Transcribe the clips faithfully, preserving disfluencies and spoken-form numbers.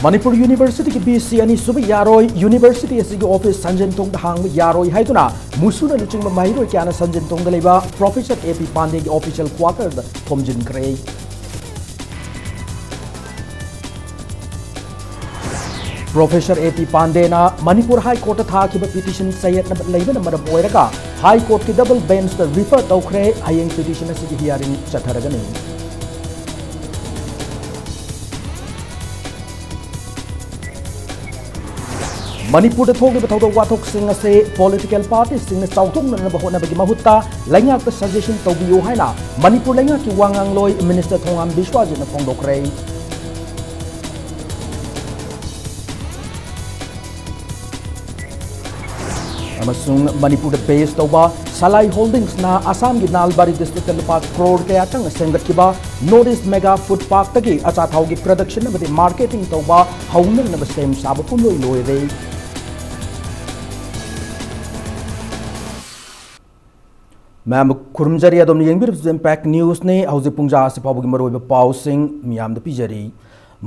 ꯃꯅꯤꯄꯨꯔ ꯌꯨꯅꯤꯚꯔꯁꯤꯇꯤꯒꯤ ꯚꯤ ꯁꯤ ꯑꯅꯤꯁꯨꯕ ꯌꯥꯔꯣꯏ, ꯌꯨꯅꯤꯚꯔꯁꯤꯇꯤ ꯑꯁꯤꯒꯤ ꯑꯣꯐꯤꯁ ꯁꯟꯖꯦꯟ ꯊꯣꯡꯗ ꯍꯥꯡꯕ ꯌꯥꯔꯣꯏ ꯍꯥꯏꯗꯨꯅ ꯃꯨꯁꯨꯅ ꯂꯨꯆꯤꯡꯕ ꯃꯍꯩꯔꯣꯏ ꯀꯌꯥꯅ ꯁꯟꯖꯦꯟ ꯊꯣꯡꯗ ꯂꯩꯕ ꯄ꯭ꯔꯣꯐꯦꯁꯔ ꯑꯦ ꯄꯤ ꯄꯥꯟꯗꯦꯒꯤ ꯑꯣꯐꯤꯁꯤꯌꯦꯜ ꯀ꯭ꯋꯥꯇꯔꯗ ꯊꯣꯝꯖꯤꯟꯈ꯭ꯔꯦ꯫ ꯄ꯭ꯔꯣꯐꯦꯁꯔ ꯑꯦ ꯄꯤ ꯄꯥꯟꯗꯦꯅ ꯃꯅꯤꯄꯨꯔ ꯍꯥꯏ ꯀꯣꯔꯠꯇ ꯊꯥꯈꯤꯕ ꯄꯤꯇꯤꯁꯟ ꯆꯌꯦꯠꯅꯕ ꯂꯩꯕꯅ ꯃꯔꯝ ꯑꯣꯏꯔꯒ ꯍꯥꯏ ꯀꯣꯔꯠꯀꯤ ꯗꯕꯜ ꯕꯦꯟꯆꯇ ꯔꯤꯐꯔ ꯇꯧꯈ꯭ꯔꯦ꯫ ꯍꯌꯦꯡ ꯄꯤꯇꯤꯁꯟ ꯑꯁꯤꯒꯤ ꯍꯤꯌꯥꯔꯤꯡ ꯆꯠꯊꯔꯒꯅꯤ꯫ ꯃꯅꯤꯄꯨꯔꯗ ꯊꯣꯛꯂꯤꯕ ꯊꯧꯗꯣꯛ ꯋꯥꯊꯣꯛꯁꯤꯡ ꯑꯁꯤ ꯄꯣꯂꯤꯇꯤꯀꯦꯜ ꯄꯥꯔꯇꯤꯁꯤꯡꯅ ꯆꯥꯎꯊꯣꯛꯅꯅꯕ ꯍꯣꯠꯅꯕꯒꯤ ꯃꯍꯨꯠꯇ ꯂꯩꯉꯥꯛꯇ ꯁꯖꯦꯁꯟ ꯇꯧꯕꯤꯌꯨ ꯍꯥꯏꯅ ꯃꯅꯤꯄꯨꯔ ꯂꯩꯉꯥꯛꯀꯤ ꯋꯥ ꯉꯥꯡꯂꯣꯏ ꯃꯤꯅꯤꯁꯇꯔ ꯊꯣꯉꯥꯝ ꯕꯤꯁ꯭ꯋꯥꯖꯤꯠꯅ ꯐꯣꯡꯗꯣꯛꯈ꯭ꯔꯦ꯫ ꯑꯃꯁꯨꯡ ꯃꯅꯤꯄꯨꯔꯗ ꯕꯦꯁ ꯇꯧꯕ ꯁꯂꯥꯏ ꯍꯣꯜꯗꯤꯡꯁꯅ ꯑꯁꯥꯝꯒꯤ ꯅꯥꯜꯕꯥꯔꯤ ꯗꯤꯁꯇ꯭ꯔꯤꯛꯇ ꯂꯨꯄꯥ ꯀ꯭ꯔꯣꯔ ꯀꯌꯥ ꯆꯪꯅ ꯁꯦꯝꯒꯠꯈꯤꯕ ꯅꯣꯔꯠ ꯏꯁ ꯃꯦꯒꯥ ꯐꯨꯗ ꯄꯥꯔꯛꯇꯒꯤ ꯑꯆꯥꯊꯥꯎꯒꯤ ꯄ꯭ꯔꯗꯛꯁꯟ ꯑꯃꯗꯤ ꯃꯥꯔꯀꯦꯇꯤꯡ ꯇꯧꯕ ꯍꯧꯅꯅꯕ ꯁꯦꯝ ꯁꯥꯕ ꯄꯨꯝꯂꯣꯏ ꯂꯣꯏꯔꯦ꯫ ꯃꯌꯥꯝꯕꯨ ꯈꯨꯔꯨꯝꯖꯔꯤ, ꯑꯗꯣꯝꯅ ꯌꯦꯡꯕꯤꯔꯤꯕꯁꯤ ꯏꯝꯄꯦꯛ ꯅ꯭ꯌꯨꯁꯅꯤ꯫ ꯍꯧꯖꯤꯛ ꯄꯨꯡꯖꯥ ꯑꯁꯤ ꯐꯥꯎꯕꯒꯤ ꯃꯔꯨꯑꯣꯏꯕ ꯄꯥꯎꯁꯤꯡ ꯃꯤꯌꯥꯝꯗ ꯄꯤꯖꯔꯤ꯫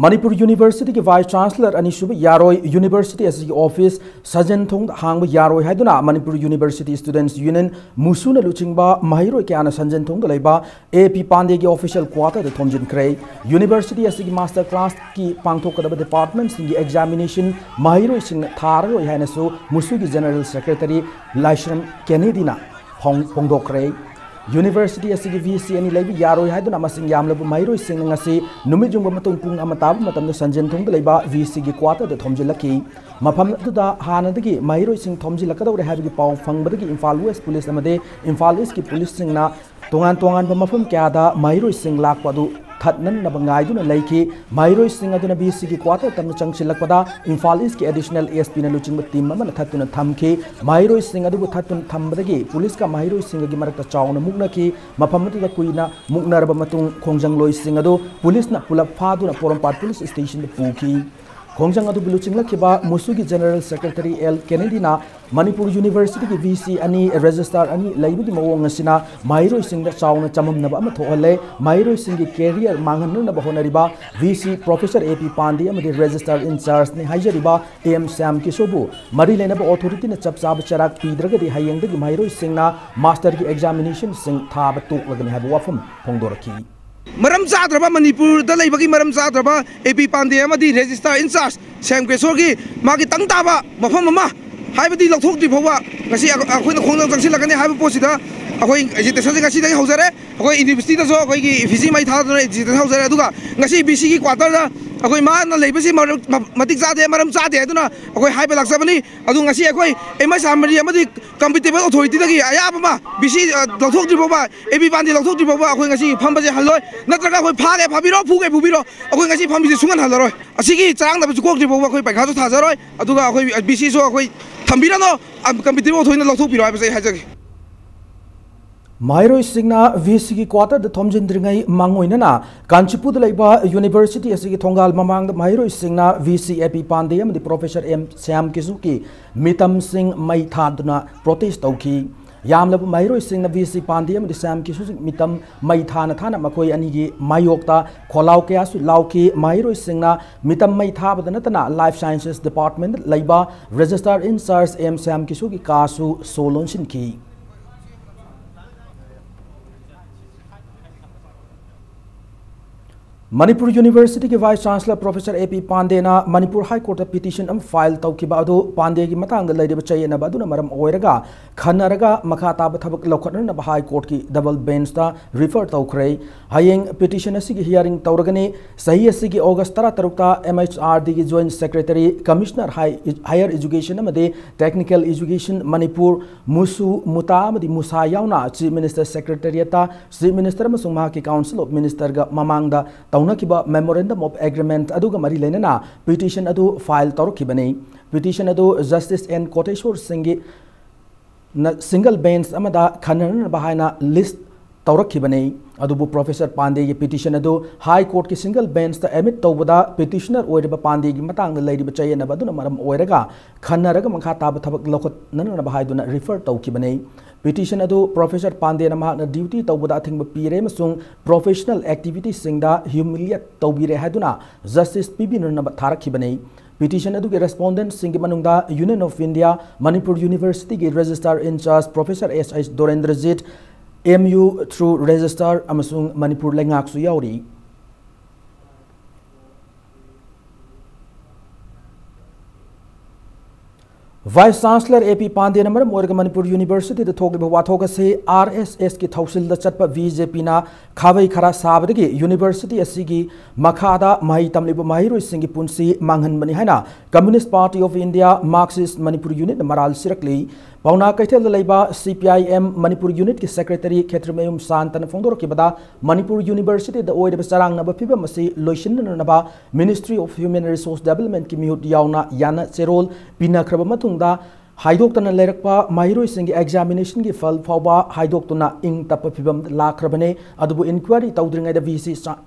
ꯃꯅꯤꯄꯨꯔ ꯌꯨꯅꯤꯚꯔꯁꯤꯇꯤꯒꯤ ꯚꯥꯏꯁ ꯆꯥꯟꯁꯂꯔ ꯑꯅꯤꯁꯨꯕ ꯌꯥꯔꯣꯏ, ꯌꯨꯅꯤꯚꯔꯁꯤꯇꯤ ꯑꯁꯤꯒꯤ ꯑꯣꯐꯤꯁ ꯁꯖꯦꯟ ꯊꯣꯡꯗ ꯍꯥꯡꯕ ꯌꯥꯔꯣꯏ ꯍꯥꯏꯗꯨꯅ ꯃꯅꯤꯄꯨꯔ ꯌꯨꯅꯤꯚꯔꯁꯤꯇꯤ ꯁ꯭ꯇꯨꯗꯦꯟꯠꯁ ꯌꯨꯅꯤꯌꯟ, ꯃꯨꯁꯨꯅ ꯂꯨꯆꯤꯡꯕ ꯃꯍꯩꯔꯣꯏ ꯀꯌꯥꯅ ꯁꯟꯖꯦꯟ ꯊꯣꯡꯗ ꯂꯩꯕ ꯑꯦ ꯄꯤ ꯄꯥꯟꯗꯦꯒꯤ ꯑꯣꯐꯤꯁꯤꯌꯦꯜ ꯀ꯭ꯋꯥꯇꯔꯗ ꯊꯣꯝꯖꯤꯟꯈ꯭ꯔꯦ꯫ ꯌꯨꯅꯤꯚꯔꯁꯤꯇꯤ ꯑꯁꯤꯒꯤ ꯃꯥꯁꯇꯔ ꯀ꯭ꯂꯥꯁꯀꯤ ꯄꯥꯡꯊꯣꯛꯀꯗꯕ ꯗꯤꯄꯥꯔꯠꯃꯦꯟꯠꯁꯤꯡꯒꯤ ꯑꯦꯛꯖꯥꯃꯤꯅꯦꯁꯟ ꯃꯍꯩꯔꯣꯏꯁꯤꯡꯅ ꯊꯥꯔꯔꯣꯏ ꯍꯥꯏꯅꯁꯨ ꯃꯨꯁꯨꯒꯤ ꯖꯦꯅꯔꯦꯜ ꯁꯦꯀ꯭ꯔꯦꯇꯔꯤ ꯂꯥꯏꯁ꯭ꯔꯝ ꯀꯦꯅꯦꯗꯤꯅ ꯐꯣꯡ-, ꯐꯣꯡꯗꯣꯛꯈ꯭ꯔꯦ꯫ ꯌꯨꯅꯤꯚꯔꯁꯤꯇꯤ ꯑꯁꯤꯒꯤ ꯚꯤ ꯁꯤ ꯑꯅꯤ ꯂꯩꯕ ꯌꯥꯔꯣꯏ ꯍꯥꯏꯗꯨꯅ ꯃꯁꯤꯡ ꯌꯥꯝꯂꯕ ꯃꯍꯩꯔꯣꯏꯁꯤꯡꯅ ꯉꯁꯤ ꯅꯨꯃꯤꯠ ꯌꯨꯡꯕ ꯃꯇꯨꯡ ꯄꯨꯡ ꯑꯃ ꯇꯥꯕ ꯃꯇꯝꯗ ꯁꯟꯖꯦꯟ ꯊꯣꯡꯗ ꯂꯩꯕ ꯚꯤ ꯁꯤꯒꯤ ꯀ꯭ꯋꯥꯇꯔꯗ ꯊꯣꯝꯖꯤꯜꯂꯛꯈꯤ꯫ ꯃꯐꯝ ꯑꯗꯨꯗ ꯍꯥꯟꯅꯗꯒꯤ ꯃꯍꯩꯔꯣꯏꯁꯤꯡ ꯊꯣꯝꯖꯤꯜꯂꯛꯀꯗꯧꯔꯦ ꯍꯥꯏꯕꯒꯤ ꯄꯥꯎ ꯐꯪꯕꯗꯒꯤ ꯏꯝꯐꯥꯜ ꯋꯦꯁ ꯄꯨꯂꯤꯁ ꯑꯃꯗꯤ ꯏꯝꯐꯥꯜ ꯏꯁ꯭ꯠꯀꯤ ꯄꯨꯂꯤꯁꯁꯤꯡꯅ ꯇꯣꯉꯥꯟ ꯇꯣꯉꯥꯟꯕ ꯃꯐꯝ ꯀꯌꯥꯗ ꯃꯍꯩꯔꯣꯏꯁꯤꯡ ꯂꯥꯛꯄ ꯑꯗꯨ ꯊꯠꯅꯅꯕ ꯉꯥꯏꯗꯨꯅ ꯂꯩꯈꯤ꯫ ꯃꯍꯩꯔꯣꯏꯁꯤꯡ ꯑꯗꯨꯅ ꯚꯤ ꯁꯤꯒꯤ ꯀ꯭ꯋꯥꯇꯔ ꯇꯝꯅ ꯆꯪꯁꯤꯜꯂꯛꯄꯗ ꯏꯝꯐꯥꯜ ꯏꯁ꯭ꯠꯀꯤ ꯑꯦꯗꯤꯁꯅꯦꯜ ꯑꯦꯁ ꯄꯤꯅ ꯂꯨꯆꯤꯡꯕ ꯇꯤꯝ ꯑꯃꯅ ꯊꯠꯇꯨꯅ ꯊꯝꯈꯤ꯫ ꯃꯍꯩꯔꯣꯏꯁꯤꯡ ꯑꯗꯨꯕꯨ ꯊꯠꯇꯨꯅ ꯊꯝꯕꯗꯒꯤ ꯄꯨꯂꯤꯁꯀ ꯃꯍꯩꯔꯣꯏꯁꯤꯡꯒꯒꯤ ꯃꯔꯛꯇ ꯆꯥꯎꯅ ꯃꯨꯛꯅꯈꯤ꯫ ꯃꯐꯝ ꯑꯗꯨꯗ ꯀꯨꯏꯅ ꯃꯨꯛꯅꯔꯕ ꯃꯇꯨꯡ ꯈꯣꯡꯖꯪꯂꯣꯏꯁꯤꯡ ꯑꯗꯨ ꯄꯨꯂꯤꯁꯅ ꯄꯨꯂꯞ ꯐꯥꯗꯨꯅ ꯄꯣꯔꯣꯝꯄꯥꯠ ꯄꯨꯂꯤꯁ ꯁ꯭ꯇꯦꯁꯟꯗ ꯄꯨꯈꯤ꯫ ꯈꯣꯡꯖꯪ ꯑꯗꯨꯕꯨ ꯂꯨꯆꯤꯡꯂꯛꯈꯤꯕ ꯃꯨꯁꯨꯒꯤ General Secretary ꯑꯦꯜ ꯀꯦꯅꯦꯗꯤꯅ ꯃꯅꯤꯄꯨꯔ ꯌꯨꯅꯤꯚꯔꯁꯤꯇꯤꯒꯤ ꯚꯤ ꯁꯤ ꯑꯅꯤ, ꯔꯦꯖꯤꯁꯇ꯭ꯔꯥꯔ ꯑꯅꯤ ꯂꯩꯕꯒꯤ ꯃꯑꯣꯡ ꯑꯁꯤꯅ ꯃꯍꯩꯔꯣꯏꯁꯤꯡꯗ ꯆꯥꯎꯅ ꯆꯃꯝꯅꯕ ꯑꯃ ꯊꯣꯛꯍꯜꯂꯦ꯫ ꯃꯍꯩꯔꯣꯏꯁꯤꯡꯒꯤ career ꯃꯥꯡꯍꯟꯅꯅꯕ ꯍꯣꯠꯅꯔꯤꯕ ꯚꯤ ꯁꯤ Professor ꯑꯦ ꯄꯤ ꯄꯥꯟꯗꯦ ꯑꯃꯗꯤ Registrar in Chargeꯅꯤ ꯍꯥꯏꯖꯔꯤꯕ ꯑꯦꯝ ꯁ꯭ꯌꯥꯝ ꯀꯤꯁꯣꯕꯨ ꯃꯔꯤ ꯂꯩꯅꯕ authorityꯅ ꯆꯞ ꯆꯥꯕ ꯆꯩꯔꯥꯛ ꯄꯤꯗ꯭ꯔꯒꯗꯤ ꯍꯌꯦꯡꯗꯒꯤ ꯃꯍꯩꯔꯣꯏꯁꯤꯡꯅ masterꯒꯤ examinationꯁꯤꯡ ꯊꯥꯕ ꯇꯣꯛꯂꯒꯅꯤ ꯍꯥꯏꯕ ꯋꯥꯐꯝ ꯐꯣꯡꯗꯣꯔꯛꯈꯤ꯫ ꯃꯔꯝ ꯆꯥꯗ꯭ꯔꯕ, ꯃꯅꯤꯄꯨꯔꯗ ꯂꯩꯕꯒꯤ ꯃꯔꯝ ꯆꯥꯗ꯭ꯔꯕ ꯑꯦ ꯄꯤ ꯄꯥꯟꯗꯦ ꯑꯃꯗꯤ Registrar in Charge ꯁ꯭ꯌꯥꯝ ꯀꯤꯁꯣꯔꯒꯤ ꯃꯥꯒꯤ ꯇꯪ ꯇꯥꯕ ꯃꯐꯝ ꯑꯃ, ꯍꯥꯏꯕꯗꯤ ꯂꯧꯊꯣꯛꯇ꯭ꯔꯤ ꯐꯥꯎꯕ ꯉꯁꯤ ꯑꯩꯈꯣꯏꯅ ꯈꯣꯡꯖꯪ ꯆꯪꯁꯤꯜꯂꯛꯀꯅꯤ ꯍꯥꯏꯕ ꯄꯣꯠꯁꯤꯗ ꯑꯩꯈꯣꯏ agitationꯁꯦ ꯉꯁꯤꯗꯒꯤ ꯍꯧꯖꯔꯦ꯫ ꯑꯩꯈꯣꯏ ꯌꯨꯅꯤꯚꯔꯁꯤꯇꯤꯗꯁꯨ ꯑꯩꯈꯣꯏꯒꯤ ꯚꯤ ꯁꯤ ꯃꯩ ꯊꯥꯗꯨꯅ agitation ꯍꯧꯖꯔꯦ꯫ ꯑꯗꯨꯒ ꯉꯁꯤ ꯚꯤ ꯁꯤꯒꯤ quarterꯗ ꯑꯩꯈꯣꯏ ꯃꯥꯅ ꯂꯩꯕꯁꯤ ꯃꯔꯝ-, ꯃ-, ꯃꯇꯤꯛ ꯆꯥꯗꯦ, ꯃꯔꯝ ꯆꯥꯗꯦ ꯍꯥꯏꯗꯨꯅ ꯑꯩꯈꯣꯏ ꯍꯥꯏꯕ ꯂꯥꯛꯆꯕꯅꯤ꯫ ꯑꯗꯨ ꯉꯁꯤ ꯑꯩꯈꯣꯏ ꯑꯦꯝ ꯑꯩꯆ ꯑꯥꯔ ꯃꯔꯤ ꯑꯃꯗꯤ competent authorityꯗꯒꯤ ꯑꯌꯥꯕ ꯑꯃ ꯚꯤ ꯁꯤ, ꯑ, ꯂꯧꯊꯣꯛꯇ꯭ꯔꯤ ꯐꯥꯎꯕ, ꯑꯦ ꯄꯤ ꯄꯥꯟꯗꯦ ꯂꯧꯊꯣꯛꯇ꯭ꯔꯤ ꯐꯥꯎꯕ ꯑꯩꯈꯣꯏ ꯉꯁꯤ ꯐꯝꯕꯁꯦ ꯍꯜꯂꯣꯏ꯫ ꯅꯠꯇ꯭ꯔꯒ ꯑꯩꯈꯣꯏ ꯐꯥꯒꯦ ꯐꯥꯕꯤꯔꯣ, ꯐꯨꯒꯦ ꯐꯨꯕꯤꯔꯣ, ꯑꯩꯈꯣꯏ ꯉꯁꯤ ꯐꯝꯕꯁꯦ ꯁꯨꯡꯍꯟ ꯍꯜꯂꯔꯣꯏ꯫ ꯑꯁꯤꯒꯤ ꯆꯔꯥꯡꯅꯕꯁꯨ ꯀꯣꯛꯇ꯭ꯔꯤ ꯐꯥꯎꯕ ꯑꯩꯈꯣꯏ ꯄꯩꯈꯥꯁꯨ ꯊꯥꯖꯔꯣꯏ꯫ ꯑꯗꯨꯒ ꯑꯩꯈꯣꯏ ꯚꯤ ꯁꯤꯁꯨ ꯑꯩꯈꯣꯏ ꯊꯝꯕꯤꯔꯅꯣ, ꯑ, competent authorityꯅ ꯂꯧꯊꯣꯛꯄꯤꯔꯣ ꯍꯥꯏꯕꯁꯦ ꯑꯩ ꯍꯥꯏꯖꯒꯦ꯫ ꯃꯍꯩꯔꯣꯏꯁꯤꯡꯅ ꯚꯤ ꯁꯤꯒꯤ quarterꯗ ꯊꯣꯝꯖꯤꯟꯗ꯭ꯔꯤꯉꯩ ꯃꯥꯡꯑꯣꯏꯅꯅ ꯀꯥꯟꯆꯤꯄꯨꯔꯗ ꯂꯩꯕ ꯌꯨꯅꯤꯚꯔꯁꯤꯇꯤ ꯑꯁꯤꯒꯤ ꯊꯣꯡꯒꯥꯜ ꯃꯃꯥꯡꯗ ꯃꯍꯩꯔꯣꯏꯁꯤꯡꯅ ꯚꯤ ꯁꯤ ꯑꯦ ꯄꯤ ꯄꯥꯟꯗꯦ ꯑꯃꯗꯤ Professor ꯑꯦꯝ ꯁ꯭ꯌꯥꯝ ꯀꯤꯁꯨꯒꯤ ꯃꯤꯇꯝꯁꯤꯡ ꯃꯩ ꯊꯥꯗꯨꯅ protest ꯇꯧꯈꯤ꯫ ꯌꯥꯝꯂꯕ ꯃꯍꯩꯔꯣꯏꯁꯤꯡꯅ ꯚꯤ ꯁꯤ ꯄꯥꯟꯗꯦ ꯑꯃꯗꯤ ꯁ꯭ꯌꯥꯝ ꯀꯤꯁꯨꯒꯤ ꯃꯤꯇꯝ ꯃꯩ ꯊꯥꯅ ꯊꯥꯅ ꯃꯈꯣꯏ ꯑꯅꯤꯒꯤ ꯃꯥꯌꯣꯛꯇ ꯈꯣꯜꯂꯥꯎ ꯀꯌꯥꯁꯨ ꯂꯥꯎꯈꯤ꯫ ꯃꯍꯩꯔꯣꯏꯁꯤꯡꯅ ꯃꯤꯇꯝ ꯃꯩ ꯊꯥꯕꯗ ꯅꯠꯇꯅ Life Sciences Departmentꯗ ꯂꯩꯕ Registrar in Charge M Shyam ꯀꯤꯁꯨꯒꯤ ꯀꯥꯁꯨ ꯁꯣ ꯂꯣꯟꯁꯤꯟꯈꯤ꯫ ꯃꯅꯤꯄꯨꯔ ꯌꯨꯅꯤꯚꯔꯁꯤꯇꯤꯒꯤ Vice Chancellor Professor ꯑꯦ ꯄꯤ ꯄꯥꯟꯗꯦꯅ ꯃꯅꯤꯄꯨꯔ High Courtꯇ petition ꯑꯃ file ꯇꯧꯈꯤꯕ ꯑꯗꯨ ꯄꯥꯟꯗꯦꯒꯤ ꯃꯇꯥꯡꯗ ꯂꯩꯔꯤꯕ ꯆꯌꯦꯠꯅꯕ ꯑꯗꯨꯅ ꯃꯔꯝ ꯑꯣꯏꯔꯒ ꯈꯟꯅꯔꯒ ꯃꯈꯥ ꯇꯥꯕ ꯊꯕꯛ ꯂꯧꯈꯠꯅꯅꯕ High Courtꯀꯤ double benchꯇ refer ꯇꯧꯈ꯭ꯔꯦ꯫ ꯍꯌꯦꯡ petition ꯑꯁꯤꯒꯤ hearing ꯇꯧꯔꯒꯅꯤ꯫ ꯆꯍꯤ ꯑꯁꯤꯒꯤ August ꯇꯔꯥꯇꯔꯨꯛꯇ M H R Dꯒꯤ Joint Secretary, Commissioner High, Higher Education ꯑꯃꯗꯤ Technical Education ꯃꯅꯤꯄꯨꯔ, ꯃꯨꯁꯨ, ꯃꯨꯇꯥ ꯑꯃꯗꯤ ꯃꯨꯁꯥ ꯌꯥꯎꯅ Chief Minister Secretariatꯇ Chief Minister ꯑꯃꯁꯨꯡ ꯃꯍꯥꯛꯀꯤ Council of Ministerꯒ ꯃꯃꯥꯡꯗ ꯇꯧꯅꯈꯤꯕ Memorandum of Agreement ꯑꯗꯨꯒ ꯃꯔꯤ ꯂꯩꯅꯅ petition ꯑꯗꯨ file ꯇꯧꯔꯛꯈꯤꯕꯅꯤ꯫ Petition ꯑꯗꯨ Justice N ꯀꯣꯇꯦꯁꯣꯔ ꯁꯤꯡꯒꯤ ꯅ single bench ꯑꯃꯗ ꯈꯟꯅꯅꯕ ꯍꯥꯏꯅ list ꯇꯧꯔꯛꯈꯤꯕꯅꯤ꯫ ꯑꯗꯨꯕꯨ ꯄ꯭ꯔꯣꯐꯦꯁꯔ ꯄꯥꯟꯗꯦꯒꯤ ꯄꯤꯇꯤꯁꯟ ꯑꯗꯨ ꯍꯥꯏ ꯀꯣꯔꯠꯀꯤ ꯁꯤꯡꯒꯜ ꯕꯦꯟꯁꯇ ꯑꯦꯗꯃꯤꯠ ꯇꯧꯕꯗ ꯄꯤꯇꯤꯁꯅꯔ ꯑꯣꯏꯔꯤꯕ ꯄꯥꯟꯗꯦꯒꯤ ꯃꯇꯥꯡꯗ ꯂꯩꯔꯤꯕ ꯆꯌꯦꯠꯅꯕ ꯑꯗꯨꯅ ꯃꯔꯝ ꯑꯣꯏꯔꯒ ꯈꯟꯅꯔꯒ ꯃꯈꯥ ꯇꯥꯕ ꯊꯕꯛ ꯂꯧꯈꯠꯅꯅꯕ ꯍꯥꯏꯗꯨꯅ ꯔꯤꯐꯔ ꯇꯧꯈꯤꯕꯅꯤ꯫ ꯄꯤꯇꯤꯁꯟ ꯑꯗꯨ ꯄ꯭ꯔꯣꯐꯦꯁꯔ ꯄꯥꯟꯗꯦꯅ ꯃꯍꯥꯛꯅ ꯗ꯭ꯌꯨꯇꯤ ꯇꯧꯕꯗ ꯑꯊꯤꯡꯕ ꯄꯤꯔꯦ ꯑꯃꯁꯨꯡ ꯄ꯭ꯔꯣꯐꯦꯁꯅꯦꯜ ꯑꯦꯛꯇꯤꯚꯤꯇꯤꯁꯁꯤꯡꯗ ꯍ꯭ꯌꯨꯃꯤꯂꯤꯌꯦꯠ ꯇꯧꯕꯤꯔꯦ ꯍꯥꯏꯗꯨꯅ ꯖꯁꯇꯤꯁ ꯄꯤꯕꯤꯅꯅꯕ ꯊꯥꯔꯛꯈꯤꯕꯅꯤ꯫ ꯄꯤꯇꯤꯁꯟ ꯑꯗꯨꯒꯤ ꯔꯦꯁꯄꯣꯟꯗꯦꯟꯠꯁꯤꯡꯒꯤ ꯃꯅꯨꯡꯗ Union of India Manipur Universityꯒꯤ registrar in charge professor S H Dorendrajit, M U through Registrar ꯑꯃꯁꯨꯡ ꯃꯅꯤꯄꯨꯔ ꯂꯩꯉꯥꯛꯁꯨ ꯌꯥꯎꯔꯤ꯫ ꯚꯥꯏꯁ ꯆꯥꯟꯁꯂꯔ ꯑꯦ ꯄꯤ ꯄꯥꯟꯗꯦꯅ ꯃꯔꯝ ꯑꯣꯏꯔꯒ ꯃꯅꯤꯄꯨꯔ ꯌꯨꯅꯤꯚꯔꯁꯤꯇꯤꯗ ꯊꯣꯛꯂꯤꯕ ꯋꯥꯊꯣꯛ ꯑꯁꯤ ꯑꯥꯔ ꯑꯦꯁ ꯑꯦꯁꯀꯤ ꯊꯧꯁꯤꯜꯗ ꯆꯠꯄ ꯕꯤ ꯖꯦ ꯄꯤꯅ ꯈꯥꯕꯩ ꯈꯔꯥ ꯁꯥꯕꯗꯒꯤ ꯌꯨꯅꯤꯚꯔꯁꯤꯇꯤ ꯑꯁꯤꯒꯤ ꯃꯈꯥꯗ ꯃꯍꯩ ꯇꯝꯂꯤꯕ ꯃꯍꯩꯔꯣꯏꯁꯤꯡꯒꯤ ꯄꯨꯟꯁꯤ ꯃꯥꯡꯍꯟꯕꯅꯤ ꯍꯥꯏꯅ Communist Party of India Marxist Manipur Unitꯅ ꯃꯔꯥꯜ ꯁꯤꯔꯛꯂꯤ꯫ ꯄꯥꯎꯅꯥ ꯀꯩꯊꯦꯜꯗ ꯂꯩꯕ C P I M Manipur ꯌꯨꯅꯤꯠꯀꯤ ꯁꯦꯀ꯭ꯔꯦꯇꯔꯤ ꯈꯦꯇ꯭ꯔꯤꯃꯌꯨꯝ ꯁꯥꯟꯇꯅ ꯐꯣꯡꯗꯣꯔꯛꯈꯤꯕꯗ, ꯃꯅꯤꯄꯨꯔ ꯌꯨꯅꯤꯚꯔꯁꯤꯇꯤꯗ ꯑꯣꯏꯔꯤꯕ ꯆꯔꯥꯡꯅꯕ ꯐꯤꯕꯝ ꯑꯁꯤ ꯂꯣꯏꯁꯤꯟꯅꯅꯕ Ministry of Human Resource Developmentꯀꯤ ꯃꯤꯍꯨꯠ ꯌꯥꯎꯅ ꯌꯥꯅ ꯆꯦꯔꯣꯜ ꯄꯤꯅꯈ꯭ꯔꯕ ꯃꯇꯨꯡꯗ, ꯍꯥꯏꯗꯣꯛꯇꯅ ꯂꯩꯔꯛꯄ ꯃꯍꯩꯔꯣꯏꯁꯤꯡꯒꯤ ꯑꯦꯛꯖꯥꯃꯤꯅꯦꯁꯟꯒꯤ ꯐꯜ ꯐꯥꯎꯕ ꯍꯥꯏꯗꯣꯛꯇꯨꯅ ꯏꯪ ꯇꯞꯄ ꯐꯤꯕꯝꯗ ꯂꯥꯛꯈ꯭ꯔꯕꯅꯤ꯫ ꯑꯗꯨꯕꯨ ꯏꯟꯀ꯭ꯋꯥꯏꯔꯤ ꯇꯧꯗ꯭ꯔꯤꯉꯩꯗ ꯚꯤ ꯁꯤ ꯆꯥ-,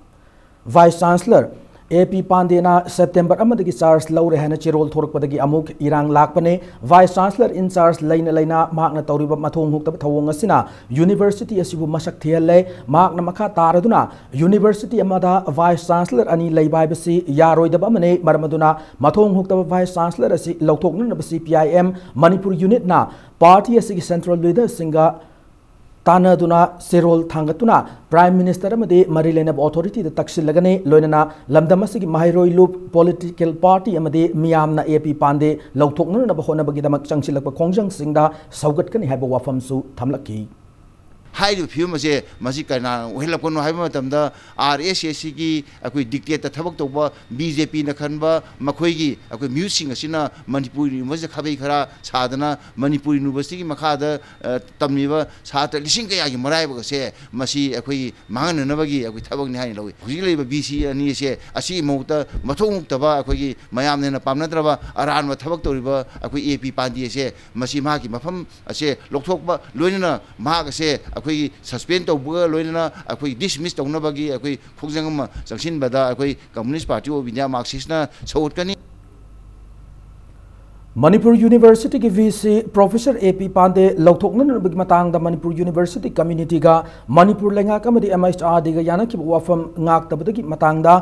ꯚꯥꯏꯁ ꯆꯥꯟꯁꯂꯔ ꯑꯦ ꯄꯤ ꯄꯥꯟꯗꯦꯅ ꯁꯦꯞꯇꯦꯝꯕꯔ ꯑꯃꯗꯒꯤ ꯆꯥꯔꯖ ꯂꯧꯔꯦ ꯍꯥꯏꯅ ꯆꯦꯔꯣꯜ ꯊꯣꯔꯛꯄꯗꯒꯤ ꯑꯃꯨꯛ ꯏꯔꯥꯡ ꯂꯥꯛꯄꯅꯦ꯫ ꯚꯥꯏꯁ ꯆꯥꯟꯁꯂꯔ ꯏꯟ ꯆꯥꯔꯖ ꯂꯩꯅ ꯂꯩꯅ ꯃꯍꯥꯛꯅ ꯇꯧꯔꯤꯕ ꯃꯊꯣꯡ ꯍꯨꯛꯇꯕ ꯊꯧꯑꯣꯡ ꯑꯁꯤꯅ ꯌꯨꯅꯤꯚꯔꯁꯤꯇꯤ ꯑꯁꯤꯕꯨ ꯃꯁꯛ ꯊꯤꯍꯜꯂꯦ꯫ ꯃꯍꯥꯛꯅ ꯃꯈꯥ ꯇꯥꯔꯗꯨꯅ, ꯌꯨꯅꯤꯚꯔꯁꯤꯇꯤ ꯑꯃꯗ ꯚꯥꯏꯁ ꯆꯥꯟꯁꯂꯔ ꯑꯅꯤ ꯂꯩꯕ ꯍꯥꯏꯕꯁꯤ ꯌꯥꯔꯣꯏꯗꯕ ꯑꯃꯅꯤ꯫ ꯃꯔꯝ ꯑꯗꯨꯅ ꯃꯊꯣꯡ ꯍꯨꯛꯇꯕ ꯚꯥꯏꯁ ꯆꯥꯟꯁꯂꯔ ꯑꯁꯤ ꯂꯧꯊꯣꯛꯅꯅꯕ C P I M Manipur ꯌꯨꯅꯤꯠꯅ ꯄꯥꯔꯇꯤ ꯑꯁꯤꯒꯤ ꯁꯦꯟꯇ꯭ꯔꯦꯜ ꯂꯤꯗꯔꯁꯤꯡꯒ ꯇꯥꯟꯅꯗꯨꯅ ꯆꯦꯔꯣꯜ ꯊꯥꯡꯒꯠꯇꯨꯅ ꯄ꯭ꯔꯥꯏꯝ ꯃꯤꯅꯤꯁꯇꯔ ꯑꯃꯗꯤ ꯃꯔꯤ ꯂꯩꯅꯕ ꯑꯣꯊꯣꯔꯤꯇꯤꯗ ꯇꯛꯁꯤꯜꯂꯒꯅꯤ꯫ ꯂꯣꯏꯅꯅ ꯂꯝꯗꯝ ꯑꯁꯤꯒꯤ ꯃꯍꯩꯔꯣꯏ ꯂꯨꯞ, ꯄꯣꯂꯤꯇꯤꯀꯦꯜ ꯄꯥꯔꯇꯤ ꯑꯃꯗꯤ ꯃꯤꯌꯥꯝꯅ ꯑꯦ ꯄꯤ ꯄꯥꯟꯗꯦ ꯂꯧꯊꯣꯛꯅꯅꯕ ꯍꯣꯠꯅꯕꯒꯤꯗꯃꯛ ꯆꯪꯁꯤꯜꯂꯛꯄ ꯈꯣꯡꯖꯪꯁꯤꯡꯗ ꯁꯧꯒꯠꯀꯅꯤ ꯍꯥꯏꯕ ꯋꯥꯐꯝꯁꯨ ꯊꯝꯂꯛꯈꯤ꯫ ꯍꯥꯏꯔꯤꯕ ꯐꯤꯕꯝ ꯑꯁꯦ ꯃꯁꯤ ꯀꯅꯥꯅ ꯑꯣꯏꯍꯜꯂꯛꯄꯅꯣ ꯍꯥꯏꯕ ꯃꯇꯝꯗ, ꯑꯥꯔ ꯑꯦꯁ ꯑꯦꯁ ꯁꯤꯒꯤ ꯑꯩꯈꯣꯏ ꯗꯤꯛꯇꯦꯠꯇ ꯊꯕꯛ ꯇꯧꯕ ꯕꯤ ꯖꯦ ꯄꯤꯅ ꯈꯟꯕ ꯃꯈꯣꯏꯒꯤ ꯑꯩꯈꯣꯏ ꯃꯤꯍꯨꯠꯁꯤꯡ ꯑꯁꯤꯅ ꯃꯅꯤꯄꯨꯔ ꯌꯨꯅꯤꯚꯔꯁꯤꯇꯤꯗ ꯈꯥꯕꯩ ꯈꯔꯥ ꯁꯥꯗꯅ ꯃꯅꯤꯄꯨꯔ ꯌꯨꯅꯤꯚꯔꯁꯤꯇꯤꯒꯤ ꯃꯈꯥꯗ, ꯑ, ꯇꯝꯂꯤꯕ ꯁꯥꯇ꯭ꯔ ꯂꯤꯁꯤꯡ ꯀꯌꯥꯒꯤ ꯃꯔꯥꯏꯕꯛ ꯑꯁꯦ ꯃꯁꯤ ꯑꯩꯈꯣꯏ ꯃꯥꯡꯍꯟꯅꯅꯕꯒꯤ ꯑꯩꯈꯣꯏ ꯊꯕꯛꯅꯤ ꯍꯥꯏꯅ ꯂꯧꯏ꯫ ꯍꯧꯖꯤꯛ ꯂꯩꯔꯤꯕ ꯚꯤ ꯁꯤ ꯑꯅꯤ ꯑꯁꯦ ꯑꯁꯤꯒꯤ ꯃꯍꯨꯠꯇ ꯃꯊꯧ ꯃꯨꯛꯇꯕ ꯑꯩꯈꯣꯏꯒꯤ ꯃꯌꯥꯝꯅ ꯍꯦꯟꯅ ꯄꯥꯝꯅꯗ꯭ꯔꯕ ꯑꯔꯥꯟꯕ ꯊꯕꯛ ꯇꯧꯔꯤꯕ ꯑꯩꯈꯣꯏ ꯑꯦ ꯄꯤ ꯄꯥꯟꯗꯦ ꯑꯁꯦ ꯃꯁꯤ ꯃꯍꯥꯛꯀꯤ ꯃꯐꯝ ꯑꯁꯦ ꯂꯧꯊꯣꯛꯄ, ꯂꯣꯏꯅꯅ ꯃꯍꯥꯛ ꯑꯁꯦ ꯑꯩꯈꯣꯏꯒꯤ ꯁꯁꯄꯦꯟ ꯇꯧꯕꯒ ꯂꯣꯏꯅꯅ ꯑꯩꯈꯣꯏ ꯗꯤꯁꯃꯤꯁ ꯇꯧꯅꯕꯒꯤ ꯑꯩꯈꯣꯏ ꯈꯣꯡꯖꯪ ꯑꯃ ꯆꯪꯁꯤꯟꯕꯗ ꯑꯩꯈꯣꯏ Communist Party of India, Marxist ꯅ ꯁꯧꯒꯠꯀꯅꯤ꯫ ꯃꯅꯤꯄꯨꯔ ꯌꯨꯅꯤꯚꯔꯁꯤꯇꯤꯒꯤ ꯚꯤ ꯁꯤ ꯄ꯭ꯔꯣꯐꯦꯁꯔ ꯑꯦ ꯄꯤ ꯄꯥꯟꯗꯦ ꯂꯧꯊꯣꯛꯅꯅꯕꯒꯤ ꯃꯇꯥꯡꯗ ꯃꯅꯤꯄꯨꯔ ꯌꯨꯅꯤꯚꯔꯁꯤꯇꯤ ꯀꯝꯃ꯭ꯌꯨꯅꯤꯇꯤꯒ ꯃꯅꯤꯄꯨꯔ ꯂꯩꯉꯥꯛ ꯑꯃꯗꯤ ꯑꯦꯝ ꯑꯩꯆ ꯑꯥꯔ ꯗꯤꯒ ꯌꯥꯅꯈꯤꯕ ꯋꯥꯐꯝ ꯉꯥꯛꯇꯕꯗꯒꯤ ꯃꯇꯥꯡꯗ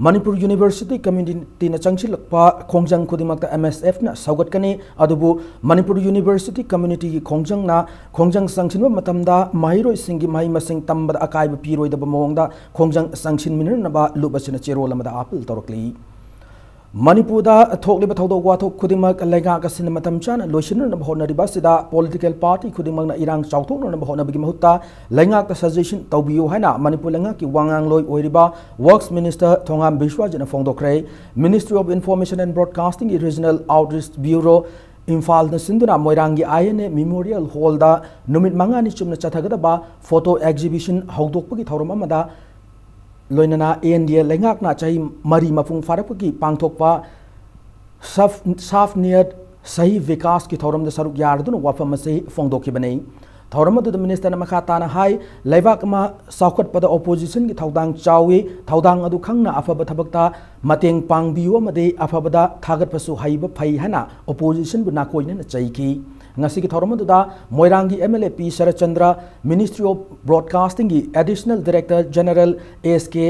ꯃꯅꯤꯄꯨꯔ ꯌꯨꯅꯤꯚꯔꯁꯤꯇꯤ ꯀꯝꯃ꯭ꯌꯨꯅꯤꯇꯤꯅ ꯆꯪꯁꯤꯜꯂꯛꯄ ꯈꯣꯡꯖꯪ ꯈꯨꯗꯤꯡꯃꯛꯇ ꯑꯦꯝ ꯑꯦꯁ ꯑꯦꯐꯅ ꯁꯧꯒꯠꯀꯅꯤ꯫ ꯑꯗꯨꯕꯨ ꯃꯅꯤꯄꯨꯔ ꯌꯨꯅꯤꯚꯔꯁꯤꯇꯤ ꯀꯝꯃ꯭ꯌꯨꯅꯤꯇꯤꯒꯤ ꯈꯣꯡꯖꯪꯅ ꯈꯣꯡꯖꯪ ꯆꯪꯁꯤꯟꯕ ꯃꯇꯝꯗ ꯃꯍꯩꯔꯣꯏꯁꯤꯡꯒꯤ ꯃꯍꯩ ꯃꯁꯤꯡ ꯇꯝꯕꯗ ꯑꯀꯥꯏꯕ ꯄꯤꯔꯣꯏꯗꯕ ꯃꯑꯣꯡꯗ ꯈꯣꯡꯖꯪ ꯆꯪꯁꯤꯟꯃꯤꯟꯅꯅꯕ ꯂꯨꯞ ꯑꯁꯤꯅ ꯆꯦꯔꯣꯜ ꯑꯃꯗ ꯑꯥꯄꯤꯜ ꯇꯧꯔꯛꯂꯤ꯫ ꯃꯅꯤꯄꯨꯔꯗ ꯊꯣꯛꯂꯤꯕ ꯊꯧꯗꯣꯛ ꯋꯥꯊꯣꯛ ꯈꯨꯗꯤꯡꯃꯛ ꯂꯩꯉꯥꯛ ꯑꯁꯤꯅ ꯃꯇꯝ ꯆꯥꯅ ꯂꯣꯏꯁꯤꯟꯅꯅꯕ ꯍꯣꯠꯅꯔꯤꯕ ꯑꯁꯤꯗ political party ꯈꯨꯗꯤꯡꯃꯛꯅ ꯏꯔꯥꯡ ꯆꯥꯎꯊꯣꯛꯅꯅꯕ ꯍꯣꯠꯅꯕꯒꯤ ꯃꯍꯨꯠꯇ ꯂꯩꯉꯥꯛꯇ suggestion ꯇꯧꯕꯤꯌꯨ ꯍꯥꯏꯅ ꯃꯅꯤꯄꯨꯔ ꯂꯩꯉꯥꯛꯀꯤ ꯋꯥ ꯉꯥꯡꯂꯣꯏ ꯑꯣꯏꯔꯤꯕ Works Minister Thongam ꯕꯤꯁ꯭ꯋꯥꯖꯤꯠꯅ ꯐꯣꯡꯗꯣꯛꯈ꯭ꯔꯦ꯫ Ministry of Information and Broadcasting ꯒꯤ Regional Outreach Bureau ꯏꯝꯐꯥꯜꯅ ꯁꯤꯟꯗꯨꯅ ꯃꯣꯏꯔꯥꯡꯒꯤ ꯑꯥꯏ ꯑꯦꯟ ꯑꯦ Memorial Hall ꯗ ꯅꯨꯃꯤꯠ ꯃꯉꯥꯅꯤ ꯆꯨꯝꯅ ꯆꯠꯊꯒꯗꯕ photo exhibition ꯍꯧꯗꯣꯛꯄꯒꯤ ꯊꯧꯔꯝ ꯑꯃꯗ ꯂꯣꯏꯅꯅ ꯑꯦ ꯑꯦꯟ ꯗꯤ ꯑꯦ ꯂꯩꯉꯥꯛꯅ ꯆꯍꯤ ꯃꯔꯤ ꯃꯄꯨꯡ ꯐꯥꯔꯛꯄꯒꯤ ꯄꯥꯡꯊꯣꯛꯄ ꯁꯥꯐ ꯁꯥꯐ ꯅꯤꯌꯠ ꯁꯍꯤ ꯕꯤꯀꯥꯁꯀꯤ ꯊꯧꯔꯝꯗ ꯁꯔꯨꯛ ꯌꯥꯔꯗꯨꯅ ꯋꯥꯐꯝ ꯑꯁꯤ ꯐꯣꯡꯗꯣꯛꯈꯤꯕꯅꯤ꯫ ꯊꯧꯔꯝ ꯑꯗꯨꯗ ꯃꯤꯅꯤꯁꯇꯔꯅ ꯃꯈꯥ ꯇꯥꯅ ꯍꯥꯏ, ꯂꯩꯕꯥꯛ ꯑꯃ ꯆꯥꯎꯈꯠꯄꯗ ꯑꯣꯄꯣꯖꯤꯁꯟꯒꯤ ꯊꯧꯗꯥꯡ ꯆꯥꯎꯏ, ꯊꯧꯗꯥꯡ ꯑꯗꯨ ꯈꯪꯅ ꯑꯐꯕ ꯊꯕꯛꯇ ꯃꯇꯦꯡ ꯄꯥꯡꯕꯤꯌꯨ ꯑꯃꯗꯤ ꯑꯐꯕꯗ ꯊꯥꯒꯠꯄꯁꯨ ꯍꯩꯕ ꯐꯩ ꯍꯥꯏꯅ ꯑꯣꯄꯣꯖꯤꯁꯟꯕꯨ ꯅꯥꯀꯣꯏꯅꯅ ꯆꯩꯈꯤ꯫ ꯉꯁꯤꯒꯤ ꯊꯧꯔꯝ ꯑꯗꯨꯗ ꯃꯣꯏꯔꯥꯡꯒꯤ M L A P Sharatchandra, Ministry of Broadcasting ꯒꯤ Additional Director General S K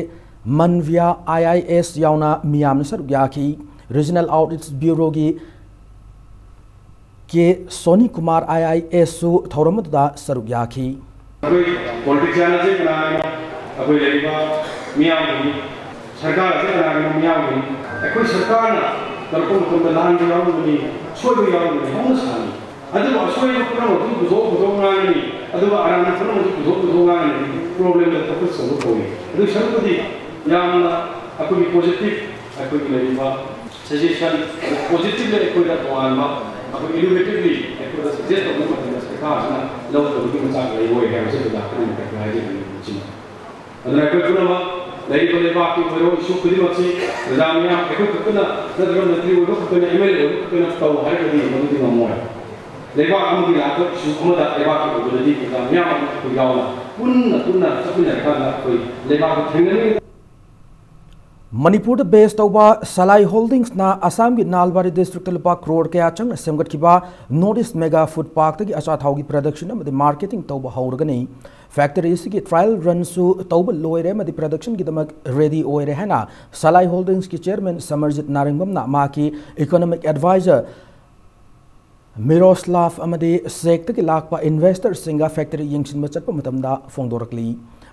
Manviya I I S ꯌꯥꯎꯅ ꯃꯤꯌꯥꯝꯅ ꯁꯔꯨꯛ ꯌꯥꯈꯤ꯫ Regional Outreach Bureau ꯒꯤ ꯀꯦ ꯁꯣꯅꯤ ꯀꯨꯃꯥꯔ ꯑꯥꯏ ꯑꯥꯏ ꯑꯦꯁ ꯁꯨ ꯊꯧꯔꯝ ꯑꯗꯨꯗ ꯁꯔꯨꯛ ꯌꯥꯈꯤ꯫ ꯑꯩꯈꯣꯏ ꯄꯣꯂꯤꯇꯤꯁꯤꯌꯥꯟ ꯑꯁꯤ ꯀꯅꯥꯒꯤꯅꯣ? ꯑꯩꯈꯣꯏ ꯂꯩꯔꯤꯕ ꯃꯤꯌꯥꯝꯒꯤꯅꯤ꯫ ꯁꯔꯀꯥꯔ ꯑꯁꯤ ꯀꯅꯥꯒꯤꯅꯣ? ꯃꯤꯌꯥꯝꯒꯤꯅꯤ꯫ ꯑꯩꯈꯣꯏ ꯁꯔꯀꯥꯔꯅ ꯇꯧꯔꯛꯄ ꯃꯇꯝꯗ ꯂꯥꯟꯕ ꯌꯥꯎꯔꯝꯒꯅꯤ, ꯁꯣꯏꯕ ꯌꯥꯎꯔꯝꯒꯅꯤ, ꯍꯧꯅ ꯁꯥꯅꯤ꯫ ꯑꯗꯨꯕꯨ ꯑꯁꯣꯏꯕ ꯄꯨꯝꯅꯃꯛꯇꯨ ꯄꯨꯊꯣꯛ ꯄꯨꯊꯣꯛ ꯉꯥꯡꯒꯅꯤ, ꯑꯗꯨꯒ ꯑꯔꯥꯟꯕ ꯄꯨꯝꯅꯃꯛꯇꯨ ꯄꯨꯊꯣꯛ ꯄꯨꯊꯣꯛ ꯉꯥꯡꯒꯅꯤ꯫ ꯄ꯭ꯔꯣꯕ꯭ꯂꯦꯝꯗ ꯐꯣꯀꯁ ꯇꯧꯕ ꯀꯧꯏ꯫ ꯑꯗꯨ ꯁꯔꯨꯛꯄꯨꯗꯤ ꯌꯥꯝꯅ ꯑꯩꯈꯣꯏꯒꯤ ꯄꯣꯖꯤꯇꯤꯚ, ꯑꯩꯈꯣꯏꯒꯤ ꯂꯩꯔꯤꯕ ꯁꯖꯦꯁꯟ, ꯄꯣꯖꯤꯇꯤꯚꯂꯤ ꯑꯩꯈꯣꯏꯗ ꯇꯣꯉꯥꯟꯕ, ꯑꯩꯈꯣꯏ ꯏꯅꯣꯚꯦꯇꯤꯚꯂꯤ ꯑꯩꯈꯣꯏꯗ ꯁꯖꯦꯁ ꯇꯧꯕ ꯃꯇꯝꯗ ꯁꯔꯀꯥꯔꯁꯤꯅ ꯂꯧꯒꯗꯕꯒꯤ ꯃꯆꯥꯛ ꯂꯩꯔꯣꯏ ꯍꯥꯏꯕꯁꯤ ꯑꯣꯖꯥ ꯈꯨꯗꯤꯡꯃꯛꯇ ꯍꯥꯏꯖꯅꯤꯡꯉꯤ꯫ ꯑꯗꯨꯅ ꯑꯩꯈꯣꯏ ꯄꯨꯝꯅꯃꯛ ꯂꯩꯔꯤꯕ ꯂꯩꯕꯥꯛꯀꯤ ꯑꯣꯏꯔꯣ, ꯏꯁꯨ ꯈꯨꯗꯤꯡꯃꯛꯁꯤ ꯄ꯭ꯔꯖꯥ ꯃꯤꯌꯥꯝ ꯑꯩꯈꯣꯏ ꯈꯛꯇꯅ ꯅꯠꯇ꯭ꯔꯒ ꯃꯟꯇ꯭ꯔꯤ ꯑꯣꯏꯕ ꯈꯛꯇꯅ, ꯑꯦꯝ ꯑꯦꯜ ꯑꯦ ꯑꯣꯏꯕ ꯈꯛꯇꯅ ꯇꯧ ꯍꯥꯏꯔꯒꯗꯤ ꯃꯗꯨꯗꯤ ꯉꯝꯃꯣꯏ꯫ ꯂꯩꯕꯥꯛ ꯑꯃꯒꯤ ꯂꯥꯟꯊꯣꯛ ꯏꯁꯨ ꯑꯃꯗ ꯂꯩꯕꯥꯛꯀꯤ ꯑꯣꯏꯕꯗꯗꯤ ꯄ꯭ꯔꯖꯥ ꯃꯤꯌꯥꯝ ꯑꯃ ꯑꯩꯈꯣꯏ ꯌꯥꯎꯅ ꯄꯨꯟꯅ ꯄꯨꯟꯅ ꯆꯠꯃꯤꯟꯅꯔꯀꯥꯟꯗ ꯑꯩꯈꯣꯏ ꯂꯩꯕꯥꯛꯀꯤ ꯊꯦꯡꯅꯅꯤꯡꯉꯤꯕ ꯃꯅꯤꯄꯨꯔꯗ ꯕꯦꯁ ꯇꯧꯕ ꯁꯂꯥꯏ ꯍꯣꯜꯗꯤꯡꯁꯅ ꯑꯁꯥꯝꯒꯤ ꯅꯥꯜꯕꯥꯔꯤ ꯗꯤꯁꯇ꯭ꯔꯤꯛꯇ ꯂꯨꯄꯥ ꯀ꯭ꯔꯣꯔ ꯀꯌꯥ ꯆꯪꯅ ꯁꯦꯝꯒꯠꯈꯤꯕ ꯅꯣꯔꯠ ꯏꯁ ꯃꯦꯒꯥ ꯐꯨꯗ ꯄꯥꯔꯛꯇꯒꯤ ꯑꯆꯥꯊꯥꯎꯒꯤ ꯄ꯭ꯔꯗꯛꯁꯟ ꯑꯃꯗꯤ ꯃꯥꯔꯀꯦꯇꯤꯡ ꯇꯧꯕ ꯍꯧꯔꯒꯅꯤ꯫ ꯐꯦꯛꯇꯔꯤ ꯑꯁꯤꯒꯤ ꯇ꯭ꯔꯥꯌꯦꯜ ꯔꯟꯁꯨ ꯇꯧꯕ ꯂꯣꯏꯔꯦ ꯑꯃꯗꯤ ꯄ꯭ꯔꯗꯛꯁꯟꯒꯤꯗꯃꯛ ꯔꯦꯗꯤ ꯑꯣꯏꯔꯦ ꯍꯥꯏꯅ ꯁꯂꯥꯏ ꯍꯣꯜꯗꯤꯡꯁꯀꯤ ꯆꯦꯌꯔꯃꯦꯟ ꯁꯃꯔꯖꯤꯠ ꯅꯥꯔꯤꯡꯕꯝꯅ ꯃꯍꯥꯛꯀꯤ ꯏꯀꯣꯅꯣꯃꯤꯛ ꯑꯦꯗꯚꯥꯏꯖꯔ ꯃꯤꯔꯣꯁꯂꯥꯐ ꯑꯃꯗꯤ ꯁꯦꯛꯇꯒꯤ ꯂꯥꯛꯄ ꯏꯟꯚꯦꯁꯇꯔꯁꯤꯡꯒ ꯐꯦꯛꯇꯔꯤ ꯌꯦꯡꯁꯤꯟꯕ ꯆꯠꯄ ꯃꯇꯝꯗ ꯐꯣꯡꯗꯣꯔꯛꯂꯤ꯫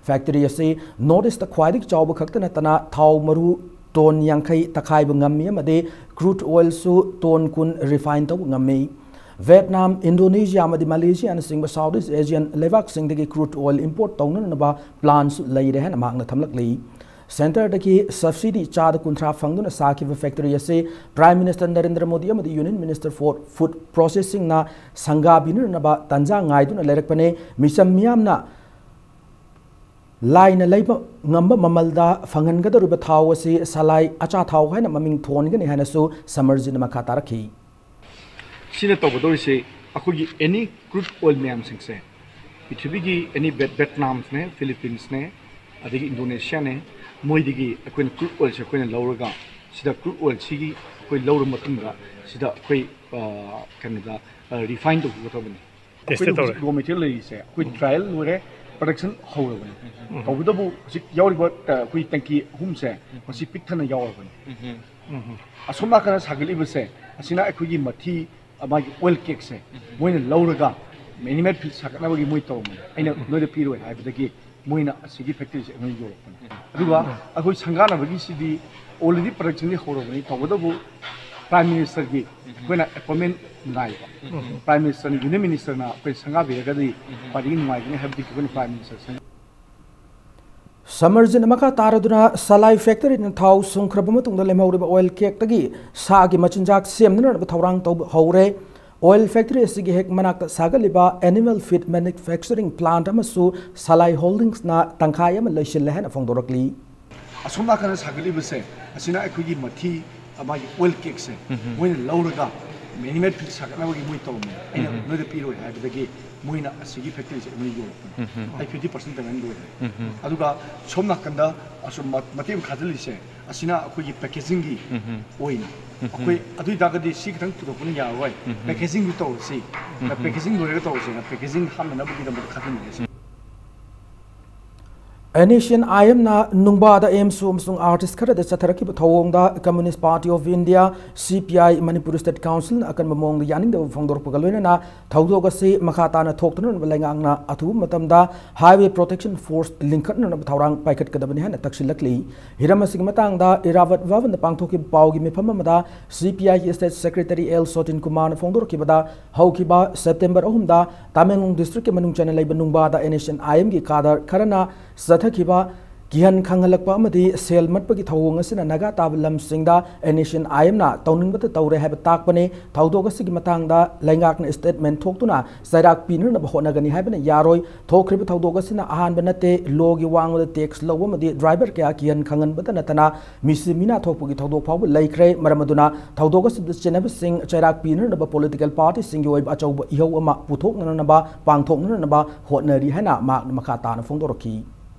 ꯐꯦꯛꯇꯔꯤ ꯑꯁꯤ ꯅꯣꯔꯠ ꯏꯁꯇ ꯈ꯭ꯋꯥꯏꯗꯒꯤ ꯆꯥꯎꯕ ꯈꯛꯇ ꯅꯠꯇꯅ ꯊꯥꯎ ꯃꯔꯨ ꯇꯣꯟ ꯌꯥꯡꯈꯩ ꯇꯛꯈꯥꯏꯕ ꯉꯝꯃꯤ ꯑꯃꯗꯤ ꯀ꯭ꯔꯨꯗ ꯑꯣꯏꯜꯁꯨ ꯇꯣꯟ ꯀꯨꯟ ꯔꯤꯐꯥꯏꯟ ꯇꯧꯕ ꯉꯝꯃꯤ꯫ ꯚꯦꯠꯅꯥꯝ, ꯏꯟꯗꯣꯅꯦꯁꯤꯌꯥ ꯑꯃꯗꯤ ꯃꯂꯦꯁꯤꯌꯥꯅꯆꯤꯡꯕ ꯁꯥꯎꯠ ꯏꯁ ꯑꯦꯁꯤꯌꯥꯟ ꯂꯩꯕꯥꯛꯁꯤꯡꯗꯒꯤ ꯀ꯭ꯔꯨꯗ ꯑꯣꯏꯜ ꯏꯝꯄꯣꯔꯠ ꯇꯧꯅꯅꯕ ꯄ꯭ꯂꯥꯟꯁꯨ ꯂꯩꯔꯦ ꯍꯥꯏꯅ ꯃꯍꯥꯛꯅ ꯊꯝꯂꯛꯂꯤ꯫ ꯁꯦꯟꯇꯔꯗꯒꯤ ꯁꯕꯁꯤꯗꯤ ꯆꯥꯗ ꯀꯨꯟꯊ꯭ꯔꯥ ꯐꯪꯗꯨꯅ ꯁꯥꯈꯤꯕ ꯐꯦꯛꯇꯔꯤ ꯑꯁꯤ ꯄ꯭ꯔꯥꯏꯝ ꯃꯤꯅꯤꯁꯇꯔ ꯅꯔꯦꯟꯗ꯭ꯔ ꯃꯣꯗꯤ ꯑꯃꯗꯤ ꯌꯨꯅꯤꯌꯟ ꯃꯤꯅꯤꯁꯇꯔ ꯐꯣꯔ ꯐꯨꯗ ꯄ꯭ꯔꯣꯁꯦꯁꯤꯡꯅ ꯁꯪꯒꯥꯕꯤꯅꯅꯕ ꯇꯥꯟꯖꯥ ꯉꯥꯏꯗꯨꯅ ꯂꯩꯔꯛꯄꯅꯤ꯫ ꯃꯤꯆꯝ ꯃꯤꯌꯥꯝꯅ ꯂꯥꯏꯅ ꯂꯩꯕ ꯉꯝꯕ ꯃꯃꯜꯗ ꯐꯪꯍꯟꯒꯗꯧꯔꯤꯕ ꯊꯥꯎ ꯑꯁꯤ ꯁꯂꯥꯏ ꯑꯆꯥꯊꯥꯎ ꯍꯥꯏꯅ ꯃꯃꯤꯡ ꯊꯣꯟꯒꯅꯤ ꯍꯥꯏꯅꯁꯨ ꯁꯃꯔꯖꯤꯠꯅ ꯃꯈꯥ ꯇꯥꯔꯛꯈꯤ꯫ ꯁꯤꯅ ꯇꯧꯒꯗꯧꯔꯤꯁꯦ ꯑꯩꯈꯣꯏꯒꯤ ꯑꯦꯅꯤ ꯀ꯭ꯔꯨꯗ ꯑꯣꯏꯜ ꯃꯌꯥꯝꯁꯤꯡꯁꯦ ꯄ꯭ꯔꯤꯊꯤꯕꯤꯒꯤ ꯑꯦꯅꯤ ꯚꯦꯠ-, ꯚꯦꯠꯅꯥꯝꯁꯅꯦ, ꯐꯤꯂꯤꯄꯤꯟꯁꯅꯦ, ꯑꯗꯒꯤ ꯏꯟꯗꯣꯅꯦꯁꯤꯌꯥꯅꯦ, ꯃꯣꯏꯗꯒꯤ ꯑꯩꯈꯣꯏꯅ ꯀ꯭ꯔꯨꯗ ꯑꯣꯏꯜꯁꯦ ꯑꯩꯈꯣꯏꯅ ꯂꯧꯔꯒ ꯁꯤꯗ ꯀ꯭ꯔꯨꯗ ꯑꯣꯏꯜꯁꯤꯒꯤ ꯑꯩꯈꯣꯏ ꯂꯧꯔ ꯃꯇꯨꯡꯗ ꯁꯤꯗ ꯑꯩꯈꯣꯏ, ꯑ, ꯀꯩꯅꯣꯗ, ꯑ, ꯔꯤꯐꯥꯏꯟ ꯇꯧꯊꯣꯛꯀꯗꯕꯅꯤ꯫ ꯇꯦꯁꯇꯦꯠ ꯑꯩꯈꯣꯏꯅ ꯇꯧꯔꯦ꯫ ꯍꯧꯖꯤꯛ ꯔꯣ ꯃꯦꯇꯔꯤꯌꯦꯜ ꯂꯩꯔꯤꯁꯦ ꯑꯩꯈꯣꯏ ꯇ꯭ꯔꯥꯌꯦꯜ ꯂꯣꯏꯔꯦ, ꯄ꯭ꯔꯗꯛꯁꯟ ꯍꯧꯔꯕꯅꯤ꯫ ꯎꯝ꯫ ꯇꯧꯕꯇꯕꯨ ꯍꯧꯖꯤꯛ ꯌꯥꯎꯔꯤꯕ, ꯑ, ꯑꯩꯈꯣꯏ ꯇꯦꯡꯀꯤ ꯑꯍꯨꯝꯁꯦ ꯃꯁꯤ ꯄꯤꯛ ꯊꯟꯅ ꯌꯥꯎꯔꯕꯅꯤ꯫ ꯎꯝ꯫ ꯑꯁꯣꯝ ꯅꯥꯀꯟꯗ ꯁꯥꯒꯠꯂꯤꯕꯁꯦ ꯑꯁꯤꯅ ꯑꯩꯈꯣꯏꯒꯤ ꯃꯊꯤ, ꯑ, ꯃꯥꯒꯤ ꯑꯣꯏꯜ ꯀꯦꯛꯁꯦ ꯃꯣꯏꯅ ꯂꯧꯔꯒ ꯑꯦꯅꯤꯃꯦꯜ ꯐꯤꯗ ꯁꯥꯒꯠꯅꯕꯒꯤ ꯃꯣꯏ ꯇꯧꯔꯝꯕꯅꯤ꯫ ꯑꯩꯅ ꯅꯣꯏꯗ ꯄꯤꯔꯣꯏ ꯍꯥꯏꯕꯗꯒꯤ ꯃꯣꯏꯅ ꯑꯁꯤꯒꯤ ꯐꯦꯛꯇꯔꯤꯁꯦ ꯑꯩꯉꯣꯟꯗ ꯌꯣꯜꯂꯛꯄꯅꯤ꯫ ꯑꯗꯨꯒ ꯑꯩꯈꯣꯏ ꯁꯪꯒꯥꯅꯕꯒꯤꯁꯤꯗꯤ already ꯄ꯭ꯔꯗꯛꯁꯟꯗꯤ ꯍꯧꯔꯕꯅꯤ, ꯇꯧꯕꯇꯕꯨ ꯄ꯭ꯔꯥꯏꯝ ꯃꯤꯅꯤꯁꯇꯔꯒꯤ ꯑꯩꯈꯣꯏꯅ ꯑꯦꯄꯣꯏꯟꯃꯦꯟ ꯉꯥꯏꯕ꯫ ꯄ꯭ꯔꯥꯏꯝ ꯃꯤꯅꯤꯁꯇꯔꯅ, ꯌꯨꯅꯤꯌꯟ ꯃꯤꯅꯤꯁꯇꯔꯅ ꯑꯩꯈꯣꯏ ꯁꯪꯒꯥꯕꯤꯔꯒꯗꯤ ꯈ꯭ꯋꯥꯏꯗꯒꯤ ꯅꯨꯡꯉꯥꯏꯒꯅꯤ ꯍꯥꯏꯕꯗꯤ ꯑꯩꯈꯣꯏꯅ ꯄ꯭ꯔꯥꯏꯝ ꯃꯤꯅꯤꯁꯇꯔ ꯁꯪ- ꯁꯃꯔꯖꯤꯠꯅ ꯃꯈꯥ ꯇꯥꯔꯗꯨꯅ ꯁꯂꯥꯏ ꯐꯦꯛꯇꯔꯤꯅ ꯊꯥꯎ ꯁꯨꯡꯈ꯭ꯔꯕ ꯃꯇꯨꯡꯗ ꯂꯦꯝꯍꯧꯔꯤꯕ ꯑꯣꯏꯜ ꯀꯦꯛꯇꯒꯤ ꯁꯥꯒꯤ ꯃꯆꯤꯟꯖꯥꯛ ꯁꯦꯝꯅꯅꯕ ꯊꯧꯔꯥꯡ ꯇꯧꯕ ꯍꯧꯔꯦ꯫ ꯑꯣꯏꯜ ꯐꯦꯛꯇꯔꯤ ꯑꯁꯤꯒꯤ ꯍꯦꯛ ꯃꯅꯥꯛꯇ ꯁꯥꯒꯠꯂꯤꯕ ꯑꯦꯅꯤꯃꯦꯜ ꯐꯤꯗ ꯃꯦꯅꯨꯐꯦꯛꯆꯔꯤꯡ ꯄ꯭ꯂꯥꯟꯠ ꯑꯃꯁꯨ ꯁꯂꯥꯏ ꯍꯣꯜꯗꯤꯡꯁꯅ ꯇꯪꯈꯥꯏ ꯑꯃ ꯂꯩꯁꯤꯜꯂꯦ ꯍꯥꯏꯅ ꯐꯣꯡꯗꯣꯔꯛꯂꯤ꯫ ꯑꯁꯣꯝ ꯅꯥꯀꯟꯗ ꯁꯥꯒꯠꯂꯤꯕꯁꯦ ꯑꯁꯤꯅ ꯑꯩꯈꯣꯏꯒꯤ ꯃꯊꯤ, ꯃꯥꯒꯤ ꯑꯣꯏꯜ ꯀꯦꯛꯁꯦ ꯃꯣꯏꯅ ꯂꯧꯔꯒ ꯑꯦꯅꯤꯃꯦꯜ ꯐꯤꯗ ꯁꯥꯒꯠꯅꯕꯒꯤ ꯃꯣꯏ ꯇꯧꯔꯝꯃꯦ꯫ ꯑꯩꯅ ꯅꯣꯏꯗ ꯄꯤꯔꯣꯏ ꯍꯥꯏꯕꯗꯒꯤ ꯃꯣꯏꯅ ꯑꯁꯤꯒꯤ ꯐꯦꯛꯇꯔꯤꯁꯦ ꯑꯩꯉꯣꯟꯗ ꯌꯣꯜꯂꯛꯄꯅꯦ꯫ ꯑꯩ ꯐꯤꯐꯇꯤ ꯄꯥꯔꯁꯦꯟ ꯄꯦꯃꯦꯟ ꯂꯣꯏꯔꯦ꯫ ꯑꯗꯨꯒ ꯁꯣꯝ ꯅꯥꯀꯟꯗ ꯑꯁꯨꯝ ꯃ- ꯃꯇꯦꯡ ꯈꯥꯖꯤꯜꯂꯤꯁꯦ ꯑꯁꯤꯅ ꯑꯩꯈꯣꯏꯒꯤ ꯄꯦꯀꯦꯖꯤꯡꯒꯤ ꯑꯣꯏꯅ ꯑꯩꯈꯣꯏ ꯑꯗꯨ ꯑꯣꯏꯇꯥꯔꯒꯗꯤ ꯁꯤ ꯈꯤꯇꯪ ꯄꯨꯊꯣꯛꯄꯅ ꯌꯥꯔꯔꯣꯏ꯫ ꯄꯦꯀꯦꯖꯤꯡꯗꯨ ꯇꯧꯔꯁꯤ꯫ ꯄꯦꯀꯦꯖꯤꯡ ꯂꯣꯏꯔꯒ ꯇꯧꯔꯁꯦꯅ ꯄꯦꯀꯦꯖꯤꯡ ꯍꯥꯞꯅꯅꯕꯒꯤꯗꯃꯛꯇ ꯈꯥꯖꯤꯟꯕꯅꯦ꯫ ꯑꯦꯟ ꯑꯦꯁ ꯑꯦꯟ ꯑꯥꯏ ꯑꯦꯝꯅ ꯅꯨꯡꯕꯥꯗ ꯑꯦꯝꯁꯨ ꯑꯃꯁꯨꯡ ꯑꯥꯔꯇꯤꯁ ꯈꯔꯗ ꯆꯠꯊꯔꯛꯈꯤꯕ ꯊꯧꯑꯣꯡꯗ Communist Party of India, C P I, Manipur State Councilꯅ ꯑꯀꯟꯕ ꯃꯑꯣꯡꯗ ꯌꯥꯅꯤꯡꯗꯕ ꯐꯣꯡꯗꯣꯔꯛꯄꯒ ꯂꯣꯏꯅꯅ ꯊꯧꯗꯣꯛ ꯑꯁꯤ ꯃꯈꯥ ꯇꯥꯅ ꯊꯣꯛꯇꯅꯕ ꯂꯩꯉꯥꯛꯅ ꯑꯊꯨꯕ ꯃꯇꯝꯗ Highway Protection Force ꯂꯤꯡꯈꯠꯅꯅꯕ ꯊꯧꯔꯥꯡ ꯄꯥꯏꯈꯠꯀꯗꯕꯅꯤ ꯍꯥꯏꯅ ꯇꯛꯁꯤꯜꯂꯛꯂꯤ꯫ ꯍꯤꯔꯝ ꯑꯁꯤꯒꯤ ꯃꯇꯥꯡꯗ ꯏꯔꯥꯕꯠ ꯚꯕꯟꯗ ꯄꯥꯡꯊꯣꯛꯈꯤꯕ ꯄꯥꯎꯒꯤ ꯃꯤꯐꯝ ꯑꯃꯗ C P I ꯒꯤ State Secretary L ꯁꯣꯇꯤꯟ ꯀꯨꯃꯥꯔꯅ ꯐꯣꯡꯗꯣꯔꯛꯈꯤꯕꯗ, ꯍꯧꯈꯤꯕ ꯁꯦꯞꯇꯦꯝꯕꯔ ꯑꯍꯨꯝꯗ ꯇꯃꯦꯡꯂꯣꯡ ꯗꯤꯁꯇ꯭ꯔꯤꯛꯀꯤ ꯃꯅꯨꯡ ꯆꯟꯅ ꯂꯩꯕ ꯅꯨꯡꯕꯥꯗ ꯑꯦꯟ ꯑꯦꯁ ꯑꯦꯟ ꯑꯥꯏ ꯑꯦꯝꯒꯤ ꯀꯥꯗꯔ ꯈꯔꯅ ꯆꯠꯊꯈꯤꯕ ꯀꯤꯍꯟ ꯈꯪꯍꯜꯂꯛꯄ ꯑꯃꯗꯤ ꯁꯦꯜ ꯃꯠꯄꯒꯤ ꯊꯧꯑꯣꯡ ꯑꯁꯤꯅ ꯅꯥꯒꯥ ꯇꯥꯕ ꯂꯝꯁꯤꯡꯗ ꯑꯦꯟ ꯑꯦꯁ ꯑꯦꯟ ꯑꯥꯏ ꯑꯦꯝꯅ ꯇꯧꯅꯤꯡꯕꯇ ꯇꯧꯔꯦ ꯍꯥꯏꯕ ꯇꯥꯛꯄꯅꯤ꯫ ꯊꯧꯗꯣꯛ ꯑꯁꯤꯒꯤ ꯃꯇꯥꯡꯗ ꯂꯩꯉꯥꯛꯅ ꯁ꯭ꯇꯦꯠꯃꯦꯟ ꯊꯣꯛꯇꯨꯅ ꯆꯩꯔꯥꯛ ꯄꯤꯅꯅꯕ ꯍꯣꯠꯅꯒꯅꯤ ꯍꯥꯏꯕꯅ ꯌꯥꯔꯣꯏ꯫ ꯊꯣꯛꯈ꯭ꯔꯤꯕ ꯊꯧꯗꯣꯛ ꯑꯁꯤꯅ ꯑꯍꯥꯟꯕ ꯅꯠꯇꯦ꯫ ꯂꯣꯒꯤ ꯋꯥꯡꯃꯗ ꯇꯦꯛꯁ ꯂꯧꯕ ꯑꯃꯗꯤ ꯗ꯭ꯔꯥꯏꯚꯔ ꯀꯌꯥ ꯀꯤꯍꯟ ꯈꯪꯍꯟꯕꯇ ꯅꯠꯇꯅ ꯃꯤꯁꯤ ꯃꯤꯅꯥ ꯊꯣꯛꯄꯒꯤ ꯊꯧꯗꯣꯛ ꯐꯥꯎꯕ ꯂꯩꯈ꯭ꯔꯦ꯫ ꯃꯔꯝ ꯑꯗꯨꯅ ꯊꯧꯗꯣꯛ ꯑꯁꯤꯗ ꯆꯦꯟꯅꯕꯁꯤꯡ ꯆꯩꯔꯥꯛ ꯄꯤꯅꯅꯕ ꯄꯣꯂꯤꯇꯤꯀꯦꯜ ꯄꯥꯔꯇꯤꯁꯤꯡꯒꯤ ꯑꯣꯏꯕ ꯑꯆꯧꯕ ꯏꯍꯧ ꯑꯃ ꯄꯨꯊꯣꯛꯅꯅꯕ, ꯄꯥꯡꯊꯣꯛꯅꯅꯕ ꯍꯣꯠꯅꯔꯤ ꯍꯥꯏꯅ ꯃꯍꯥꯛꯅ ꯃꯈꯥ ꯇꯥꯅ ꯐꯣꯡꯗꯣꯔꯛꯈꯤ꯫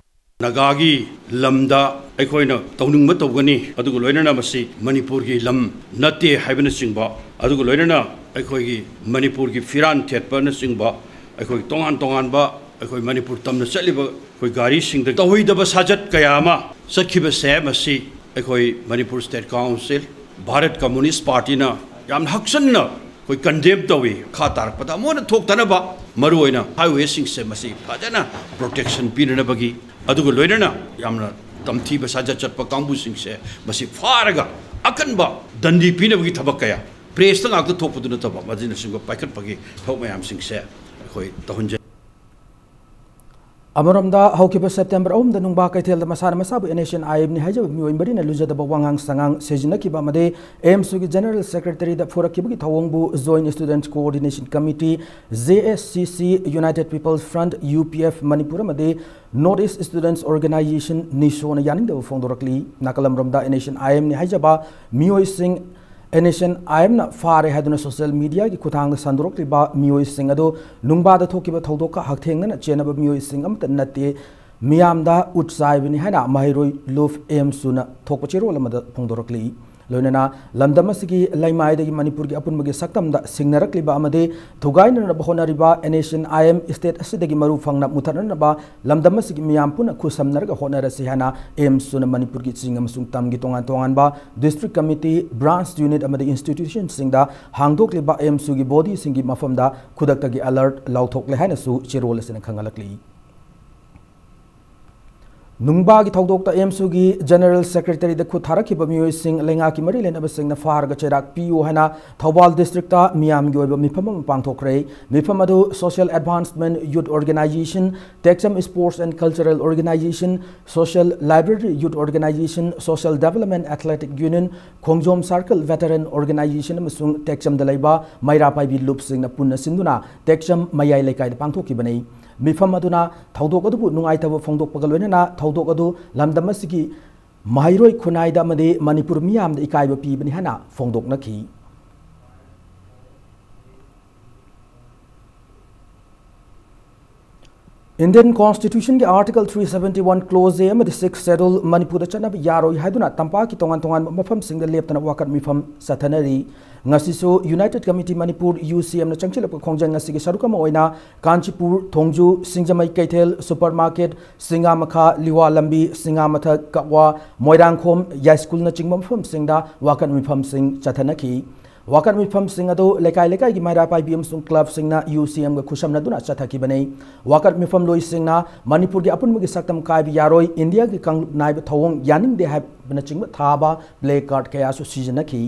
ꯅꯥꯒꯥꯒꯤ ꯂꯝꯗ ꯑꯩꯈꯣꯏꯅ ꯇꯧꯅꯤꯡꯕ ꯇꯧꯒꯅꯤ, ꯑꯗꯨꯒ ꯂꯣꯏꯅꯅ ꯃꯁꯤ ꯃꯅꯤꯄꯨꯔꯒꯤ ꯂꯝ ꯅꯠꯇꯦ ꯍꯥꯏꯕꯅꯆꯤꯡꯕ, ꯑꯗꯨꯒ ꯂꯣꯏꯅꯅ ꯑꯩꯈꯣꯏꯒꯤ ꯃꯅꯤꯄꯨꯔꯒꯤ ꯐꯤꯔꯥꯟ ꯊꯦꯠꯄꯅꯆꯤꯡꯕ, ꯑꯩꯈꯣꯏ ꯇꯣꯉꯥꯟ ꯇꯣꯉꯥꯟꯕ ꯑꯩꯈꯣꯏ ꯃꯅꯤꯄꯨꯔ ꯇꯝꯅ ꯆꯠꯂꯤꯕ ꯑꯩꯈꯣꯏ ꯒꯥꯔꯤꯁꯤꯡꯗ ꯇꯧꯍꯩꯗꯕ ꯁꯥꯖꯠ ꯀꯌꯥ ꯑꯃ ꯆꯠꯈꯤꯕꯁꯦ, ꯃꯁꯤ ꯑꯩꯈꯣꯏ Manipur state council, Bharat communist ꯄꯥꯔꯇꯤꯅ ꯌꯥꯝꯅ ꯍꯛꯆꯟꯅ ꯑꯩꯈꯣꯏ ꯀꯟꯗꯦꯝ ꯇꯧꯏ꯫ ꯃꯈꯥ ꯇꯥꯔꯛꯄꯗ ꯑꯃꯨꯛ ꯍꯟꯅ ꯊꯣꯛꯇꯅꯕ ꯃꯔꯨꯑꯣꯏꯅ ꯍꯥꯏꯋꯦꯁꯤꯡꯁꯦ ꯃꯁꯤ ꯐꯖꯅ ꯄ꯭ꯔꯣꯇꯦꯛꯁꯟ ꯄꯤꯅꯅꯕꯒꯤ, ꯑꯗꯨꯒ ꯂꯣꯏꯅꯅ ꯌꯥꯝꯅ ꯇꯝꯊꯤꯕ ꯁꯥꯖꯠ ꯆꯠꯄ ꯀꯥꯡꯕꯨꯁꯤꯡꯁꯦ ꯃꯁꯤ ꯐꯥꯔꯒ ꯑꯀꯟꯕ ꯗꯟꯗꯤ ꯄꯤꯅꯕꯒꯤ ꯊꯕꯛ ꯀꯌꯥ ꯄ꯭ꯔꯦꯁꯇ ꯉꯥꯛꯇ ꯊꯣꯛꯄꯗꯨ ꯅꯠꯇꯕ ꯃꯁꯤꯅꯆꯤꯡꯕ ꯄꯥꯏꯈꯠꯄꯒꯤ ꯊꯕꯛ ꯃꯌꯥꯝꯁꯤꯡꯁꯦ ꯑꯩꯈꯣꯏ ꯇꯧꯍꯟꯖꯩ꯫ ꯑꯃꯔꯣꯝꯗ, ꯍꯧꯈꯤꯕ ꯁꯦꯞꯇꯦꯝꯕꯔ ꯑꯍꯨꯝꯗ ꯅꯨꯡꯕꯥ ꯀꯩꯊꯦꯜꯗ ꯃꯁꯥꯅ ꯃꯁꯥꯕꯨ ꯑꯦꯟ ꯑꯦꯁ ꯑꯦꯟ ꯑꯥꯏ ꯑꯦꯝꯅꯤ ꯍꯥꯏꯖꯕ ꯃꯤꯑꯣꯏ ꯃꯔꯤꯅ ꯂꯨꯖꯗꯕ ꯋꯥꯉꯥꯡ ꯁꯉꯥꯡ ꯁꯤꯖꯤꯟꯅꯈꯤꯕ ꯑꯃꯗꯤ ꯑꯦꯝꯁꯨꯒꯤ general ꯁꯦꯀ꯭ꯔꯦꯇꯔꯤꯗ ꯐꯨꯔꯛꯈꯤꯕꯒꯤ ꯊꯧꯑꯣꯡꯕꯨ Joint Student Coordination Committee, J S C C, United People's Front, U P F, Manipur ꯑꯃꯗꯤ North East Students Organisation, ꯅꯤꯁꯣꯅ ꯌꯥꯅꯤꯡꯗꯕ ꯐꯣꯡꯗꯣꯔꯛꯂꯤ꯫ ꯅꯥꯀꯜ ꯑꯃꯔꯣꯝꯗ, ꯑꯦꯟ ꯑꯦꯁ ꯑꯦꯟ ꯑꯥꯏ ꯑꯦꯝꯅꯤ ꯍꯥꯏꯖꯕ ꯃꯤꯑꯣꯏꯁꯤꯡ ꯑꯦꯟ ꯑꯦꯁ ꯑꯦꯟ ꯑꯥꯏ ꯑꯦꯝꯅ ꯐꯥꯔꯦ ꯍꯥꯏꯗꯨꯅ ꯁꯣꯁꯤꯌꯦꯜ ꯃꯤꯗꯤꯌꯥꯒꯤ ꯈꯨꯠꯊꯥꯡꯗ ꯁꯟꯗꯣꯔꯛꯂꯤꯕ ꯃꯤꯑꯣꯏꯁꯤꯡ ꯑꯗꯨ ꯅꯨꯡꯕꯥꯗ ꯊꯣꯛꯈꯤꯕ ꯊꯧꯗꯣꯛꯀ ꯍꯛꯊꯦꯡꯅꯅ ꯆꯦꯟꯅꯕ ꯃꯤꯑꯣꯏꯁꯤꯡ ꯑꯃꯠꯇ ꯅꯠꯇꯦ, ꯃꯤꯌꯥꯝꯗ ꯎꯠ ꯆꯥꯏꯕꯅꯤ ꯍꯥꯏꯅ ꯃꯍꯩꯔꯣꯏ ꯂꯨꯐ ꯑꯦꯝꯁꯨꯅ ꯊꯣꯛꯄ ꯆꯦꯔꯣꯜ ꯑꯃꯗ ꯐꯣꯡꯗꯣꯔꯛꯂꯤ꯫ ꯂꯣꯏꯅꯅ ꯂꯝꯗꯝ ꯑꯁꯤꯒꯤ ꯂꯩꯃꯥꯏꯗꯒꯤ ꯃꯅꯤꯄꯨꯔꯒꯤ ꯑꯄꯨꯟꯕꯒꯤ ꯁꯛꯇꯝꯗ ꯁꯤꯡꯅꯔꯛꯂꯤꯕ ꯑꯃꯗꯤ ꯊꯨꯒꯥꯏꯅꯅꯕ ꯍꯣꯠꯅꯔꯤꯕ N S N I M state ꯑꯁꯤꯗꯒꯤ ꯃꯔꯨ ꯐꯪꯅ ꯃꯨꯊꯠꯅꯅꯕ ꯂꯝꯗꯝ ꯑꯁꯤꯒꯤ ꯃꯤꯌꯥꯝ ꯄꯨꯟꯅ ꯈꯨꯠꯁꯝꯅꯔꯒ ꯍꯣꯠꯅꯔꯁꯤ ꯍꯥꯏꯅ ꯑꯦꯝꯁꯨꯅ ꯃꯅꯤꯄꯨꯔꯒꯤ ꯆꯤꯡ ꯑꯃꯁꯨꯡ ꯇꯝꯒꯤ ꯇꯣꯉꯥꯟ ꯇꯣꯉꯥꯟꯕ ꯗꯤꯁꯇ꯭ꯔꯤꯛ ꯀꯃꯤꯇꯤ, ꯕ꯭ꯔꯥꯟꯁ ꯌꯨꯅꯤꯠ ꯑꯃꯗꯤ ꯏꯟꯁꯇꯤꯇ꯭ꯌꯨꯁꯟꯁꯤꯡꯗ ꯍꯥꯡꯗꯣꯛꯂꯤꯕ ꯑꯦꯝꯁꯨꯒꯤ ꯕꯣꯗꯤꯁꯤꯡꯒꯤ ꯃꯐꯝꯗ ꯈꯨꯗꯛꯇꯒꯤ ꯑꯂꯔꯠ ꯂꯥꯎꯊꯣꯛꯂꯦ ꯍꯥꯏꯅꯁꯨ ꯆꯦꯔꯣꯜ ꯑꯁꯤꯅ ꯈꯪꯍꯜꯂꯛꯂꯤ꯫ ꯅꯨꯡꯕꯥꯒꯤ ꯊꯧꯗꯣꯛꯇ ꯑꯦꯝꯁꯨꯒꯤ ꯖꯦꯅꯔꯦꯜ ꯁꯦꯀ꯭ꯔꯦꯇꯔꯤꯗ ꯈꯨꯠ ꯊꯥꯔꯛꯈꯤꯕ ꯃꯤꯑꯣꯏꯁꯤꯡ ꯂꯩꯉꯥꯛꯀꯤ ꯃꯔꯤ ꯂꯩꯅꯕꯁꯤꯡꯅ ꯐꯥꯔꯒ ꯆꯩꯔꯥꯛ ꯄꯤꯌꯨ ꯍꯥꯏꯅ ꯊꯧꯕꯥꯜ ꯗꯤꯁꯇ꯭ꯔꯤꯛꯇ ꯃꯤꯌꯥꯝꯒꯤ ꯑꯣꯏꯕ ꯃꯤꯐꯝ ꯑꯃ ꯄꯥꯡꯊꯣꯛꯈ꯭ꯔꯦ꯫ ꯃꯤꯐꯝ ꯑꯗꯨ Social Advancement Youth Organization, Tekcham Sports and Cultural Organization, Social Library Youth Organization, Social Development Athletic Union, Khongjom Circle Veteran Organization ꯑꯃꯁꯨꯡ ꯇꯦꯛꯆꯝꯗ ꯂꯩꯕ ꯃꯩꯔꯥ ꯄꯥꯏꯕꯤ ꯂꯨꯞꯁꯤꯡꯅ ꯄꯨꯟꯅ ꯁꯤꯟꯗꯨꯅ ꯇꯦꯛꯆꯝ ꯃꯌꯥꯏ ꯂꯩꯀꯥꯏꯗ ꯄꯥꯡꯊꯣꯛꯈꯤꯕꯅꯤ꯫ ꯃꯤꯐꯝ ꯑꯗꯨꯅ ꯊꯧꯗꯣꯛ ꯑꯗꯨꯕꯨ ꯅꯨꯡꯉꯥꯏꯇꯕ ꯐꯣꯡꯗꯣꯛꯄꯒ ꯂꯣꯏꯅꯅ ꯊꯧꯗꯣꯛ ꯑꯗꯨ ꯂꯝꯗꯝ ꯑꯁꯤꯒꯤ ꯃꯍꯩꯔꯣꯏ ꯈꯨꯟꯅꯥꯏꯗ ꯑꯃꯗꯤ ꯃꯅꯤꯄꯨꯔ ꯃꯤꯌꯥꯝꯗ ꯏꯀꯥꯏꯕ ꯄꯤꯕꯅꯤ ꯍꯥꯏꯅ ꯐꯣꯡꯗꯣꯛꯅꯈꯤ꯫ Indian Constitution ꯒꯤ Article three seventy one Clause A ꯑꯃꯗꯤ Sixth Schedule ꯃꯅꯤꯄꯨꯔꯗ ꯆꯠꯅꯕ ꯌꯥꯔꯣꯏ ꯍꯥꯏꯗꯨꯅ ꯇꯝꯄꯥꯛꯀꯤ ꯇꯣꯉꯥꯟ ꯇꯣꯉꯥꯟꯕ ꯃꯐꯝꯁꯤꯡꯗ ꯂꯦꯞꯇꯅ ꯋꯥꯀꯠ ꯃꯤꯐꯝ ꯆꯠꯊꯅꯔꯤ꯫ ꯉꯁꯤꯁꯨ United Committee Manipur, U C M ꯅ ꯆꯪꯁꯤꯜꯂꯛꯄ ꯈꯣꯡꯖꯪ ꯑꯁꯤꯒꯤ ꯁꯔꯨꯛ ꯑꯃ ꯑꯣꯏꯅ ꯀꯥꯟꯆꯤꯄꯨꯔ, ꯊꯣꯡꯖꯨ, ꯁꯤꯡꯖꯃꯩ ꯀꯩꯊꯦꯜ, ꯁꯨꯄꯔ ꯃꯥꯔꯀꯦꯠ, ꯁꯤꯡꯉꯥꯃꯈꯥ, ꯂꯤꯋꯥ ꯂꯝꯕꯤ, ꯁꯤꯡꯉꯥꯃꯊꯛ, ꯀꯛꯋꯥ, ꯃꯣꯏꯔꯥꯡꯈꯣꯝ, ꯌꯥꯏꯁ꯭ꯀꯨꯜꯅꯆꯤꯡꯕ ꯃꯐꯝꯁꯤꯡꯗ ꯋꯥꯀꯠ ꯃꯤꯐꯝꯁꯤꯡ ꯆꯠꯊꯅꯈꯤ꯫ ꯋꯥꯀꯠ ꯃꯤꯐꯝꯁꯤꯡ ꯑꯗꯨ ꯂꯩꯀꯥꯏ ꯂꯩꯀꯥꯏꯒꯤ ꯃꯩꯔꯥ ꯄꯥꯏꯕꯤ ꯑꯃꯁꯨꯡ ꯀ꯭ꯂꯕꯁꯤꯡꯅ U C M ꯒ ꯈꯨꯠꯁꯝꯅꯗꯨꯅ ꯆꯠꯊꯈꯤꯕꯅꯤ꯫ ꯋꯥꯀꯠ ꯃꯤꯐꯝ ꯂꯣꯏꯁꯤꯡꯅ ꯃꯅꯤꯄꯨꯔꯒꯤ ꯑꯄꯨꯟꯕꯒꯤ ꯁꯛꯇꯝ ꯀꯥꯏꯕ ꯌꯥꯔꯣꯏ, ꯏꯟꯗꯤꯌꯥꯒꯤ ꯀꯥꯡꯂꯨꯞ ꯅꯥꯏꯕ ꯊꯧꯑꯣꯡ ꯌꯥꯅꯤꯡꯗꯦ ꯍꯥꯏꯕꯅꯆꯤꯡꯕ ꯊꯥꯕ ꯄ꯭ꯂꯦ ꯀꯥꯔꯗ ꯀꯌꯥꯁꯨ ꯁꯤꯖꯤꯟꯅꯈꯤ꯫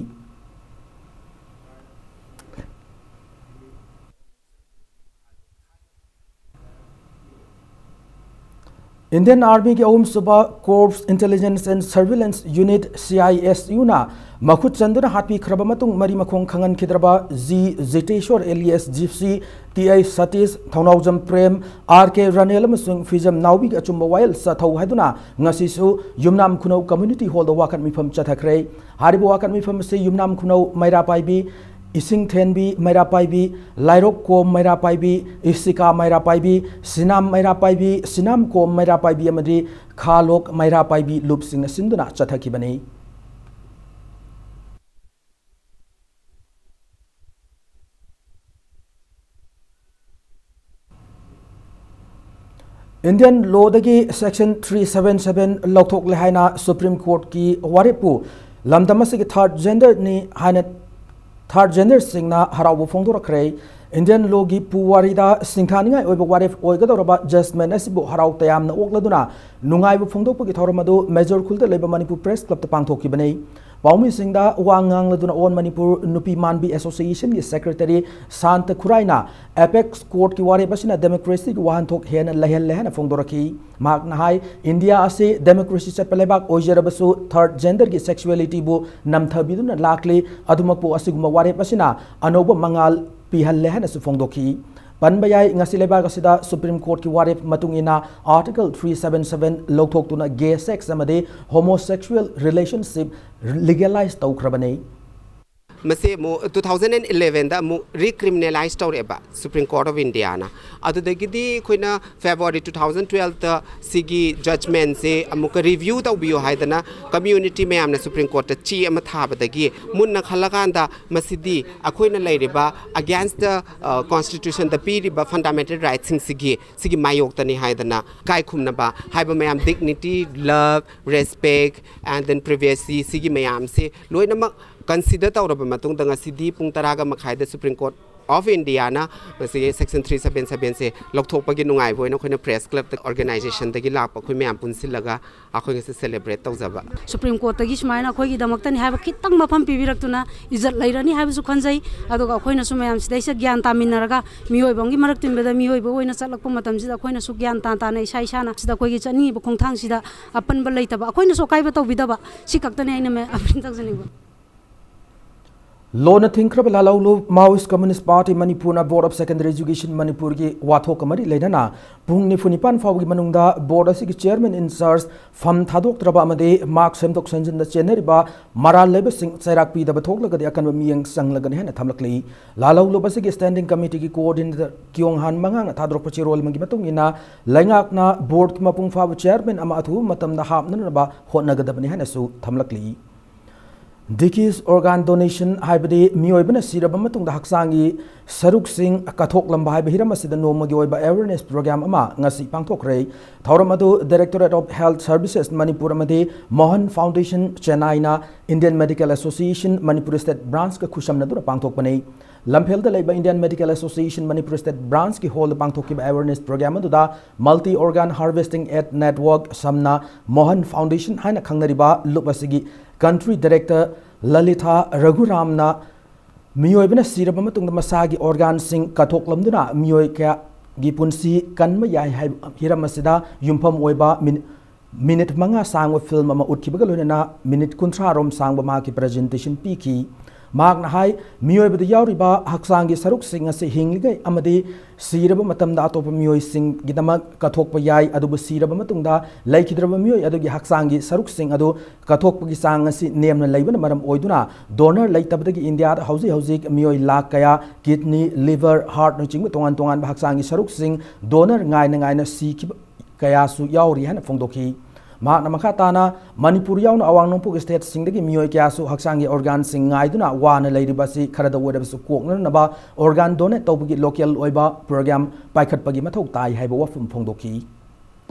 Indian Army ꯒꯤ ꯑꯍꯨꯝꯁꯨꯕ Corps Intelligence and Surveillance Unit, C I S U ꯅ ꯃꯈꯨꯠ ꯆꯟꯗꯨꯅ ꯍꯥꯠꯄꯤꯈ꯭ꯔꯕ ꯃꯇꯨꯡ ꯃꯔꯤ ꯃꯈꯣꯡ ꯈꯪꯍꯟꯈꯤꯗ꯭ꯔꯕ G ꯖꯤꯇꯦꯁꯣꯔ alias Gypsy, T I Satish, Thounaojam Prem, R K ꯔꯥꯅꯦꯜ ꯑꯃꯁꯨꯡ ꯐꯤꯖꯝ ꯅꯥꯎꯕꯤꯒꯤ ꯑꯆꯨꯝꯕ ꯋꯥꯌꯦꯜ ꯆꯠꯊꯧ ꯍꯥꯏꯗꯨꯅ ꯉꯁꯤꯁꯨ ꯌꯨꯝꯅꯥꯝ ꯈꯨꯅꯧ community hall ꯗ ꯋꯥꯀꯠ ꯃꯤꯐꯝ ꯆꯠꯊꯈ꯭ꯔꯦ꯫ ꯍꯥꯏꯔꯤꯕ ꯋꯥꯀꯠ ꯃꯤꯐꯝ ꯑꯁꯤ ꯌꯨꯝꯅꯥꯝ ꯈꯨꯅꯧ ꯃꯩꯔꯥ ꯄꯥꯏꯕꯤ, ꯏꯁꯤꯡꯊꯦꯟꯕꯤ ꯃꯩꯔꯥ ꯄꯥꯏꯕꯤ, ꯂꯥꯏꯔꯣꯛꯀꯣꯝ ꯃꯩꯔꯥ ꯄꯥꯏꯕꯤ, ꯏꯁꯤꯀꯥ ꯃꯩꯔꯥ ꯄꯥꯏꯕꯤ, ꯁꯤꯅꯥꯝ ꯃꯩꯔꯥ ꯄꯥꯏꯕꯤ, ꯁꯤꯅꯥꯝꯀꯣꯝ ꯃꯩꯔꯥ ꯄꯥꯏꯕꯤ ꯑꯃꯗꯤ ꯈꯥꯂꯣꯛ ꯃꯩꯔꯥ ꯄꯥꯏꯕꯤ ꯂꯨꯞꯁꯤꯡꯅ ꯁꯤꯟꯗꯨꯅ ꯆꯠꯊꯈꯤꯕꯅꯤ꯫ Indian law ꯗꯒꯤ section three seven seven ꯂꯧꯊꯣꯛꯂꯦ ꯍꯥꯏꯅ Supreme Court ꯀꯤ ꯋꯥꯔꯦꯞꯄꯨ ꯂꯝꯗꯝ ꯑꯁꯤꯒꯤ third gender ꯅꯤ ꯍꯥꯏꯅ third gender ꯁꯤꯡꯅ ꯍꯔꯥꯎꯕ ꯐꯣꯡꯗꯣꯔꯛꯈ꯭ꯔꯦ꯫ Indian law ꯒꯤ ꯄꯨꯋꯥꯔꯤꯗ ꯁꯤꯡꯊꯥꯅꯤꯡꯉꯥꯏ ꯑꯣꯏꯕ ꯋꯥꯔꯦꯞ ꯑꯣꯏꯒꯗꯧꯔꯕ judgment ꯑꯁꯤꯕꯨ ꯍꯔꯥꯎ ꯇꯌꯥꯝꯅ ꯑꯣꯛꯂꯗꯨꯅ ꯅꯨꯡꯉꯥꯏꯕ ꯐꯣꯡꯗꯣꯛꯄꯒꯤ ꯊꯧꯔꯝ ꯑꯗꯨ Major ꯈꯨꯜꯗ ꯂꯩꯕ Manipur Press Club ꯇ ꯄꯥꯡꯊꯣꯛꯈꯤꯕꯅꯤ꯫ ꯄꯥꯎꯃꯤꯁꯤꯡꯗ ꯋꯥ ꯉꯥꯡꯂꯗꯨꯅ All Manipur ꯅꯨꯄꯤ ꯃꯥꯟꯕꯤ Association ꯒꯤ Secretary ꯁꯥꯟꯇ ꯈꯨꯔꯥꯏꯅ Apex Court ꯀꯤ ꯋꯥꯔꯦꯞ ꯑꯁꯤꯅ democracy ꯒꯤ ꯋꯥꯍꯟꯊꯣꯛ ꯍꯦꯟꯅ ꯂꯩꯍꯜꯂꯦ ꯍꯥꯏꯅ ꯐꯣꯡꯗꯣꯔꯛꯈꯤ꯫ ꯃꯍꯥꯛꯅ ꯍꯥꯏ, India ꯑꯁꯤ democracy ꯆꯠꯄ ꯂꯩꯕꯥꯛ ꯑꯣꯏꯖꯔꯕꯁꯨ third gender ꯒꯤ sexuality ꯕꯨ ꯅꯝꯊꯕꯤꯗꯨꯅ ꯂꯥꯛꯂꯤ꯫ ꯑꯗꯨꯃꯛꯄꯨ ꯑꯁꯤꯒꯨꯝꯕ ꯋꯥꯔꯦꯞ ꯑꯁꯤꯅ ꯑꯅꯧꯕ ꯃꯉꯥꯜ ꯄꯤꯍꯜꯂꯦ ꯍꯥꯏꯅꯁꯨ ꯐꯣꯡꯗꯣꯛꯈꯤ꯫ ꯄꯟꯕ ꯌꯥꯏ, ꯉꯁꯤ ꯂꯩꯕꯥꯛ ꯑꯁꯤꯗ Supreme Court ꯀꯤ ꯋꯥꯔꯦꯞ ꯃꯇꯨꯡ ꯏꯟꯅ Article three seven seven ꯂꯧꯊꯣꯛꯇꯨꯅ gay sex ꯑꯃꯗꯤ homosexual relationship legalize ꯇꯧꯈ꯭ꯔꯕꯅꯤ꯫ ꯃꯁꯤ ꯑꯃꯨꯛ two thousand and eleven ꯗ ꯑꯃꯨꯛ recriminalize ꯇꯧꯔꯛꯑꯦꯕ Supreme Court of India ꯅ꯫ ꯑꯗꯨꯗꯒꯤꯗꯤ ꯑꯩꯈꯣꯏꯅ February two thousand twelve ꯗ ꯁꯤꯒꯤ judgment ꯁꯦ ꯑꯃꯨꯛꯀ review ꯇꯧꯕꯤꯌꯨ ꯍꯥꯏꯗꯅ community ꯃꯌꯥꯝꯅ Supreme Court ꯇ ꯆꯦ ꯑꯃ ꯊꯥꯕꯗꯒꯤ ꯃꯨꯟꯅ ꯈꯜꯂꯀꯥꯟꯗ ꯃꯁꯤꯗꯤ ꯑꯩꯈꯣꯏꯅ ꯂꯩꯔꯤꯕ against the, ꯑ, constitution ꯗ ꯄꯤꯔꯤꯕ fundamental rights ꯁꯤꯡꯁꯤꯒꯤ, ꯁꯤꯒꯤ ꯃꯥꯌꯣꯛꯇꯅꯤ ꯍꯥꯏꯗꯅ ꯏꯀꯥꯏꯈꯨꯝꯅꯕ ꯍꯥꯏꯕ ꯃꯌꯥꯝ, dignity, love, respect and then privacy ꯁꯤꯒꯤ ꯃꯌꯥꯝꯁꯤ ꯂꯣꯏꯅꯃꯛ consider ꯇꯧꯔꯕ ꯃꯇꯨꯡꯗ ꯉꯁꯤꯗꯤ ꯄꯨꯡ ꯇꯔꯥꯒ ꯃꯈꯥꯏꯗ Supreme Court ꯑꯣꯐ ꯏꯟꯗꯤꯌꯥꯅ ꯃꯁꯤꯒꯤ ꯁꯦꯛꯁꯟ ꯊ꯭ꯔꯤ ꯁꯕꯦꯟ ꯁꯕꯦꯟꯁꯦ ꯂꯧꯊꯣꯛꯄꯒꯤ ꯅꯨꯡꯉꯥꯏꯕ ꯑꯣꯏꯅ ꯑꯩꯈꯣꯏꯅ ꯄ꯭ꯔꯦꯁ ꯀ꯭ꯂꯕꯇ ꯑꯣꯔꯒꯅꯥꯏꯖꯦꯁꯟꯗꯒꯤ ꯂꯥꯛꯄ ꯑꯩꯈꯣꯏ ꯃꯌꯥꯝ ꯄꯨꯟꯁꯤꯜꯂꯒ ꯑꯩꯈꯣꯏ ꯉꯁꯤ ꯁꯦꯂꯦꯕ꯭ꯔꯦꯠ ꯇꯧꯖꯕ꯫ ꯁꯨꯄ꯭ꯔꯤꯝ ꯀꯣꯔꯠꯇꯒꯤ ꯁꯨꯃꯥꯏꯅ ꯑꯩꯈꯣꯏꯒꯤꯗꯃꯛꯇꯅꯤ ꯍꯥꯏꯕ ꯈꯤꯇꯪ ꯃꯐꯝ ꯄꯤꯕꯤꯔꯛꯇꯨꯅ ꯏꯖꯠ ꯂꯩꯔꯅꯤ ꯍꯥꯏꯕꯁꯨ ꯈꯟꯖꯩ꯫ ꯑꯗꯨꯒ ꯑꯩꯈꯣꯏꯅꯁꯨ ꯃꯌꯥꯝ ꯁꯤꯗꯩꯁꯤꯗ ꯒ꯭ꯌꯥꯟ ꯇꯥꯃꯤꯟꯅꯔꯒ ꯃꯤꯑꯣꯏꯕ ꯑꯃꯒꯤ ꯃꯔꯛ ꯇꯤꯟꯕꯗ ꯃꯤꯑꯣꯏꯕ ꯑꯣꯏꯅ ꯆꯠꯂꯛꯄ ꯃꯇꯝꯁꯤꯗ ꯑꯩꯈꯣꯏꯅꯁꯨ ꯒ꯭ꯌꯥꯟ ꯇꯥ ꯇꯥꯅ ꯏꯁꯥ ꯏꯁꯥꯅ ꯁꯤꯗ ꯑꯩꯈꯣꯏꯒꯤ ꯆꯠꯅꯤꯡꯉꯤꯕ ꯈꯣꯡꯊꯥꯡꯁꯤꯗ ꯑꯄꯟꯕ ꯂꯩꯇꯕ, ꯑꯩꯈꯣꯏꯅꯁꯨ ꯑꯀꯥꯏꯕ ꯇꯧꯕꯤꯗꯕ, ꯁꯤ ꯈꯛꯇꯅꯤ ꯑꯩꯅ ꯃꯦ-, ꯑꯄꯤꯜ ꯇꯧꯖꯅꯤꯡꯕ꯫ ꯂꯣꯟꯅ ꯊꯤꯡꯈ꯭ꯔꯕ ꯂꯥꯂꯧꯂꯨꯞ Maoist Communist Party ꯃꯅꯤꯄꯨꯔꯅ Board of Secondary Education ꯃꯅꯤꯄꯨꯔꯒꯤ ꯋꯥꯊꯣꯛꯀ ꯃꯔꯤ ꯂꯩꯅꯅ ꯄꯨꯡ ꯅꯤꯐꯨ ꯅꯤꯄꯥꯟ ꯐꯥꯎꯕꯒꯤ ꯃꯅꯨꯡꯗ ꯕꯣꯔꯗ ꯑꯁꯤꯒꯤ ꯆꯤꯌꯔꯃꯦꯟ ꯏꯟ ꯆꯥꯔꯖ ꯐꯝ ꯊꯥꯗꯣꯛꯇ꯭ꯔꯕ ꯑꯃꯗꯤ ꯃꯥꯔꯛ ꯁꯦꯝꯗꯣꯛ ꯁꯦꯝꯖꯤꯟꯗ ꯆꯦꯟꯅꯔꯤꯕ ꯃꯔꯥꯜ ꯂꯩꯕꯁꯤꯡ ꯆꯩꯔꯥꯛ ꯄꯤꯗꯕ ꯊꯣꯛꯂꯒꯗꯤ ꯑꯀꯟꯕ ꯃꯤꯠꯌꯦꯡ ꯆꯪꯂꯒꯅꯤ ꯍꯥꯏꯅ ꯊꯝꯂꯛꯂꯤ꯫ ꯂꯥꯂꯧꯂꯨꯞ ꯑꯁꯤꯒꯤ ꯁ꯭ꯇꯦꯟꯗꯤꯡ ꯀꯃꯤꯇꯤꯒꯤ ꯀꯣꯑꯣꯔꯗꯤꯅꯦꯇꯔ ꯀꯤꯌꯣꯡ ꯍꯥꯟ ꯃꯉꯥꯡꯅ ꯊꯥꯗꯣꯔꯛꯄ ꯆꯦꯔꯣꯜ ꯑꯃꯒꯤ ꯃꯇꯨꯡ ꯏꯟꯅ, ꯂꯩꯉꯥꯛꯅ ꯕꯣꯔꯗꯀꯤ ꯃꯄꯨꯡ ꯐꯥꯕ ꯆꯤꯌꯔꯃꯦꯟ ꯑꯃ ꯑꯊꯨꯕ ꯃꯇꯝꯗ ꯍꯥꯞꯅꯅꯕ ꯍꯣꯠꯅꯒꯗꯕꯅꯤ ꯍꯥꯏꯅꯁꯨ ꯊꯝꯂꯛꯂꯤ꯫ Deceased organ donation ꯍꯥꯏꯕꯗꯤ ꯃꯤꯑꯣꯏꯕꯅ ꯁꯤꯔꯕ ꯃꯇꯨꯡꯗ ꯍꯛꯆꯥꯡꯒꯤ ꯁꯔꯨꯛꯁꯤꯡ ꯀꯠꯊꯣꯛꯂꯝꯕ ꯍꯥꯏꯕ ꯍꯤꯔꯝ ꯑꯁꯤꯗ ꯅꯣꯡꯃꯒꯤ ꯑꯣꯏꯕ awareness program ꯑꯃ ꯉꯁꯤ ꯄꯥꯡꯊꯣꯛꯈ꯭ꯔꯦ꯫ ꯊꯧꯔꯝ ꯑꯗꯨ Directorate of Health Services Manipur ꯑꯃꯗꯤ ꯃꯣꯍꯟ ꯐꯥꯎꯟꯗꯦꯁꯟ ꯆꯦꯟꯅꯥꯏꯅ Indian Medical Association Manipur state ꯕ꯭ꯔꯥꯟꯁꯀ ꯈꯨꯠꯁꯝꯅꯗꯨꯅ ꯄꯥꯡꯊꯣꯛꯄꯅꯤ꯫ ꯂꯝꯐꯦꯜꯗ ꯂꯩꯕ Indian Medical Association Manipur state ꯕ꯭ꯔꯥꯟꯁꯀꯤ ꯍꯣꯜꯗ ꯄꯥꯡꯊꯣꯛꯈꯤꯕ awareness program ꯑꯗꯨꯗ multi organ harvesting aid network, ꯁꯝꯅ ꯃꯣꯍꯟ ꯐꯥꯎꯟꯗꯦꯁꯟ ꯍꯥꯏꯅ ꯈꯪꯅꯔꯤꯕ ꯂꯨꯞ ꯑꯁꯤꯒꯤ country director ꯂꯂꯤꯊꯥ ꯔꯘꯨꯔꯥꯝꯅ ꯃꯤꯑꯣꯏꯕꯅ ꯁꯤꯔꯕ ꯃꯇꯨꯡꯗ ꯃꯁꯥꯒꯤ ꯑꯣꯔꯒꯥꯟꯁꯤꯡ ꯀꯠꯊꯣꯛꯂꯝꯗꯨꯅ ꯃꯤꯑꯣꯏ ꯀꯌꯥꯒꯤ ꯄꯨꯟꯁꯤ ꯀꯟꯕ ꯌꯥꯏ ꯍꯥꯏꯕ ꯍꯤꯔꯝ ꯑꯁꯤꯗ ꯌꯨꯝꯐꯝ ꯑꯣꯏꯕ ꯃꯤꯅꯤꯠ ꯃꯉꯥ ꯁꯥꯡꯕ ꯐꯤꯜꯝ ꯑꯃ ꯎꯠꯈꯤꯕꯒ ꯂꯣꯏꯅꯅ ꯃꯤꯅꯤꯠ ꯀꯨꯟꯊ꯭ꯔꯥ ꯔꯣꯝ ꯁꯥꯡꯕ ꯃꯍꯥꯛꯀꯤ ꯄ꯭ꯔꯖꯦꯟꯇꯦꯁꯟ ꯄꯤꯈꯤ꯫ ꯃꯍꯥꯛꯅ ꯍꯥꯏ, ꯃꯤꯑꯣꯏꯕꯗ ꯌꯥꯎꯔꯤꯕ ꯍꯛꯆꯥꯡꯒꯤ ꯁꯔꯨꯛꯁꯤꯡ ꯑꯁꯤ ꯍꯤꯡꯂꯤꯉꯩ ꯑꯃꯗꯤ ꯁꯤꯔꯕ ꯃꯇꯝꯗ ꯑꯇꯣꯞꯄ ꯃꯤꯑꯣꯏꯁꯤꯡꯒꯤꯗꯃꯛ ꯀꯠꯊꯣꯛꯄ ꯌꯥꯏ, ꯑꯗꯨꯕꯨ ꯁꯤꯔꯕ ꯃꯇꯨꯡꯗ ꯂꯩꯈꯤꯗ꯭ꯔꯕ ꯃꯤꯑꯣꯏ ꯑꯗꯨꯒꯤ ꯍꯛꯆꯥꯡꯒꯤ ꯁꯔꯨꯛꯁꯤꯡ ꯑꯗꯨ ꯀꯠꯊꯣꯛꯄꯒꯤ ꯆꯥꯡ ꯑꯁꯤ ꯅꯦꯝꯅ ꯂꯩꯕꯅ ꯃꯔꯝ ꯑꯣꯏꯗꯨꯅ, ꯗꯣꯅꯔ ꯂꯩꯇꯕꯗꯒꯤ ꯏꯟꯗꯤꯌꯥꯗ ꯍꯧꯖꯤꯛ ꯍꯧꯖꯤꯛ ꯃꯤꯑꯣꯏ ꯂꯥꯈ ꯀꯌꯥ ꯀꯤꯗꯅꯤ, ꯂꯤꯚꯔ, ꯍꯥꯔꯠꯅꯆꯤꯡꯕ ꯇꯣꯉꯥꯟ ꯇꯣꯉꯥꯟꯕ ꯍꯛꯆꯥꯡꯒꯤ ꯁꯔꯨꯛꯁꯤꯡ ꯗꯣꯅꯔ ꯉꯥꯏꯅ ꯉꯥꯏꯅ ꯁꯤꯈꯤꯕ ꯀꯌꯥꯁꯨ ꯌꯥꯎꯔꯤ ꯍꯥꯏꯅ ꯐꯣꯡꯗꯣꯛꯈꯤ꯫ ꯃꯍꯥꯛꯅ ꯃꯈꯥ ꯇꯥꯅ ꯃꯅꯤꯄꯨꯔ ꯌꯥꯎꯅ ꯑꯋꯥꯡ ꯅꯣꯡꯄꯣꯛ ꯁ꯭ꯇꯦꯠꯁꯤꯡꯗꯒꯤ ꯃꯤꯑꯣꯏ ꯀꯌꯥꯁꯨ ꯍꯛꯆꯥꯡꯒꯤ ꯑꯣꯔꯒꯥꯟꯁꯤꯡ ꯉꯥꯏꯗꯨꯅ ꯋꯥꯅ ꯂꯩꯔꯤꯕ ꯑꯁꯤ ꯈꯔꯗ ꯑꯣꯏꯔꯕꯁꯨ ꯀꯣꯛꯅꯅꯕ ꯑꯣꯔꯒꯥꯟ ꯗꯣꯅꯦꯠ ꯇꯧꯕꯒꯤ ꯂꯣꯀꯦꯜ ꯑꯣꯏꯕ ꯄ꯭ꯔꯣꯒ꯭ꯔꯥꯝ ꯄꯥꯏꯈꯠꯄꯒꯤ ꯃꯊꯧ ꯇꯥꯏ ꯍꯥꯏꯕ ꯋꯥꯐꯝ ꯐꯣꯡꯗꯣꯛꯈꯤ꯫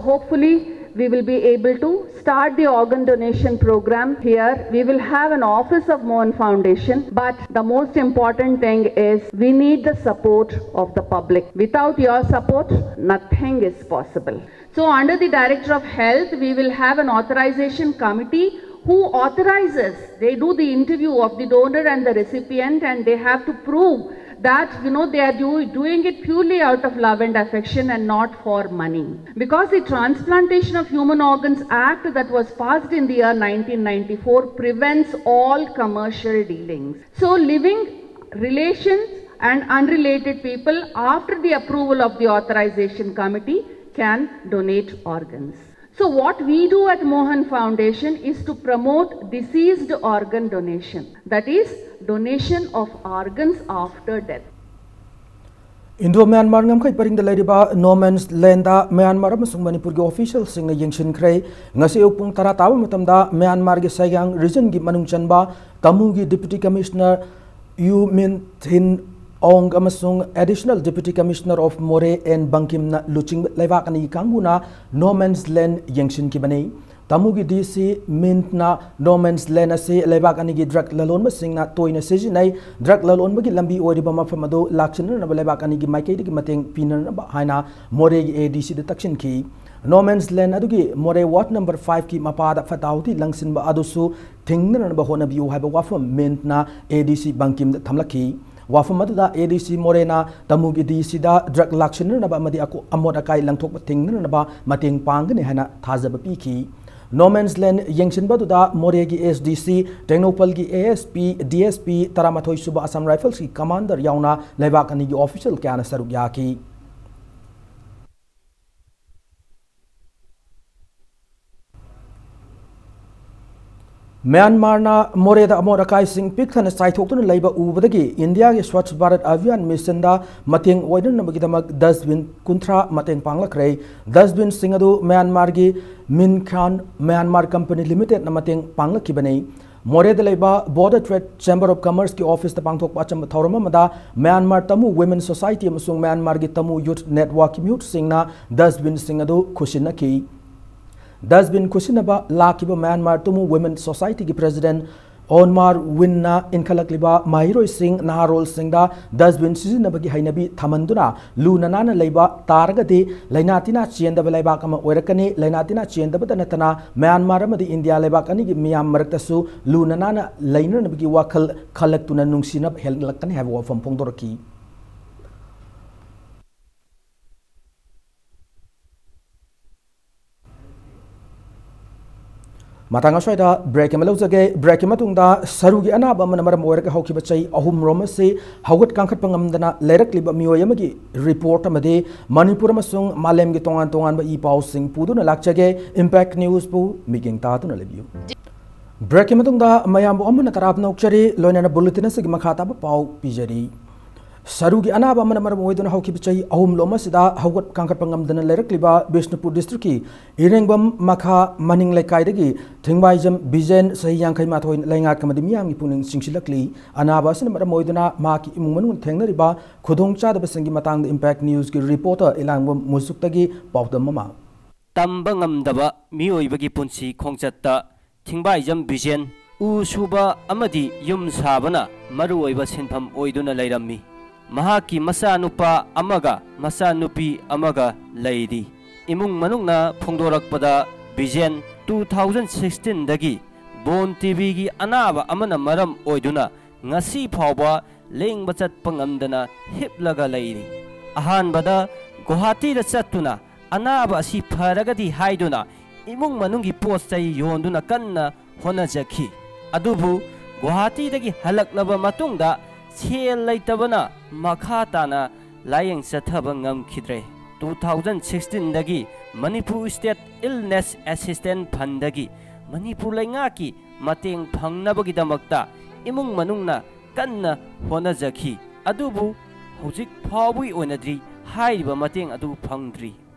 Hopefully, We will be able to start the organ donation program here. We will have an office of Mohan Foundation, but the most important thing is we need the support of the public. Without your support, nothing is possible. So, under the Director of Health, we will have an authorization committee who authorizes, they do the interview of the donor and the recipient, and they have to prove that, you know, they are do, doing it purely out of love and affection and not for money. Because the Transplantation of Human Organs Act that was passed in the year nineteen ninety-four prevents all commercial dealings. So living relations and unrelated people, after the approval of the authorization committee, can donate organs. So what we do at Mohan Foundation is to promote deceased organ donation, that is, donation of organs after death. Indo Myanmar ꯉꯝꯈꯩ ꯄꯔꯤꯡꯗ ꯂꯩꯔꯤꯕ No Man's Land ꯗ Myanmar ꯑꯃꯁꯨꯡ ꯃꯅꯤꯄꯨꯔꯒꯤ ꯑꯣꯐꯤꯁꯤꯌꯦꯜꯁꯤꯡꯅ ꯌꯦꯡꯁꯤꯟꯈ꯭ꯔꯦ꯫ ꯉꯁꯤ ꯑꯌꯨꯛ ꯄꯨꯡ ꯇꯔꯥ ꯇꯥꯕ ꯃꯇꯝꯗ ꯃ꯭ꯌꯥꯟꯃꯥꯔꯒꯤ ꯁꯥꯏꯒꯥꯡ ꯔꯤꯖꯟꯒꯤ ꯃꯅꯨꯡ ꯆꯟꯕ ꯇꯥꯃꯨꯒꯤ Deputy Commissioner U Min Thin Aung ꯑꯃꯁꯨꯡ Additional Deputy Commissioner of Moreh N Bangkim ꯅ ꯂꯨꯆꯤꯡꯕ ꯂꯩꯕꯥꯛ ꯑꯅꯤꯒꯤ ꯀꯥꯡꯕꯨꯅ No Man's Land ꯌꯦꯡꯁꯤꯟꯈꯤꯕꯅꯤ꯫ ꯇꯥꯃꯨꯒꯤ D C Min ꯅ No Man's Land ꯑꯁꯤ ꯂꯩꯕꯥꯛ ꯑꯅꯤꯒꯤ ꯗ꯭ꯔꯒ ꯂꯂꯣꯟꯕꯁꯤꯡꯅ ꯇꯣꯏꯅ ꯁꯤꯖꯤꯟꯅꯩ, ꯗ꯭ꯔꯒ ꯂꯂꯣꯟꯕꯒꯤ ꯂꯝꯕꯤ ꯑꯣꯏꯔꯤꯕ ꯃꯐꯝ ꯑꯗꯨ ꯂꯥꯛꯁꯤꯟꯅꯅꯕ ꯂꯩꯕꯥꯛ ꯑꯅꯤꯒꯤ ꯃꯥꯏꯀꯩꯗꯒꯤ ꯃꯇꯦꯡ ꯄꯤꯅꯅꯕ ꯍꯥꯏꯅ ꯃꯣꯔꯦꯒꯤ A D C the ꯇꯛꯁꯤꯟꯈꯤ꯫ No Man's Land ꯑꯗꯨꯒꯤ ꯃꯣꯔꯦ ward number five ꯀꯤ ꯃꯄꯥꯗ ꯐꯠꯇ ꯍꯥꯎꯊꯤ ꯂꯪꯁꯤꯟꯕ ꯑꯗꯨꯁꯨ ꯊꯤꯡꯅꯅꯕ ꯍꯣꯠꯅꯕꯤꯌꯨ ꯍꯥꯏꯕ ꯋꯥꯐꯝ Min ꯅ A D C ꯕꯪꯀꯤꯝꯗ ꯊꯝꯂꯛꯈꯤ꯫ ꯋꯥꯐꯝ ꯑꯗꯨꯗ A D C ꯃꯣꯔꯦꯅ ꯇꯥꯃꯨꯒꯤ D C ꯗ ꯗ꯭ꯔꯒ ꯂꯥꯛꯁꯤꯟꯅꯅꯕ ꯑꯃꯗꯤ ꯑꯀꯣ-, ꯑꯃꯣꯠ ꯑꯀꯥꯏ ꯂꯪꯊꯣꯛꯄ ꯊꯤꯡꯅꯅꯕ ꯃꯇꯦꯡ ꯄꯥꯡꯒꯅꯤ ꯍꯥꯏꯅ ꯊꯥꯖꯕ ꯄꯤꯈꯤ꯫ No Man's Land ꯌꯦꯡꯁꯤꯟꯕꯗꯨꯗ ꯃꯣꯔꯦꯒꯤ S D C, ꯇꯦꯡꯅꯧꯄꯜꯒꯤ A S P, D S P, ꯇꯔꯥꯃꯥꯊꯣꯏ ꯁꯨꯕ Assam Rifles ꯀꯤ commander ꯌꯥꯎꯅ ꯂꯩꯕꯥꯛ ꯑꯅꯤꯒꯤ official ꯀꯌꯥꯅ ꯁꯔꯨꯛ ꯌꯥꯈꯤ꯫ ꯃ꯭ꯌꯥꯟꯃꯥꯔꯅ ꯃꯣꯔꯦꯗ ꯑꯃꯣꯠ ꯑꯀꯥꯏꯁꯤꯡ ꯄꯤꯛ ꯊꯟꯅ ꯆꯥꯏꯊꯣꯛꯇꯨꯅ ꯂꯩꯕ ꯎꯕꯗꯒꯤ ꯏꯟꯗꯤꯌꯥꯒꯤ Swachh Bharat Abhiyan Mission ꯗ ꯃꯇꯦꯡ ꯑꯣꯏꯅꯅꯕꯒꯤꯗꯃꯛ dustbin ꯀꯨꯟꯊ꯭ꯔꯥ ꯃꯇꯦꯡ ꯄꯥꯡꯂꯛꯈ꯭ꯔꯦ꯫ Dustbin ꯁꯤꯡ ꯑꯗꯨ ꯃ꯭ꯌꯥꯟꯃꯥꯔꯒꯤ Minkan Myanmar Company Limited ꯅ ꯃꯇꯦꯡ ꯄꯥꯡꯂꯛꯈꯤꯕꯅꯤ꯫ ꯃꯣꯔꯦꯗ ꯂꯩꯕ Border Trade Chamber of Commerce ꯀꯤ office ꯇ ꯄꯥꯡꯊꯣꯛꯄ ꯑꯆꯝꯕ ꯊꯧꯔꯝ ꯑꯃꯗ ꯃ꯭ꯌꯥꯟꯃꯥꯔ ꯇꯥꯃꯨ Women Society ꯑꯃꯁꯨꯡ ꯃ꯭ꯌꯥꯟꯃꯥꯔꯒꯤ ꯇꯥꯃꯨ Youth Network ꯀꯤ ꯃꯤꯍꯨꯠꯁꯤꯡꯅ dustbin ꯁꯤꯡ ꯑꯗꯨ ꯈꯨꯠꯁꯤꯟꯅꯈꯤ꯫ ꯗꯁꯕꯤꯟ ꯈꯨꯠꯁꯤꯟꯅꯕ ꯂꯥꯛꯈꯤꯕ ꯃ꯭ꯌꯥꯟꯃꯥꯔ ꯇꯨꯃꯨ ꯋꯨꯃꯦꯟ ꯁꯣꯁꯥꯏꯇꯤꯒꯤ ꯄ꯭ꯔꯦꯁꯤꯗꯦꯟꯠ ꯑꯣꯟꯃꯥꯔ ꯋꯤꯟꯅ ꯏꯟꯈꯠꯂꯛꯂꯤꯕ ꯃꯍꯩꯔꯣꯏꯁꯤꯡ, ꯅꯍꯥꯔꯣꯜꯁꯤꯡꯗ ꯗꯁꯕꯤꯟ ꯁꯤꯖꯤꯟꯅꯕꯒꯤ ꯍꯩꯅꯕꯤ ꯊꯝꯍꯟꯗꯨꯅ ꯂꯨꯅ ꯅꯥꯟꯅ ꯂꯩꯕ ꯇꯥꯔꯒꯗꯤ ꯂꯥꯏꯅꯥ ꯇꯤꯟꯅꯥ ꯆꯦꯟꯗꯕ ꯂꯩꯕꯥꯛ ꯑꯃ ꯑꯣꯏꯔꯛꯀꯅꯤ꯫ ꯂꯥꯏꯅꯥ ꯇꯤꯟꯅꯥ ꯆꯦꯟꯗꯕꯇ ꯅꯠꯇꯅ ꯃ꯭ꯌꯥꯟꯃꯥꯔ ꯑꯃꯗꯤ ꯏꯟꯗꯤꯌꯥ ꯂꯩꯕꯥꯛ ꯑꯅꯤꯒꯤ ꯃꯤꯌꯥꯝ ꯃꯔꯛꯇꯁꯨ ꯂꯨꯅ ꯅꯥꯟꯅ ꯂꯩꯅꯅꯕꯒꯤ ꯋꯥꯈꯜ ꯈꯜꯂꯛꯇꯨꯅ ꯅꯨꯡꯁꯤꯅꯕ ꯍꯦꯜꯂꯛꯀꯅꯤ ꯍꯥꯏꯕ ꯋꯥꯐꯝ ꯐꯣꯡꯗꯣꯔꯛꯈꯤ꯫ ꯃꯇꯥꯡ ꯑꯁ꯭ꯋꯥꯏꯗ ꯕ꯭ꯔꯦꯛ ꯑꯃ ꯂꯧꯖꯒꯦ꯫ ꯕ꯭ꯔꯦꯛꯀꯤ ꯃꯇꯨꯡꯗ ꯁꯔꯨꯒꯤ ꯑꯅꯥꯕ ꯑꯃꯅ ꯃꯔꯝ ꯑꯣꯏꯔꯒ ꯍꯧꯈꯤꯕ ꯆꯍꯤ ꯑꯍꯨꯝꯔꯣꯝ ꯑꯁꯤ ꯍꯧꯒꯠ ꯀꯥꯡꯈꯠꯄ ꯉꯝꯗꯅ ꯂꯩꯔꯛꯂꯤꯕ ꯃꯤꯑꯣꯏ ꯑꯃꯒꯤ ꯔꯤꯄꯣꯔꯠ ꯑꯃꯗꯤ ꯃꯅꯤꯄꯨꯔ ꯑꯃꯁꯨꯡ ꯃꯥꯂꯦꯝꯒꯤ ꯇꯣꯉꯥꯟ ꯇꯣꯉꯥꯟꯕ ꯏ ꯄꯥꯎꯁꯤꯡ ꯄꯨꯗꯨꯅ ꯂꯥꯛꯆꯒꯦ꯫ ꯏꯝꯄꯦꯛ ꯅ꯭ꯌꯨꯁꯄꯨ ꯃꯤꯠꯌꯦꯡ ꯇꯥꯗꯨꯅ ꯂꯩꯕꯤꯌꯨ꯫ ꯕ꯭ꯔꯦꯛꯀꯤ ꯃꯇꯨꯡꯗ ꯃꯌꯥꯝꯕꯨ ꯑꯃꯨꯛ ꯍꯟꯅ ꯇꯔꯥꯝꯅ ꯑꯣꯛꯆꯔꯤ꯫ ꯂꯣꯏꯅꯅ ꯕꯨꯂꯦꯇꯤꯟ ꯑꯁꯤꯒꯤ ꯃꯈꯥ ꯇꯥꯕ ꯄꯥꯎ ꯄꯤꯖꯔꯤ꯫ ꯁꯔꯨꯒꯤ ꯑꯅꯥꯕ ꯑꯃꯅ ꯃꯔꯝ ꯑꯣꯏꯗꯨꯅ ꯍꯧꯈꯤꯕ ꯆꯍꯤ ꯑꯍꯨꯝꯂꯣꯝ ꯑꯁꯤꯗ ꯍꯧꯒꯠ ꯀꯥꯡꯈꯠꯄ ꯉꯝꯗꯅ ꯂꯩꯔꯛꯂꯤꯕ ꯕꯤꯁꯅꯨꯄꯨꯔ ꯗꯤꯁꯇ꯭ꯔꯤꯛꯀꯤ ꯏꯔꯦꯡꯕꯝ ꯃꯈꯥ ꯃꯅꯤꯡ ꯂꯩꯀꯥꯏꯗꯒꯤ ꯊꯤꯡꯕꯥꯏꯖꯝ ꯕꯤꯖꯦꯟ, ꯆꯍꯤ ꯌꯥꯡꯈꯩ ꯃꯥꯊꯣꯏ, ꯂꯩꯉꯥꯛ ꯑꯃꯗꯤ ꯃꯤꯌꯥꯝꯒꯤ ꯄꯨꯛꯅꯤꯡ ꯆꯤꯡꯁꯤꯜꯂꯛꯂꯤ꯫ ꯑꯅꯥꯕ ꯑꯁꯤꯅ ꯃꯔꯝ ꯑꯣꯏꯗꯨꯅ ꯃꯍꯥꯛꯀꯤ ꯏꯃꯨꯡ ꯃꯅꯨꯡ ꯊꯦꯡꯅꯔꯤꯕ ꯈꯨꯗꯣꯡꯆꯥꯗꯕꯁꯤꯡꯒꯤ ꯃꯇꯥꯡꯗ ꯏꯝꯄꯦꯛ ꯅ꯭ꯌꯨꯁꯀꯤ ꯔꯤꯄꯣꯔꯇꯔ ꯏꯂꯥꯡꯕꯝ ꯃꯨꯁꯨꯛꯇꯒꯤ ꯄꯥꯎꯗꯝ ꯑꯃ꯫ ꯇꯝꯕ ꯉꯝꯗꯕ ꯃꯤꯑꯣꯏꯕꯒꯤ ꯄꯨꯟꯁꯤ ꯈꯣꯡꯆꯠꯇ ꯊꯤꯡꯕꯥꯏꯖꯝ ꯕꯤꯖꯦꯟ ꯎ ꯁꯨꯕ ꯑꯃꯗꯤ ꯌꯨꯝ ꯁꯥꯕꯅ ꯃꯔꯨꯑꯣꯏꯕ ꯁꯤꯟꯐꯝ ꯑꯣꯏꯗꯨꯅ ꯂꯩꯔꯝꯃꯤ꯫ ꯃꯍꯥꯛꯀꯤ ꯃꯆꯥꯅꯨꯄꯥ ꯑꯃꯒ ꯃꯆꯥꯅꯨꯄꯤ ꯑꯃꯒ ꯂꯩꯔꯤ꯫ ꯏꯃꯨꯡ ꯃꯅꯨꯡꯅ ꯐꯣꯡꯗꯣꯔꯛꯄꯗ ꯕꯤꯖꯦꯟ two thousand sixteen ꯗꯒꯤ ꯕꯣꯟ ꯇꯤꯕꯤꯒꯤ ꯑꯅꯥꯕ ꯑꯃꯅ ꯃꯔꯝ ꯑꯣꯏꯗꯨꯅ ꯉꯁꯤ ꯐꯥꯎꯕ ꯂꯦꯡꯕ ꯆꯠꯄ ꯉꯝꯗꯅ ꯍꯤꯞꯂꯒ ꯂꯩꯔꯤ꯫ ꯑꯍꯥꯟꯕꯗ ꯒꯨꯋꯥꯍꯥꯇꯤꯗ ꯆꯠꯇꯨꯅ ꯑꯅꯥꯕ ꯑꯁꯤ ꯐꯔꯒꯗꯤ ꯍꯥꯏꯗꯨꯅ ꯏꯃꯨꯡ ꯃꯅꯨꯡꯒꯤ ꯄꯣꯠ ꯆꯩ ꯌꯣꯟꯗꯨꯅ ꯀꯟꯅ ꯍꯣꯠꯅꯖꯈꯤ꯫ ꯑꯗꯨꯕꯨ ꯒꯨꯋꯥꯍꯥꯇꯤꯗꯒꯤ ꯍꯜꯂꯛꯂꯕ ꯃꯇꯨꯡꯗ ꯁꯦꯜ ꯂꯩꯇꯕꯅ ꯃꯈꯥ ꯇꯥꯅ ꯂꯥꯌꯦꯡ ꯆꯠꯊꯕ ꯉꯝꯈꯤꯗ꯭ꯔꯦ꯫ Two thousand sixteen ꯗꯒꯤ Manipur State Illness Assistance Fund ꯗꯒꯤ ꯃꯅꯤꯄꯨꯔ ꯂꯩꯉꯥꯛꯀꯤ ꯃꯇꯦꯡ ꯐꯪꯅꯕꯒꯤꯗꯃꯛꯇ ꯏꯃꯨꯡ ꯃꯅꯨꯡꯅ ꯀꯟꯅ ꯍꯣꯠꯅꯖꯈꯤ꯫ ꯑꯗꯨꯕꯨ ꯍꯧꯖꯤꯛ ꯐꯥꯎꯕꯒꯤ ꯑꯣꯏꯅꯗꯤ ꯍꯥꯏꯔꯤꯕ ꯃꯇꯦꯡ ꯑꯗꯨ ꯐꯪꯗ꯭ꯔꯤ꯫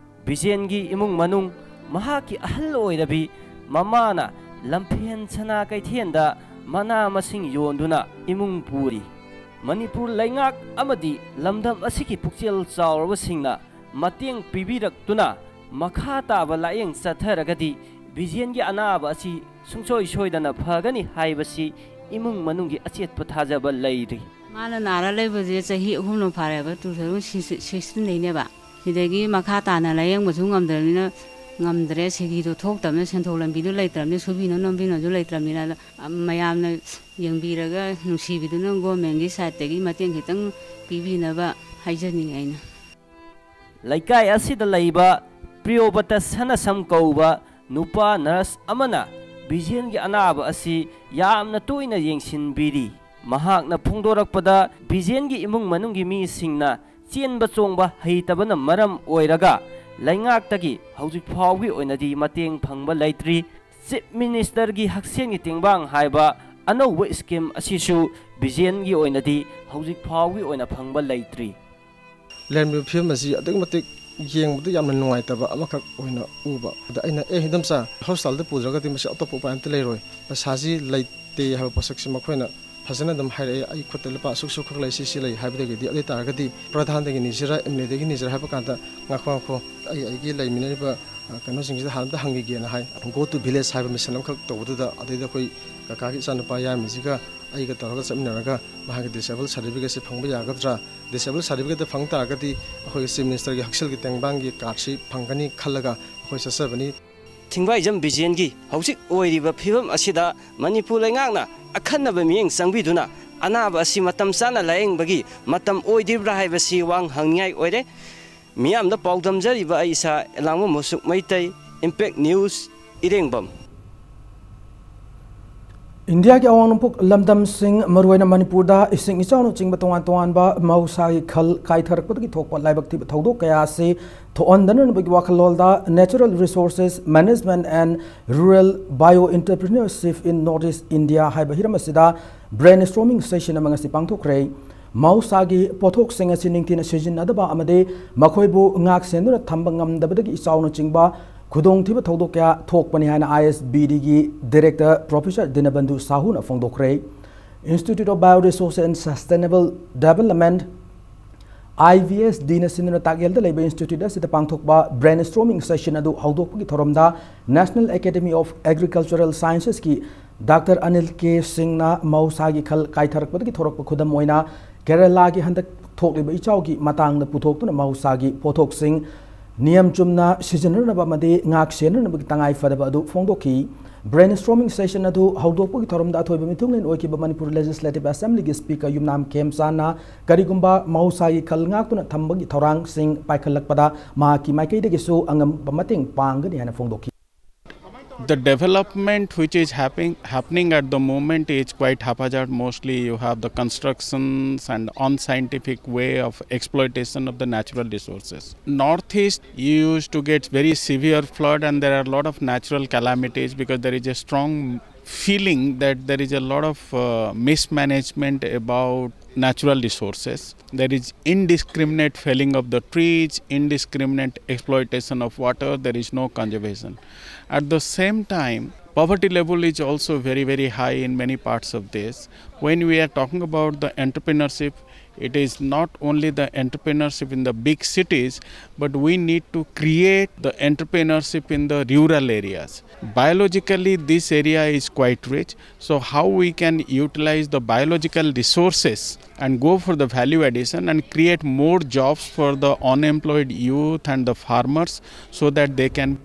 ꯕꯤꯖꯦꯟꯒꯤ ꯏꯃꯨꯡ ꯃꯅꯨꯡ, ꯃꯍꯥꯛꯀꯤ ꯑꯍꯜ ꯑꯣꯏꯔꯕꯤ ꯃꯃꯥꯅ ꯂꯝꯐꯦꯟ ꯁꯅꯥ ꯀꯩꯊꯦꯜꯗ ꯃꯅꯥ ꯃꯁꯤꯡ ꯌꯣꯟꯗꯨꯅ ꯏꯃꯨꯡ ꯄꯨꯔꯤ꯫ ꯃꯅꯤꯄꯨꯔ ꯂꯩꯉꯥꯛ ꯑꯃꯗꯤ ꯂꯝꯗꯝ ꯑꯁꯤꯒꯤ ꯄꯨꯛꯆꯦꯜ ꯆꯥꯎꯔꯕꯁꯤꯡꯅ ꯃꯇꯦꯡ ꯄꯤꯕꯤꯔꯛꯇꯨꯅ ꯃꯈꯥ ꯇꯥꯕ ꯂꯥꯌꯦꯡ ꯆꯠꯊꯔꯒꯗꯤ ꯕꯤꯖꯦꯟꯒꯤ ꯑꯅꯥꯕ ꯑꯁꯤ ꯁꯨꯡꯁꯣꯏ ꯁꯣꯏꯗꯅ ꯐꯒꯅꯤ ꯍꯥꯏꯕꯁꯤ ꯏꯃꯨꯡ ꯃꯅꯨꯡꯒꯤ ꯑꯆꯦꯠꯄ ꯊꯥꯖꯕ ꯂꯩꯔꯤ꯫ ꯃꯥꯅ ꯅꯥꯔ ꯂꯩꯕꯁꯦ ꯆꯍꯤ ꯑꯍꯨꯝꯅ ꯐꯥꯔꯦꯕ, two thousand sixteen ꯗꯩꯅꯦꯕ꯫ ꯁꯤꯗꯒꯤ ꯃꯈꯥ ꯇꯥꯅ ꯂꯥꯌꯦꯡꯕꯁꯨ ꯉꯝꯗ꯭ꯔꯕꯅꯤꯅ, ꯉꯝꯗ꯭ꯔꯦ, ꯁꯤꯀꯤꯗꯣ ꯊꯣꯛꯇꯕꯅꯤꯅ, ꯁꯦꯟꯊꯣꯛ ꯂꯝꯕꯤꯗꯣ ꯂꯩꯇ꯭ꯔꯕꯅꯤꯅ, ꯁꯨꯕꯤꯅ ꯅꯣꯝꯕꯤꯅꯁꯨ ꯂꯩꯇ꯭ꯔꯕꯅꯤꯅ, ꯑꯗꯣ ꯃꯌꯥꯝꯅ ꯌꯦꯡꯕꯤꯔꯒ ꯅꯨꯡꯁꯤꯕꯤꯗꯨꯅ ꯒꯣꯔꯃꯦꯟꯒꯤ ꯁꯥꯏꯠꯇꯒꯤ ꯃꯇꯦꯡ ꯈꯤꯇꯪ ꯄꯤꯕꯤꯅꯕ ꯍꯥꯏꯖꯅꯤꯡꯉꯤ ꯑꯩꯅ꯫ ꯂꯩꯀꯥꯏ ꯑꯁꯤꯗ ꯂꯩꯕ ꯄ꯭ꯔꯤꯌꯣꯕꯇ ꯁꯅꯥꯁꯝ ꯀꯧꯕ ꯅꯨꯄꯥ ꯅꯔꯁ ꯑꯃꯅ ꯕꯤꯖꯦꯟꯒꯤ ꯑꯅꯥꯕ ꯑꯁꯤ ꯌꯥꯝꯅ ꯇꯣꯏꯅ ꯌꯦꯡꯁꯤꯟꯕꯤꯔꯤ꯫ ꯃꯍꯥꯛꯅ ꯐꯣꯡꯗꯣꯔꯛꯄꯗ, ꯕꯤꯖꯦꯟꯒꯤ ꯏꯃꯨꯡ ꯃꯅꯨꯡꯒꯤ ꯃꯤꯁꯤꯡꯅ ꯆꯦꯟꯕ ꯆꯣꯡꯕ ꯍꯩꯇꯕꯅ ꯃꯔꯝ ꯑꯣꯏꯔꯒ ꯂꯩꯉꯥꯛꯇꯒꯤ ꯍꯧꯖꯤꯛ ꯐꯥꯎꯒꯤ ꯑꯣꯏꯅꯗꯤ ꯃꯇꯦꯡ ꯐꯪꯕ ꯂꯩꯇ꯭ꯔꯤ꯫ ꯆꯤꯐ ꯃꯤꯅꯤꯁꯇꯔꯒꯤ ꯍꯛꯁꯦꯜꯒꯤ ꯇꯦꯡꯕꯥꯡ ꯍꯥꯏꯕ ꯑꯅꯧꯕ ꯁ꯭ꯀꯤꯝ ꯑꯁꯤꯁꯨ ꯕꯤꯖꯦꯟꯒꯤ ꯑꯣꯏꯅꯗꯤ ꯍꯧꯖꯤꯛ ꯐꯥꯎꯒꯤ ꯑꯣꯏꯅ ꯐꯪꯕ ꯂꯩꯇ꯭ꯔꯤ꯫ ꯂꯩꯔꯝꯃꯤꯕ ꯐꯤꯕꯝ ꯑꯁꯤ ꯑꯗꯨꯛꯀꯤ ꯃꯇꯤꯛ ꯌꯦꯡꯕꯗ ꯌꯥꯝꯅ ꯅꯨꯡꯉꯥꯏꯇꯕ ꯑꯃꯈꯛ ꯑꯣꯏꯅ ꯎꯕ꯫ ꯑꯗ ꯑꯩꯅ, "ꯑꯦ, ꯏꯟꯗꯣꯝꯆꯥ, ꯍꯣꯁꯄꯤꯇꯥꯜꯗ ꯄꯨꯗ꯭ꯔꯒꯗꯤ ꯃꯁꯤ ꯑꯇꯣꯞꯄ ꯎꯄꯥꯏ ꯑꯝꯇ ꯂꯩꯔꯣꯏ, ꯄꯩꯁꯥꯁꯤ ꯂꯩꯇꯦ" ꯍꯥꯏꯕ ꯄꯣꯠꯁꯛꯁꯤ ꯃꯈꯣꯏꯅ ꯐꯖꯅ ꯑꯗꯨꯝ ꯍꯥꯏꯔꯛꯑꯦ꯫ "ꯑꯩ ꯈꯨꯠꯇ ꯂꯨꯄꯥ ꯑꯁꯨꯛ ꯁꯨꯛꯈꯛ ꯂꯩ, ꯁꯤ ꯁꯤ ꯂꯩ" ꯍꯥꯏꯕꯗꯒꯤꯗꯤ, "ꯑꯗꯨ ꯑꯣꯏ ꯇꯥꯔꯒꯗꯤ ꯄ꯭ꯔꯙꯥꯟꯗꯒꯤ ꯅꯤꯁꯤꯔꯥ, ꯑꯦꯝ ꯑꯦꯜ ꯑꯦꯗꯒꯤ ꯅꯤꯁꯤꯔꯥ" ꯍꯥꯏꯕ ꯀꯥꯟꯗ, "ꯉꯥꯏꯈꯣ, ꯉꯥꯏꯈꯣ, ꯑꯩ ꯑꯩꯒꯤ ꯂꯩꯃꯤꯟꯅꯔꯤꯕ, ꯑ, ꯀꯩꯅꯣꯁꯤꯡꯁꯤꯗ ꯍꯥꯟꯅ ꯑꯝꯇ ꯍꯪꯈꯤꯒꯦꯅ" ꯍꯥꯏ꯫ "Go to village" ꯍꯥꯏꯕ ꯃꯤꯁꯟ ꯑꯃꯈꯛ ꯇꯧꯕꯗꯨꯗ, ꯑꯗꯩꯗ ꯑꯩꯈꯣꯏ ꯀꯀꯥꯒꯤ ꯏꯆꯥꯅꯨꯄꯥ ꯌꯥꯏꯃꯁꯤꯒ ꯑꯩꯒ ꯇꯧꯔꯒ ꯆꯠꯃꯤꯟꯅꯔꯒ ꯃꯍꯥꯛꯀꯤ ꯗꯤꯁꯦꯕꯜ ꯁꯥꯔꯇꯤꯐꯤꯀꯦꯠꯁꯤ ꯐꯪꯕ ꯌꯥꯒꯗ꯭ꯔꯥ, ꯗꯤꯁꯦꯕꯜ ꯁꯥꯔꯇꯤꯐꯤꯀꯦꯠꯇ ꯐꯪ ꯇꯥꯔꯒꯗꯤ ꯑꯩꯈꯣꯏꯒꯤ ꯆꯤꯐ ꯃꯤꯅꯤꯁꯇꯔꯒꯤ ꯍꯛꯁꯦꯜꯒꯤ ꯇꯦꯡꯕꯥꯡꯒꯤ ꯀꯥꯔꯗꯁꯤ ꯐꯪꯒꯅꯤ ꯈꯜꯂꯒ ꯑꯩꯈꯣꯏ ꯆꯠꯆꯕꯅꯤ꯫ ꯊꯤꯡꯕꯥꯏꯖꯝ ꯕꯤꯖꯦꯟꯒꯤ ꯍꯧꯖꯤꯛ ꯑꯣꯏꯔꯤꯕ ꯐꯤꯕꯝ ꯑꯁꯤꯗ ꯃꯅꯤꯄꯨꯔ ꯂꯩꯉꯥꯛꯅ ꯑꯈꯟꯅꯕ ꯃꯤꯠꯌꯦꯡ ꯆꯪꯕꯤꯗꯨꯅ ꯑꯅꯥꯕ ꯑꯁꯤ ꯃꯇꯝ ꯆꯥꯅ ꯂꯥꯌꯦꯡꯕꯒꯤ ꯃꯇꯝ ꯑꯣꯏꯗ꯭ꯔꯤꯕ꯭ꯔꯥ ꯍꯥꯏꯕꯁꯤ ꯋꯥꯍꯪ ꯍꯪꯅꯤꯡꯉꯥꯏ ꯑꯣꯏꯔꯦ꯫ ꯃꯤꯌꯥꯝꯗ ꯄꯥꯎꯗꯝꯖꯔꯤꯕ ꯑꯩ ꯏꯁꯥ ꯑꯦꯂꯥꯡꯕꯝ ꯃꯨꯁꯨꯛ ꯃꯩꯇꯩ, ꯏꯝꯄꯦꯛ ꯅ꯭ꯌꯨꯁ, ꯏꯔꯦꯡꯕꯝ꯫ ꯏꯟꯗꯤꯌꯥꯒꯤ ꯑꯋꯥꯡ ꯅꯣꯡꯄꯣꯛ ꯂꯝꯗꯝꯁꯤꯡ, ꯃꯔꯨꯑꯣꯏꯅ ꯃꯅꯤꯄꯨꯔꯗ ꯏꯁꯤꯡ ꯏꯆꯥꯎꯅꯆꯤꯡꯕ ꯇꯣꯉꯥꯟ ꯇꯣꯉꯥꯟꯕ ꯃꯍꯧꯁꯥꯒꯤ ꯈꯜ ꯀꯥꯏꯊꯔꯛꯄꯗꯒꯤ ꯊꯣꯛꯄ ꯂꯥꯏꯕꯛ ꯊꯤꯕ ꯊꯧꯗꯣꯛ ꯀꯌꯥ ꯑꯁꯤ ꯊꯣꯛꯍꯟꯗꯅꯕꯒꯤ ꯋꯥꯈꯜꯂꯣꯟꯗ Natural Resources Management and Rural Bio Entrepreneurship in North East India ꯍꯥꯏꯕ ꯍꯤꯔꯝ ꯑꯁꯤꯗ brainstorming session ꯑꯃ ꯉꯁꯤ ꯄꯥꯡꯊꯣꯛꯈ꯭ꯔꯦ꯫ ꯃꯍꯧꯁꯥꯒꯤ ꯄꯣꯠꯊꯣꯛꯁꯤꯡ ꯑꯁꯤ ꯅꯤꯡꯊꯤꯅ ꯁꯤꯖꯤꯟꯅꯗꯕ ꯑꯃꯗꯤ ꯃꯈꯣꯏꯕꯨ ꯉꯥꯛ ꯁꯦꯟꯗꯨꯅ ꯊꯝꯕ ꯉꯝꯗꯕꯗꯒꯤ ꯏꯆꯥꯎꯅꯆꯤꯡꯕ ꯈꯨꯗꯣꯡꯊꯤꯕ ꯊꯧꯗꯣꯛ ꯀꯌꯥ ꯊꯣꯛꯄꯅꯤ ꯍꯥꯏꯅ I S B D ꯒꯤ director professor ꯗꯤꯅꯕꯟꯙꯨ ꯁꯥꯍꯨꯅ ꯐꯣꯡꯗꯣꯛꯈ꯭ꯔꯦ꯫ Institute of Bioresources and Sustainable Development, I B S D ꯅ ꯁꯤꯟꯗꯨꯅ ꯇꯥꯛꯌꯦꯜꯗ ꯂꯩꯕ institute ꯑꯁꯤꯗ ꯄꯥꯡꯊꯣꯛꯄ brainstorming session ꯑꯗꯨ ꯍꯧꯗꯣꯛꯄꯒꯤ ꯊꯧꯔꯝꯗ National Academy of Agricultural Sciences ꯀꯤ Doctor Anil K Singh ꯅ ꯃꯍꯧꯁꯥꯒꯤ ꯈꯜ ꯀꯥꯏꯊꯔꯛꯄꯗꯒꯤ ꯊꯣꯔꯛꯄ ꯈꯨꯗꯝ ꯑꯣꯏꯅ ꯀꯦꯔꯂꯥꯒꯤ ꯍꯟꯗꯛ ꯊꯣꯛꯂꯤꯕ ꯏꯆꯥꯎꯒꯤ ꯃꯇꯥꯡꯗ ꯄꯨꯊꯣꯛꯇꯨꯅ ꯃꯍꯧꯁꯥꯒꯤ ꯄꯣꯠꯊꯣꯛꯁꯤꯡ ꯅꯤꯌꯝ ꯆꯨꯝꯅ ꯁꯤꯖꯤꯟꯅꯅꯕ ꯑꯃꯗꯤ ꯉꯥꯛ ꯁꯦꯟꯅꯅꯕꯒꯤ ꯇꯉꯥꯏ ꯐꯗꯕ ꯑꯗꯨ ꯐꯣꯡꯗꯣꯛꯈꯤ꯫ Brainstorming session ꯑꯗꯨ ꯍꯧꯗꯣꯛꯄꯒꯤ ꯊꯧꯔꯝꯗ ꯑꯊꯣꯏꯕ ꯃꯤꯊꯨꯡꯂꯦꯟ ꯑꯣꯏꯈꯤꯕ ꯃꯅꯤꯄꯨꯔ Legislative Assembly ꯒꯤ Speaker ꯌꯨꯝꯅꯥꯝ ꯈꯦꯝꯆꯥꯟꯅ ꯀꯔꯤꯒꯨꯝꯕ ꯃꯍꯧꯁꯥꯒꯤ ꯈꯜ ꯉꯥꯛꯇꯨꯅ ꯊꯝꯕꯒꯤ ꯊꯧꯔꯥꯡꯁꯤꯡ ꯄꯥꯏꯈꯠꯂꯛꯄꯗ ꯃꯍꯥꯛꯀꯤ ꯃꯥꯏꯀꯩꯗꯒꯤꯁꯨ ꯑꯉꯝꯕ ꯃꯇꯦꯡ ꯄꯥꯡꯒꯅꯤ ꯍꯥꯏꯅ ꯐꯣꯡꯗꯣꯛꯈꯤ꯫ The development which is happen, happening at the moment is quite haphazard. Mostly you have the constructions and unscientific way of exploitation of the natural resources. Northeast, you used to get very severe flood, and there are a lot of natural calamities because there is a strong feeling that there is a lot of uh, mismanagement about natural resources. There is indiscriminate felling of the trees, indiscriminate exploitation of water, there is no conservation. At the same time, poverty level is also very, very high in many parts of this. When we are talking about the entrepreneurship, it is not only the entrepreneurship in the big cities, but we need to create the entrepreneurship in the rural areas. Biologically, this area is quite rich, so how we can utilize the biological resources and go for the value addition and create more jobs for the unemployed youth and the farmers so that they can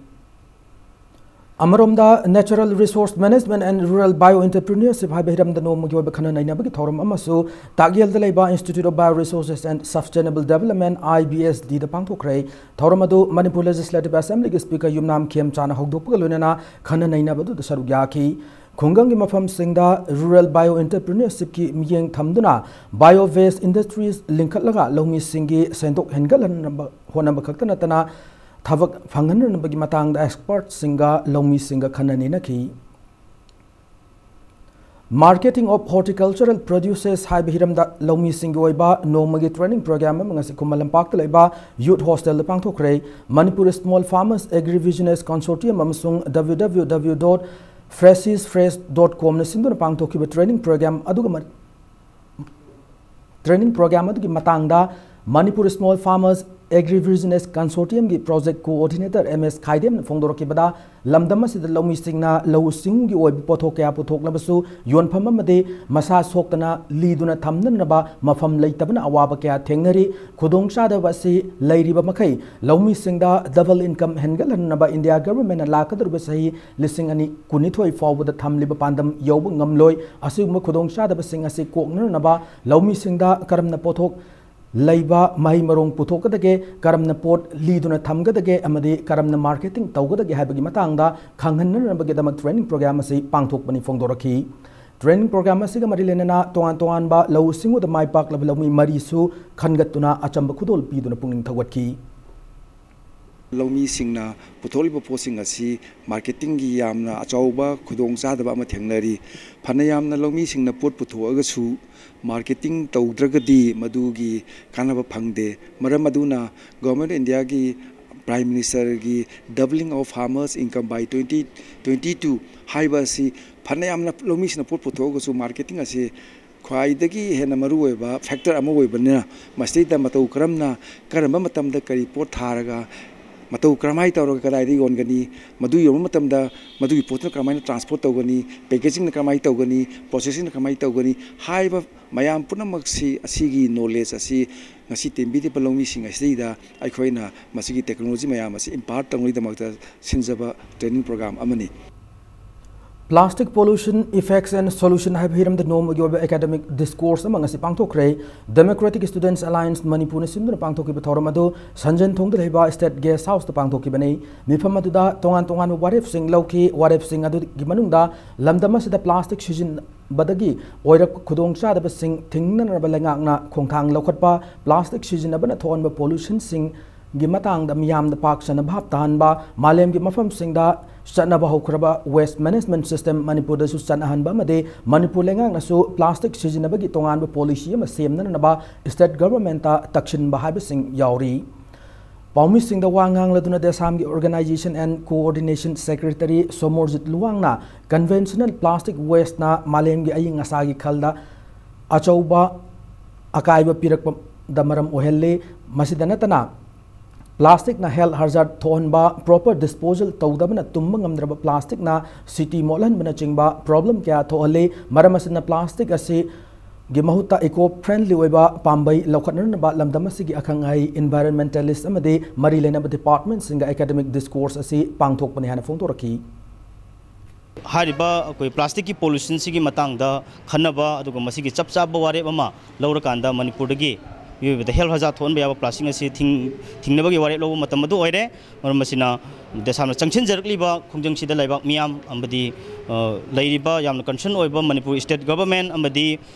ꯑꯃꯔꯣꯝꯗ Natural Resource Management and Rural Bio Entrepreneurship ꯍꯥꯏꯕ ꯍꯤꯔꯝꯗ ꯅꯣꯡꯃꯒꯤ ꯑꯣꯏꯕ ꯈꯟꯅ ꯅꯩꯅꯕꯒꯤ ꯊꯧꯔꯝ ꯑꯃꯁꯨ ꯇꯥꯛꯌꯦꯜꯗ ꯂꯩꯕ Institute of Bioresources and Sustainable Development, I B S D ꯗ ꯄꯥꯡꯊꯣꯛꯈ꯭ꯔꯦ꯫ ꯊꯧꯔꯝ ꯑꯗꯨ ꯃꯅꯤꯄꯨꯔ Legislative Assembly ꯒꯤ Speaker ꯌꯨꯝꯅꯥꯝ ꯈꯦꯝꯆꯥꯟꯅ ꯍꯧꯗꯣꯛꯄꯒ ꯂꯣꯏꯅꯅ ꯈꯟꯅ ꯅꯩꯅꯕ ꯑꯗꯨꯗ ꯁꯔꯨꯛ ꯌꯥꯈꯤ꯫ ꯈꯨꯡꯒꯪꯒꯤ ꯃꯐꯝꯁꯤꯡꯗ Rural Bio Entrepreneurship ꯀꯤ ꯃꯤꯠꯌꯦꯡ ꯊꯝꯗꯨꯅ Bio Waste Industries ꯂꯤꯡꯈꯠꯂꯒ ꯂꯧꯃꯤꯁꯤꯡꯒꯤ ꯁꯦꯟꯊꯣꯛ ꯍꯦꯟꯒꯠꯍꯟꯅꯕ ꯍꯣꯠꯅꯕ ꯈꯛꯇ ꯅꯠꯇꯅ ꯊꯕꯛ ꯐꯪꯍꯟꯅꯕꯒꯤ ꯃꯇꯥꯡꯗ expert ꯁꯤꯡꯒ ꯂꯧꯃꯤꯁꯤꯡꯒ ꯈꯟꯅ ꯅꯩꯅꯈꯤ꯫ Marketing of Horticultural Produces ꯍꯥꯏꯕ ꯍꯤꯔꯝꯗ ꯂꯧꯃꯤꯁꯤꯡꯒꯤ ꯑꯣꯏꯕ ꯅꯣꯡꯃꯒꯤ training program ꯑꯃ ꯉꯁꯤ ꯈꯨꯃꯟ ꯂꯝꯄꯥꯛꯇ ꯂꯩꯕ Youth Hostel ꯗ ꯄꯥꯡꯊꯣꯛꯈ꯭ꯔꯦ꯫ Manipur Small Farmers Agribusiness Consortium ꯑꯃꯁꯨꯡ W W W dot freshiesfresh dot com ꯅ ꯁꯤꯟꯗꯨꯅ ꯄꯥꯡꯊꯣꯛꯈꯤꯕ training program ꯑꯗꯨꯒ ꯃ-, training program ꯑꯗꯨꯒꯤ ꯃꯇꯥꯡꯗ Manipur Small Farmers Agribusiness Consortium ꯒꯤ project coordinator M S ꯈꯥꯏꯗꯦꯝꯅ ꯐꯣꯡꯗꯣꯔꯛꯈꯤꯕꯗ, ꯂꯝꯗꯝ ꯑꯁꯤꯗ ꯂꯧꯃꯤꯁꯤꯡꯅ ꯂꯧꯎ ꯁꯤꯡꯎꯒꯤ ꯑꯣꯏꯕ ꯄꯣꯠꯊꯣꯛ ꯀꯌꯥ ꯄꯨꯊꯣꯛꯂꯕꯁꯨ ꯌꯣꯟꯐꯝ ꯑꯃꯗꯤ ꯃꯁꯥ ꯁꯣꯛꯇꯅ ꯂꯤꯗꯨꯅ ꯊꯝꯅꯅꯕ ꯃꯐꯝ ꯂꯩꯇꯕꯅ ꯑꯋꯥꯕ ꯀꯌꯥ ꯊꯦꯡꯅꯔꯤ꯫ ꯈꯨꯗꯣꯡꯆꯥꯗꯕ ꯑꯁꯤ ꯂꯩꯔꯤꯕ ꯃꯈꯩ ꯂꯧꯃꯤꯁꯤꯡꯗ double income ꯍꯦꯟꯒꯠꯍꯟꯅꯕ India government ꯅ ꯂꯥꯛꯀꯗꯧꯔꯤꯕ ꯆꯍꯤ ꯂꯤꯁꯤꯡ ꯑꯅꯤ ꯀꯨꯟꯅꯤꯊꯣꯏ ꯐꯥꯎꯕꯗ ꯊꯝꯂꯤꯕ ꯄꯥꯟꯗꯝ ꯌꯧꯕ ꯉꯝꯂꯣꯏ꯫ ꯑꯁꯤꯒꯨꯝꯕ ꯈꯨꯗꯣꯡꯆꯥꯗꯕꯁꯤꯡ ꯑꯁꯤ ꯀꯣꯛꯅꯅꯕ ꯂꯧꯃꯤꯁꯤꯡꯗ ꯀꯔꯝꯅ ꯄꯣꯠꯊꯣꯛ ꯂꯩꯕ ꯃꯍꯩ ꯃꯔꯣꯡ ꯄꯨꯊꯣꯛꯀꯗꯒꯦ, ꯀꯔꯝꯅ ꯄꯣꯠ ꯂꯤꯗꯨꯅ ꯊꯝꯒꯗꯒꯦ ꯑꯃꯗꯤ ꯀꯔꯝꯅ marketing ꯇꯧꯒꯗꯒꯦ ꯍꯥꯏꯕꯒꯤ ꯃꯇꯥꯡꯗ ꯈꯪꯍꯟꯅꯅꯕꯒꯤꯗꯃꯛ training program ꯑꯁꯤ ꯄꯥꯡꯊꯣꯛꯄꯅꯤ ꯐꯣꯡꯗꯣꯔꯛꯈꯤ꯫ Training program ꯑꯁꯤꯒ ꯃꯔꯤ ꯂꯩꯅꯅ ꯇꯣꯉꯥꯟ ꯇꯣꯉꯥꯟꯕ ꯂꯧꯎ ꯁꯤꯡꯎꯗ ꯃꯥꯏ ꯄꯥꯛꯂꯕ ꯂꯧꯃꯤ ꯃꯔꯤꯁꯨ ꯈꯟꯒꯠꯇꯨꯅ ꯑꯆꯝꯕ ꯈꯨꯗꯣꯜ ꯄꯤꯗꯨꯅ ꯄꯨꯛꯅꯤꯡ ꯊꯧꯒꯠꯈꯤ꯫ ꯂꯧꯃꯤꯁꯤꯡꯅ ꯄꯨꯊꯣꯛꯂꯤꯕ ꯄꯣꯠꯁꯤꯡ ꯑꯁꯤ marketing ꯒꯤ ꯌꯥꯝꯅ ꯑꯆꯧꯕ ꯈꯨꯗꯣꯡꯆꯥꯗꯕ ꯑꯃ ꯊꯦꯡꯅꯔꯤ꯫ ꯐꯅ ꯌꯥꯝꯅ ꯂꯧꯃꯤꯁꯤꯡꯅ ꯄꯣꯠ ꯄꯨꯊꯣꯛꯑꯒꯁꯨ marketing ꯇꯧꯗ꯭ꯔꯒꯗꯤ ꯃꯗꯨꯒꯤ ꯀꯥꯟꯅꯕ ꯐꯪꯗꯦ꯫ ꯃꯔꯝ ꯑꯗꯨꯅ Government of India ꯒꯤ Prime Minister ꯒꯤ Doubling of Farmers Income by twenty twenty two ꯍꯥꯏꯕ ꯑꯁꯤ ꯐꯅ ꯌꯥꯝꯅ ꯂꯧꯃꯤꯁꯤꯡꯅ ꯄꯣꯠ ꯄꯨꯊꯣꯛꯑꯒꯁꯨ marketing ꯑꯁꯤ ꯈ꯭ꯋꯥꯏꯗꯒꯤ ꯍꯦꯟꯅ ꯃꯔꯨꯑꯣꯏꯕ factor ꯑꯃ ꯑꯣꯏꯕꯅꯤꯅ, ꯃꯁꯤꯗꯩꯗ ꯃꯇꯧ ꯀꯔꯝꯅ, ꯀꯔꯝꯕ ꯃꯇꯝꯗ ꯀꯔꯤ ꯄꯣꯠ ꯊꯥꯔꯒ, ꯃꯇꯧ ꯀꯔꯝꯍꯥꯏꯅ ꯇꯧꯔꯒ ꯀꯗꯥꯏꯗ ꯌꯣꯟꯒꯅꯤ, ꯃꯗꯨ ꯌꯣꯟꯕ ꯃꯇꯝꯗ ꯃꯗꯨꯒꯤ ꯄꯣꯠꯇꯨꯅ ꯀꯔꯝꯍꯥꯏꯅ transport ꯇꯧꯒꯅꯤ, packaging ꯅ ꯀꯔꯝꯍꯥꯏꯅ ꯇꯧꯒꯅꯤ, processing ꯅ ꯀꯔꯝꯍꯥꯏꯅ ꯇꯧꯒꯅꯤ ꯍꯥꯏꯕ ꯃꯌꯥꯝ ꯄꯨꯝꯅꯃꯛꯁꯤ, ꯑꯁꯤꯒꯤ knowledge ꯑꯁꯤ ꯉꯁꯤ ꯇꯦꯝꯕꯤꯔꯤꯕ ꯂꯧꯃꯤꯁꯤꯡ ꯑꯁꯤꯗ ꯑꯩꯈꯣꯏꯅ ꯃꯁꯤꯒꯤ technology ꯃꯌꯥꯝ ꯑꯁꯤ impart ꯇꯧꯅꯕꯒꯤꯗꯃꯛꯇ ꯁꯤꯟꯖꯕ training program ꯑꯃꯅꯤ꯫ Plastic Pollution Effects and Solution ꯍꯥꯏꯕ ꯍꯤꯔꯝꯗ ꯅꯣꯡꯃꯒꯤ ꯑꯣꯏꯕ academic discourse ꯑꯃ ꯉꯁꯤ ꯄꯥꯡꯊꯣꯛꯈ꯭ꯔꯦ꯫ Democratic Students Alliance ꯃꯅꯤꯄꯨꯔꯅ ꯁꯤꯟꯗꯨꯅ ꯄꯥꯡꯊꯣꯛꯈꯤꯕ ꯊꯧꯔꯝ ꯑꯗꯨ ꯁꯟꯖꯦꯟ ꯊꯣꯡꯗ ꯂꯩꯕ State Guest House ꯇ ꯄꯥꯡꯊꯣꯛꯈꯤꯕꯅꯤ꯫ ꯃꯤꯐꯝ ꯑꯗꯨꯗ ꯇꯣꯉꯥꯟ ꯇꯣꯉꯥꯟꯕ ꯋꯥꯔꯦꯞꯁꯤꯡ ꯂꯧꯈꯤ꯫ ꯋꯥꯔꯦꯞꯁꯤꯡ ꯑꯗꯨꯒꯤ ꯃꯅꯨꯡꯗ ꯂꯝꯗꯝ ꯑꯁꯤꯗ plastic ꯁꯤꯖꯤꯟꯅꯕꯗꯒꯤ ꯑꯣꯏꯔꯛꯄ ꯈꯨꯗꯣꯡꯆꯥꯗꯕꯁꯤꯡ ꯊꯤꯡꯅꯅꯕ ꯂꯩꯉꯥꯛꯅ ꯈꯣꯡꯊꯥꯡ ꯂꯧꯈꯠꯄ, plastic ꯁꯤꯖꯤꯟꯅꯕꯅ ꯊꯣꯛꯍꯟꯕ pollution ꯁꯤꯡ ꯒꯤ ꯃꯇꯥꯡꯗ ꯃꯤꯌꯥꯝꯗ ꯄꯥꯛ ꯁꯟꯅ ꯚꯥꯞ ꯇꯥꯍꯟꯕ, ꯃꯥꯂꯦꯝꯒꯤ ꯃꯐꯝꯁꯤꯡꯗ ꯆꯠꯅꯕ ꯍꯧꯈ꯭ꯔꯕ waste management system ꯃꯅꯤꯄꯨꯔꯗꯁꯨ ꯆꯠꯅꯍꯟꯕ ꯑꯃꯗꯤ ꯃꯅꯤꯄꯨꯔ ꯂꯩꯉꯥꯛꯅꯁꯨ plastic ꯁꯤꯖꯤꯟꯅꯕꯒꯤ ꯇꯣꯉꯥꯟꯕ policy ꯑꯃ ꯁꯦꯝꯅꯅꯕ state government ꯇ ꯇꯛꯁꯤꯟꯕ ꯍꯥꯏꯕꯁꯤꯡ ꯌꯥꯎꯔꯤ꯫ ꯄꯥꯎꯃꯤꯁꯤꯡꯗ ꯋꯥ ꯉꯥꯡꯂꯗꯨꯅ ꯗꯦꯁꯥꯝꯒꯤ Organization and Coordination Secretary Somorjit ꯂꯨꯋꯥꯡꯅ conventional plastic waste ꯅ ꯃꯥꯂꯦꯝꯒꯤ ꯑꯏꯪ ꯑꯁꯥꯒꯤ ꯈꯜꯗ ꯑꯆꯧꯕ ꯑꯀꯥꯏꯕ ꯄꯤꯔꯛꯄ ꯗ ꯃꯔꯝ ꯑꯣꯏꯍꯜꯂꯤ꯫ ꯃꯁꯤꯗ ꯅꯠꯇꯅ plastic ꯅ health hazard ꯊꯣꯛꯍꯟꯕ, proper disposal ꯇꯧꯗꯕꯅ ꯇꯨꯝꯕ ꯉꯝꯗ꯭ꯔꯕ plastic ꯅ city ꯃꯣꯠꯍꯟꯕꯅꯆꯤꯡꯕ problem ꯀꯌꯥ ꯊꯣꯛꯍꯜꯂꯤ꯫ ꯃꯔꯝ ꯑꯁꯤꯅ plastic ꯑꯁꯤ ꯒꯤ ꯃꯍꯨꯠꯇ eco friendly ꯑꯣꯏꯕ ꯄꯥꯝꯕꯩ ꯂꯧꯈꯠꯅꯅꯕ ꯂꯝꯗꯝ ꯑꯁꯤꯒꯤ ꯑꯈꯪ ꯑꯍꯩ, environmentalist ꯑꯃꯗꯤ ꯃꯔꯤ ꯂꯩꯅꯕ department ꯁꯤꯡꯒ academic discourse ꯑꯁꯤ ꯄꯥꯡꯊꯣꯛꯄꯅꯤ ꯍꯥꯏꯅ ꯐꯣꯡꯗꯣꯔꯛꯈꯤ꯫ ꯍꯥꯏꯔꯤꯕ ꯑꯩꯈꯣꯏ plastic ꯀꯤ pollution ꯁꯤꯒꯤ ꯃꯇꯥꯡꯗ ꯈꯟꯅꯕ ꯑꯗꯨꯒ ꯃꯁꯤꯒꯤ ꯆꯞ ꯆꯥꯕ ꯋꯥꯔꯦꯞ ꯑꯃ ꯂꯧꯔꯀꯥꯟꯗ ꯃꯅꯤꯄꯨꯔꯗꯒꯤ ꯃꯤꯑꯣꯏꯕꯗ health hazard ꯊꯣꯛꯍꯟꯕ ꯌꯥꯕ plastic ꯑꯁꯤ ꯊꯤꯡ-, ꯊꯤꯡꯅꯕꯒꯤ ꯋꯥꯔꯦꯞ ꯂꯧꯕ ꯃꯇꯝ ꯑꯗꯨ ꯑꯣꯏꯔꯦ꯫ ꯃꯔꯝ ꯑꯁꯤꯅ ꯗꯦꯁꯥꯝꯅ ꯆꯪꯁꯤꯟꯖꯔꯛꯂꯤꯕ ꯈꯣꯡꯖꯪꯁꯤꯗ ꯂꯩꯕꯥꯛ ꯃꯤꯌꯥꯝ ꯑꯃꯗꯤ, ꯑ, ꯂꯩꯔꯤꯕ ꯌꯥꯝꯅ concern ꯑꯣꯏꯕ ꯃꯅꯤꯄꯨꯔ state government ꯑꯃꯗꯤ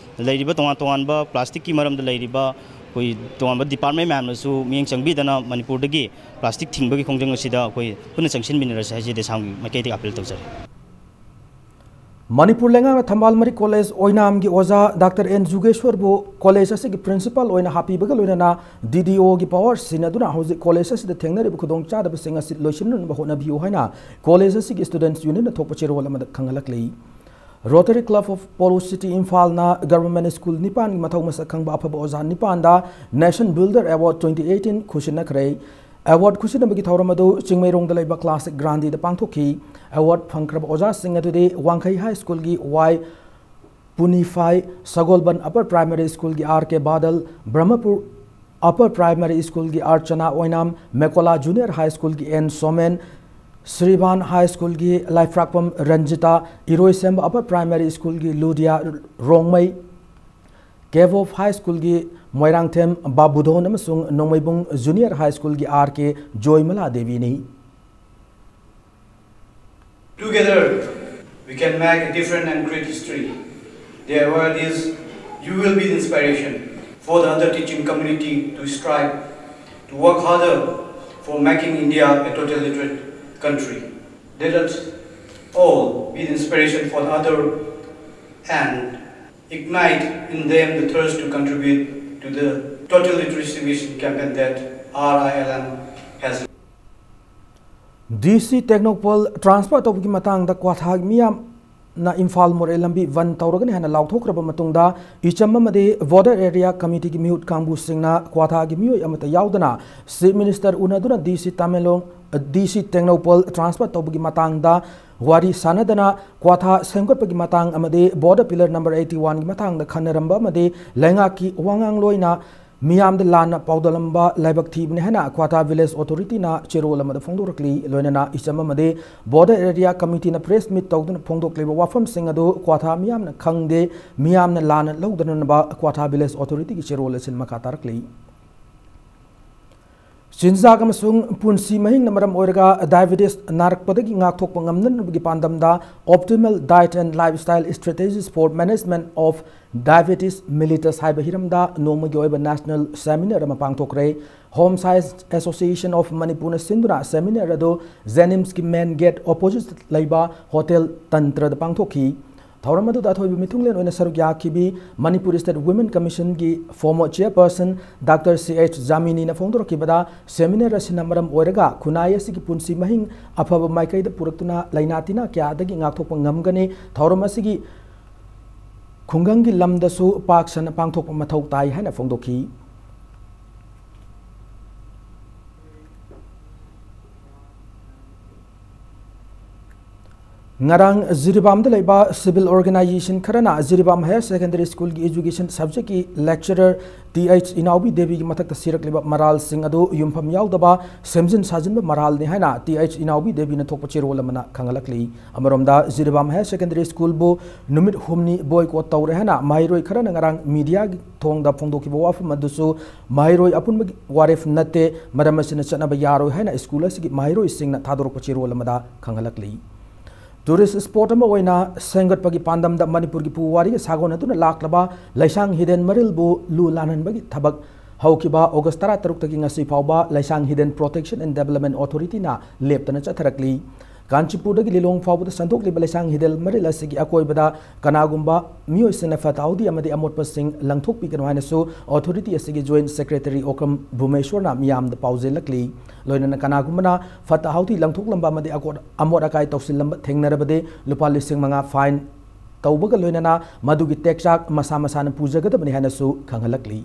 ꯂꯩꯔꯤꯕ ꯇꯣꯉꯥꯟ ꯇꯣꯉꯥꯟꯕ plastic ꯀꯤ ꯃꯔꯝꯗ ꯂꯩꯔꯤꯕ ꯑꯩꯈꯣꯏ ꯇꯣꯉꯥꯟꯕ department ꯃꯌꯥꯝꯅꯁꯨ ꯃꯤꯠꯌꯦꯡ ꯆꯪꯕꯤꯗꯅ ꯃꯅꯤꯄꯨꯔꯗꯒꯤ plastic ꯊꯤꯡꯕꯒꯤ ꯈꯣꯡꯖꯪ ꯑꯁꯤꯗ ꯑꯩꯈꯣꯏ ꯄꯨꯟꯅ ꯆꯪꯁꯤꯟꯃꯤꯟꯅꯔꯁꯤ ꯍꯥꯏꯁꯤ ꯗꯦꯁꯥꯝꯒꯤ ꯃꯥꯏꯀꯩꯗꯒꯤ appeal ꯇꯧꯖꯔꯤ꯫ ꯃꯅꯤꯄꯨꯔ ꯂꯩꯉꯥꯛꯅ ꯊꯝꯕꯥꯜ ꯃꯔꯤꯛ ꯀꯣꯂꯦꯖ ꯑꯣꯏꯅꯥꯝꯒꯤ ꯑꯣꯖꯥ ꯗꯥꯛꯇꯔ ꯑꯦꯟ ꯖꯨꯒꯦꯁ꯭ꯋꯔꯕꯨ ꯀꯣꯂꯦꯖ ꯑꯁꯤꯒꯤ principal ꯑꯣꯏꯅ ꯍꯥꯞꯄꯤꯕꯒ ꯂꯣꯏꯅꯅ DDO ꯒꯤ power ꯁꯤꯖꯤꯟꯅꯗꯨꯅ ꯍꯧꯖꯤꯛ ꯀꯣꯂꯦꯖ ꯑꯁꯤꯗ ꯊꯦꯡꯅꯔꯤꯕ ꯈꯨꯗꯣꯡꯆꯥꯗꯕꯁꯤꯡ ꯑꯁꯤ ꯂꯣꯏꯁꯤꯟꯅꯅꯕ ꯍꯣꯠꯅꯕꯤꯌꯨ ꯍꯥꯏꯅ ꯀꯣꯂꯦꯖ ꯑꯁꯤꯒꯤ students union ꯅ ꯊꯣꯛꯄ ꯆꯦꯔꯣꯜ ꯑꯃꯗ ꯈꯪꯍꯜꯂꯛꯂꯤ꯫ Rotary Club of Polo City ꯏꯝꯐꯥꯜꯅ government school ꯅꯤꯄꯥꯟꯒꯤ ꯃꯊꯧ ꯃꯁꯛ ꯈꯪꯕ ꯑꯐꯕ ꯑꯣꯖꯥ ꯅꯤꯄꯥꯟꯗ Nation Builder Award twenty eighteen ꯈꯨꯠꯁꯤꯟꯅꯈ꯭ꯔꯦ꯫ Award ꯈꯨꯠꯁꯤꯟꯅꯕꯒꯤ ꯊꯧꯔꯝ ꯑꯗꯨ ꯆꯤꯡꯃꯩꯔꯣꯡꯗ ꯂꯩꯕ Classic Grande ꯗ ꯄꯥꯡꯊꯣꯛꯈꯤ꯫ Award ꯐꯪꯈ꯭ꯔꯕ ꯑꯣꯖꯥꯁꯤꯡ ꯑꯗꯨꯗꯤ ꯋꯥꯡꯈꯩ High School ꯒꯤ ꯋꯥꯏ ꯄꯨꯅꯤꯐꯥꯏ, ꯁꯒꯣꯜꯕꯟ Upper Primary School ꯒꯤ R K ꯕꯥꯗꯜ, Brahmapur Upper Primary School ꯒꯤ ꯑꯥꯔ ꯆꯅꯥ ꯑꯣꯏꯅꯥꯝ, ꯃꯦꯀꯣꯂꯥ Junior High School ꯒꯤ ꯑꯦꯟ ꯁꯣꯃꯦꯟ, ꯁ꯭ꯔꯤꯕꯥꯟ High School ꯒꯤ ꯂꯥꯏꯐ꯭ꯔꯥꯛꯄꯝ ꯔꯟꯖꯤꯇꯥ, ꯏꯔꯣꯏꯁꯦꯝꯕ Upper Primary School ꯒꯤ ꯂꯨꯗꯤꯌꯥ ꯔꯣꯡꯃꯩ, ꯀꯦꯚꯣꯞ High School ꯒꯤ ꯃꯣꯏꯔꯥꯡꯊꯦꯝ ꯕꯥꯕꯨꯙꯣꯟ ꯑꯃꯁꯨꯡ ꯅꯣꯡꯃꯩꯕꯨꯡ Junior High School ꯒꯤ ꯑꯥꯔ ꯀꯦ ꯖꯣꯏꯃꯂꯥ ꯗꯦꯕꯤꯅꯤ꯫ Together, we can make a difference and create history. The award is, you will be the inspiration for the other teaching community to strive, to work harder for making India a totally literate country. Let us all be the inspiration for the other and ignite in them the thirst to contribute to the total literacy mission campaign that R I L M has. DC Tengnoupal transfer ꯇꯧꯕꯒꯤ ꯃꯇꯥꯡꯗ ꯀ꯭ꯋꯥꯊꯥꯒꯤ ꯃꯤꯌꯥꯝ ꯅ ꯏꯝꯐꯥꯜ ꯃꯣꯔꯦ ꯂꯝꯕꯤ ꯕꯟ ꯇꯧꯔꯒꯅꯤ ꯍꯥꯏꯅ ꯂꯥꯎꯊꯣꯛꯈ꯭ꯔꯕ ꯃꯇꯨꯡꯗ, ꯏꯆꯝ ꯑꯃꯗꯤ ꯕꯣꯔꯗꯔ ꯑꯦꯔꯤꯌꯥ ꯀꯃꯤꯇꯤꯒꯤ ꯃꯤꯍꯨꯠ ꯀꯥꯡꯕꯨꯁꯤꯡꯅ ꯀ꯭ꯋꯥꯊꯥꯒꯤ ꯃꯤꯑꯣꯏ ꯑꯃꯠꯇ ꯌꯥꯎꯗꯅ ꯆꯤꯐ ꯃꯤꯅꯤꯁꯇꯔ ꯎꯅꯗꯨꯅ ꯗꯤ ꯁꯤ ꯇꯃꯦꯡꯂꯣꯡ, ꯗꯤ ꯁꯤ ꯇꯦꯡꯅꯧꯄꯜ ꯇ꯭ꯔꯥꯟꯁꯐꯔ ꯇꯧꯕꯒꯤ ꯃꯇꯥꯡꯗ ꯋꯥꯔꯤ ꯁꯥꯟꯅꯗꯅ, ꯀ꯭ꯋꯥꯊꯥ ꯁꯦꯝꯒꯠꯄꯒꯤ ꯃꯇꯥꯡ ꯑꯃꯗꯤ border pillar number eighty one ꯒꯤ ꯃꯇꯥꯡꯗ ꯈꯟꯅꯔꯝꯕ ꯑꯃꯗꯤ ꯂꯩꯉꯥꯛꯀꯤ ꯋꯥꯉꯥꯡꯂꯣꯏꯅ ꯃꯤꯌꯥꯝꯗ ꯂꯥꯟꯅ ꯄꯥꯎꯗꯝꯂꯝꯕ ꯂꯥꯏꯕꯛ ꯊꯤꯕꯅꯤ ꯍꯥꯏꯅ ꯀ꯭ꯋꯥꯊꯥ ꯚꯤꯂꯦꯖ ꯑꯣꯊꯣꯔꯤꯇꯤꯅ ꯆꯦꯔꯣꯜ ꯑꯃꯗ ꯐꯣꯡꯗꯣꯔꯛꯂꯤ꯫ ꯂꯣꯏꯅꯅ ꯏꯆꯝ ꯑꯃꯗꯤ ꯕꯣꯔꯗꯔ ꯑꯦꯔꯤꯌꯥ ꯀꯃꯤꯇꯤꯅ ꯄ꯭ꯔꯦꯁ ꯃꯤꯠ ꯇꯧꯗꯨꯅ ꯐꯣꯡꯗꯣꯛꯂꯤꯕ ꯋꯥꯐꯝꯁꯤꯡ ꯑꯗꯨ ꯀ꯭ꯋꯥꯊꯥ ꯃꯤꯌꯥꯝꯅ ꯈꯪꯗꯦ, ꯃꯤꯌꯥꯝꯅ ꯂꯥꯟꯅ ꯂꯧꯗꯅꯅꯕ ꯀ꯭ꯋꯥꯊꯥ ꯚꯤꯂꯦꯖ ꯑꯣꯊꯣꯔꯤꯇꯤꯒꯤ ꯆꯦꯔꯣꯜ ꯑꯁꯤꯅ ꯃꯈꯥ ꯇꯥꯔꯛꯂꯤ꯫ ꯆꯤꯟꯖꯥꯛ ꯑꯃꯁꯨꯡ ꯄꯨꯟꯁꯤ ꯃꯍꯤꯡꯅ ꯃꯔꯝ ꯑꯣꯏꯔꯒ ꯗꯥꯏꯕꯦꯇꯤꯁ ꯅꯥꯔꯛꯄꯗꯒꯤ ꯉꯥꯛꯊꯣꯛꯄ ꯉꯝꯅꯅꯕꯒꯤ ꯄꯥꯟꯗꯝꯗ Optimal Diet and Lifestyle Strategies for Management of Diabetes Mellitus ꯍꯥꯏꯕ ꯍꯤꯔꯝꯗ ꯅꯣꯡꯃꯒꯤ ꯑꯣꯏꯕ ꯅꯦꯁꯅꯦꯜ ꯁꯦꯃꯤꯅꯥꯔ ꯑꯃ ꯄꯥꯡꯊꯣꯛꯈ꯭ꯔꯦ꯫ ꯍꯣꯝ ꯁꯥꯏꯟꯁ ꯑꯦꯁꯣꯁꯤꯌꯦꯁꯟ ꯑꯣꯐ ꯃꯅꯤꯄꯨꯔꯅ ꯁꯤꯟꯗꯨꯅ ꯁꯦꯃꯤꯅꯥꯔ ꯑꯗꯨ ꯖꯦꯅꯤꯝꯁꯀꯤ ꯃꯦꯟ ꯒꯦꯠ ꯑꯣꯄꯣꯖꯤꯠ ꯂꯩꯕ ꯍꯣꯇꯦꯜ ꯇꯟꯇ꯭ꯔꯗ ꯄꯥꯡꯊꯣꯛꯈꯤ꯫ ꯊꯧꯔꯝ ꯑꯗꯨꯗ ꯑꯊꯣꯏꯕ ꯃꯤꯊꯨꯡꯂꯦꯟ ꯑꯣꯏꯅ ꯁꯔꯨꯛ ꯌꯥꯈꯤꯕꯤ ꯃꯅꯤꯄꯨꯔ ꯁ꯭ꯇꯦꯠ ꯋꯨꯃꯦꯟ ꯀꯃꯤꯁꯟꯒꯤ former chairperson doctor C H ꯖꯥꯃꯤꯅꯤꯅ ꯐꯣꯡꯗꯣꯔꯛꯈꯤꯕꯗ, ꯁꯦꯃꯤꯅꯥꯔ ꯑꯁꯤꯅ ꯃꯔꯝ ꯑꯣꯏꯔꯒ ꯈꯨꯟꯅꯥꯏ ꯑꯁꯤꯒꯤ ꯄꯨꯟꯁꯤ ꯃꯍꯤꯡ ꯑꯐꯕ ꯃꯥꯏꯀꯩꯗ ꯄꯨꯔꯛꯇꯨꯅ ꯂꯥꯏꯅꯥ ꯇꯤꯟꯅꯥ ꯀꯌꯥꯗꯒꯤ ꯉꯥꯛꯊꯣꯛꯄ ꯉꯝꯒꯅꯤ꯫ ꯊꯧꯔꯝ ꯑꯁꯤꯒꯤ ꯈꯨꯡꯒꯪꯒꯤ ꯂꯝꯗꯁꯨ ꯄꯥꯛ ꯁꯟꯅ ꯄꯥꯡꯊꯣꯛꯄ ꯃꯊꯧ ꯇꯥꯏ ꯍꯥꯏꯅ ꯐꯣꯡꯗꯣꯛꯈꯤ꯫ ꯉꯔꯥꯡ ꯖꯤꯔꯤꯕꯥꯝꯗ ꯂꯩꯕ ꯁꯤꯚꯤꯜ ꯑꯣꯔꯒꯅꯥꯏꯖꯦꯁꯟ ꯈꯔꯅ ꯖꯤꯔꯤꯕꯥꯝ ꯍꯥꯌꯔ ꯁꯦꯀꯦꯟꯗꯔꯤ ꯁ꯭ꯀꯨꯜꯒꯤ ꯑꯦꯖꯨꯀꯦꯁꯟ ꯁꯕꯖꯦꯛꯀꯤ ꯂꯦꯛꯆꯔꯔ ꯇꯤ ꯑꯩꯆ ꯏꯅꯥꯎꯕꯤ ꯗꯦꯕꯤꯒꯤ ꯃꯊꯛꯇ ꯁꯤꯔꯛꯂꯤꯕ ꯃꯔꯥꯜꯁꯤꯡ ꯑꯗꯨ ꯌꯨꯝꯐꯝ ꯌꯥꯎꯗꯕ ꯁꯦꯝꯖꯤꯟ ꯁꯥꯖꯤꯟꯕ ꯃꯔꯥꯜꯅꯤ ꯍꯥꯏꯅ ꯇꯤ ꯑꯩꯆ ꯏꯅꯥꯎꯕꯤ ꯗꯦꯕꯤꯅ ꯊꯣꯛꯄ ꯆꯦꯔꯣꯜ ꯑꯃꯅ ꯈꯪꯍꯜꯂꯛꯂꯤ꯫ ꯑꯃꯔꯣꯝꯗ, ꯖꯤꯔꯤꯕꯥꯝ ꯍꯥꯌꯔ ꯁꯦꯀꯦꯟꯗꯔꯤ ꯁ꯭ꯀꯨꯜꯕꯨ ꯅꯨꯃꯤꯠ ꯍꯨꯝꯅꯤ ꯕꯣꯏꯀꯣꯠ ꯇꯧꯔꯦ ꯍꯥꯏꯅ ꯃꯍꯩꯔꯣꯏ ꯈꯔꯅ ꯉꯔꯥꯡ ꯃꯤꯗꯤꯌꯥꯒꯤ ꯊꯣꯡꯗ ꯐꯣꯡꯗꯣꯛꯈꯤꯕ ꯋꯥꯐꯝ ꯑꯗꯨꯁꯨ ꯃꯍꯩꯔꯣꯏ ꯑꯄꯨꯟꯕꯒꯤ ꯋꯥꯔꯦꯞ ꯅꯠꯇꯦ, ꯃꯔꯝ ꯑꯁꯤꯅ ꯆꯠꯅꯕ ꯌꯥꯔꯣꯏ ꯍꯥꯏꯅ ꯁ꯭ꯀꯨꯜ ꯑꯁꯤꯒꯤ ꯃꯍꯩꯔꯣꯏꯁꯤꯡꯅ ꯊꯥꯗꯣꯔꯛꯄ ꯆꯦꯔꯣꯜ ꯑꯃꯗ ꯈꯪꯍꯜꯂꯛꯂꯤ꯫ ꯇꯨꯔꯤꯁ ꯁ꯭ꯄꯣꯠ ꯑꯃ ꯑꯣꯏꯅ ꯁꯦꯝꯒꯠꯄꯒꯤ ꯄꯥꯟꯗꯝꯗ ꯃꯅꯤꯄꯨꯔꯒꯤ ꯄꯨꯋꯥꯔꯤꯒ ꯁꯥꯒꯣꯟꯅꯗꯨꯅ ꯂꯥꯛꯂꯕ ꯂꯩꯁꯥꯡ ꯍꯤꯗꯦꯟ ꯃꯔꯤꯜꯕꯨ ꯂꯨ ꯂꯥꯟꯍꯟꯕꯒꯤ ꯊꯕꯛ ꯍꯧꯈꯤꯕ ꯑꯣꯒꯁ ꯇꯔꯥꯇꯔꯨꯛꯇꯒꯤ ꯉꯁꯤ ꯐꯥꯎꯕ ꯂꯩꯁꯥꯡ ꯍꯤꯗꯦꯟ Protection and Development Authorityꯅ ꯂꯦꯞꯇꯅ ꯆꯠꯊꯔꯛꯂꯤ꯫ ꯀꯥꯟꯆꯤꯄꯨꯔꯗꯒꯤ ꯂꯤꯂꯣꯡ ꯐꯥꯎꯕꯗ ꯁꯟꯗꯣꯛꯂꯤꯕ ꯂꯩꯁꯥꯡ ꯍꯤꯗꯦꯜ ꯃꯔꯤꯜ ꯑꯁꯤꯒꯤ ꯑꯀꯣꯏꯕꯗ ꯀꯅꯥꯒꯨꯝꯕ ꯃꯤꯑꯣꯏꯁꯤꯡꯅ ꯐꯠꯇ ꯍꯥꯎꯗꯤ ꯑꯃꯗꯤ ꯑꯃꯣꯠꯄꯁꯤꯡ ꯂꯪꯊꯣꯛꯄꯤꯒꯅꯨ ꯍꯥꯏꯅꯁꯨ authority ꯑꯁꯤꯒꯤ joint secretary ꯑꯣꯀ꯭ꯔꯝ ꯚꯨꯃꯦꯁ꯭ꯋꯔꯅ ꯃꯤꯌꯥꯝꯗ ꯄꯥꯎꯖꯦꯜꯂꯛꯂꯤ꯫ ꯂꯣꯏꯅꯅ ꯀꯅꯥꯒꯨꯝꯕꯅ ꯐꯠꯇ ꯍꯥꯎꯗꯤ ꯂꯪꯊꯣꯛꯂꯝꯕ ꯑꯃꯗꯤ ꯑꯀꯣꯠ-, ꯑꯃꯣꯠ ꯑꯀꯥꯏ ꯇꯧꯁꯤꯜꯂꯝꯕ ꯊꯦꯡꯅꯔꯕꯗꯤ ꯂꯨꯄꯥ ꯂꯤꯁꯤꯡ ꯃꯉꯥ fine ꯇꯧꯕꯒ ꯂꯣꯏꯅꯅ ꯃꯗꯨꯒꯤ ꯇꯦꯛꯆꯥꯛ ꯃꯁꯥ ꯃꯁꯥꯅ ꯄꯨꯖꯒꯗꯕꯅꯤ ꯍꯥꯏꯅꯁꯨ ꯈꯪꯍꯜꯂꯛꯂꯤ꯫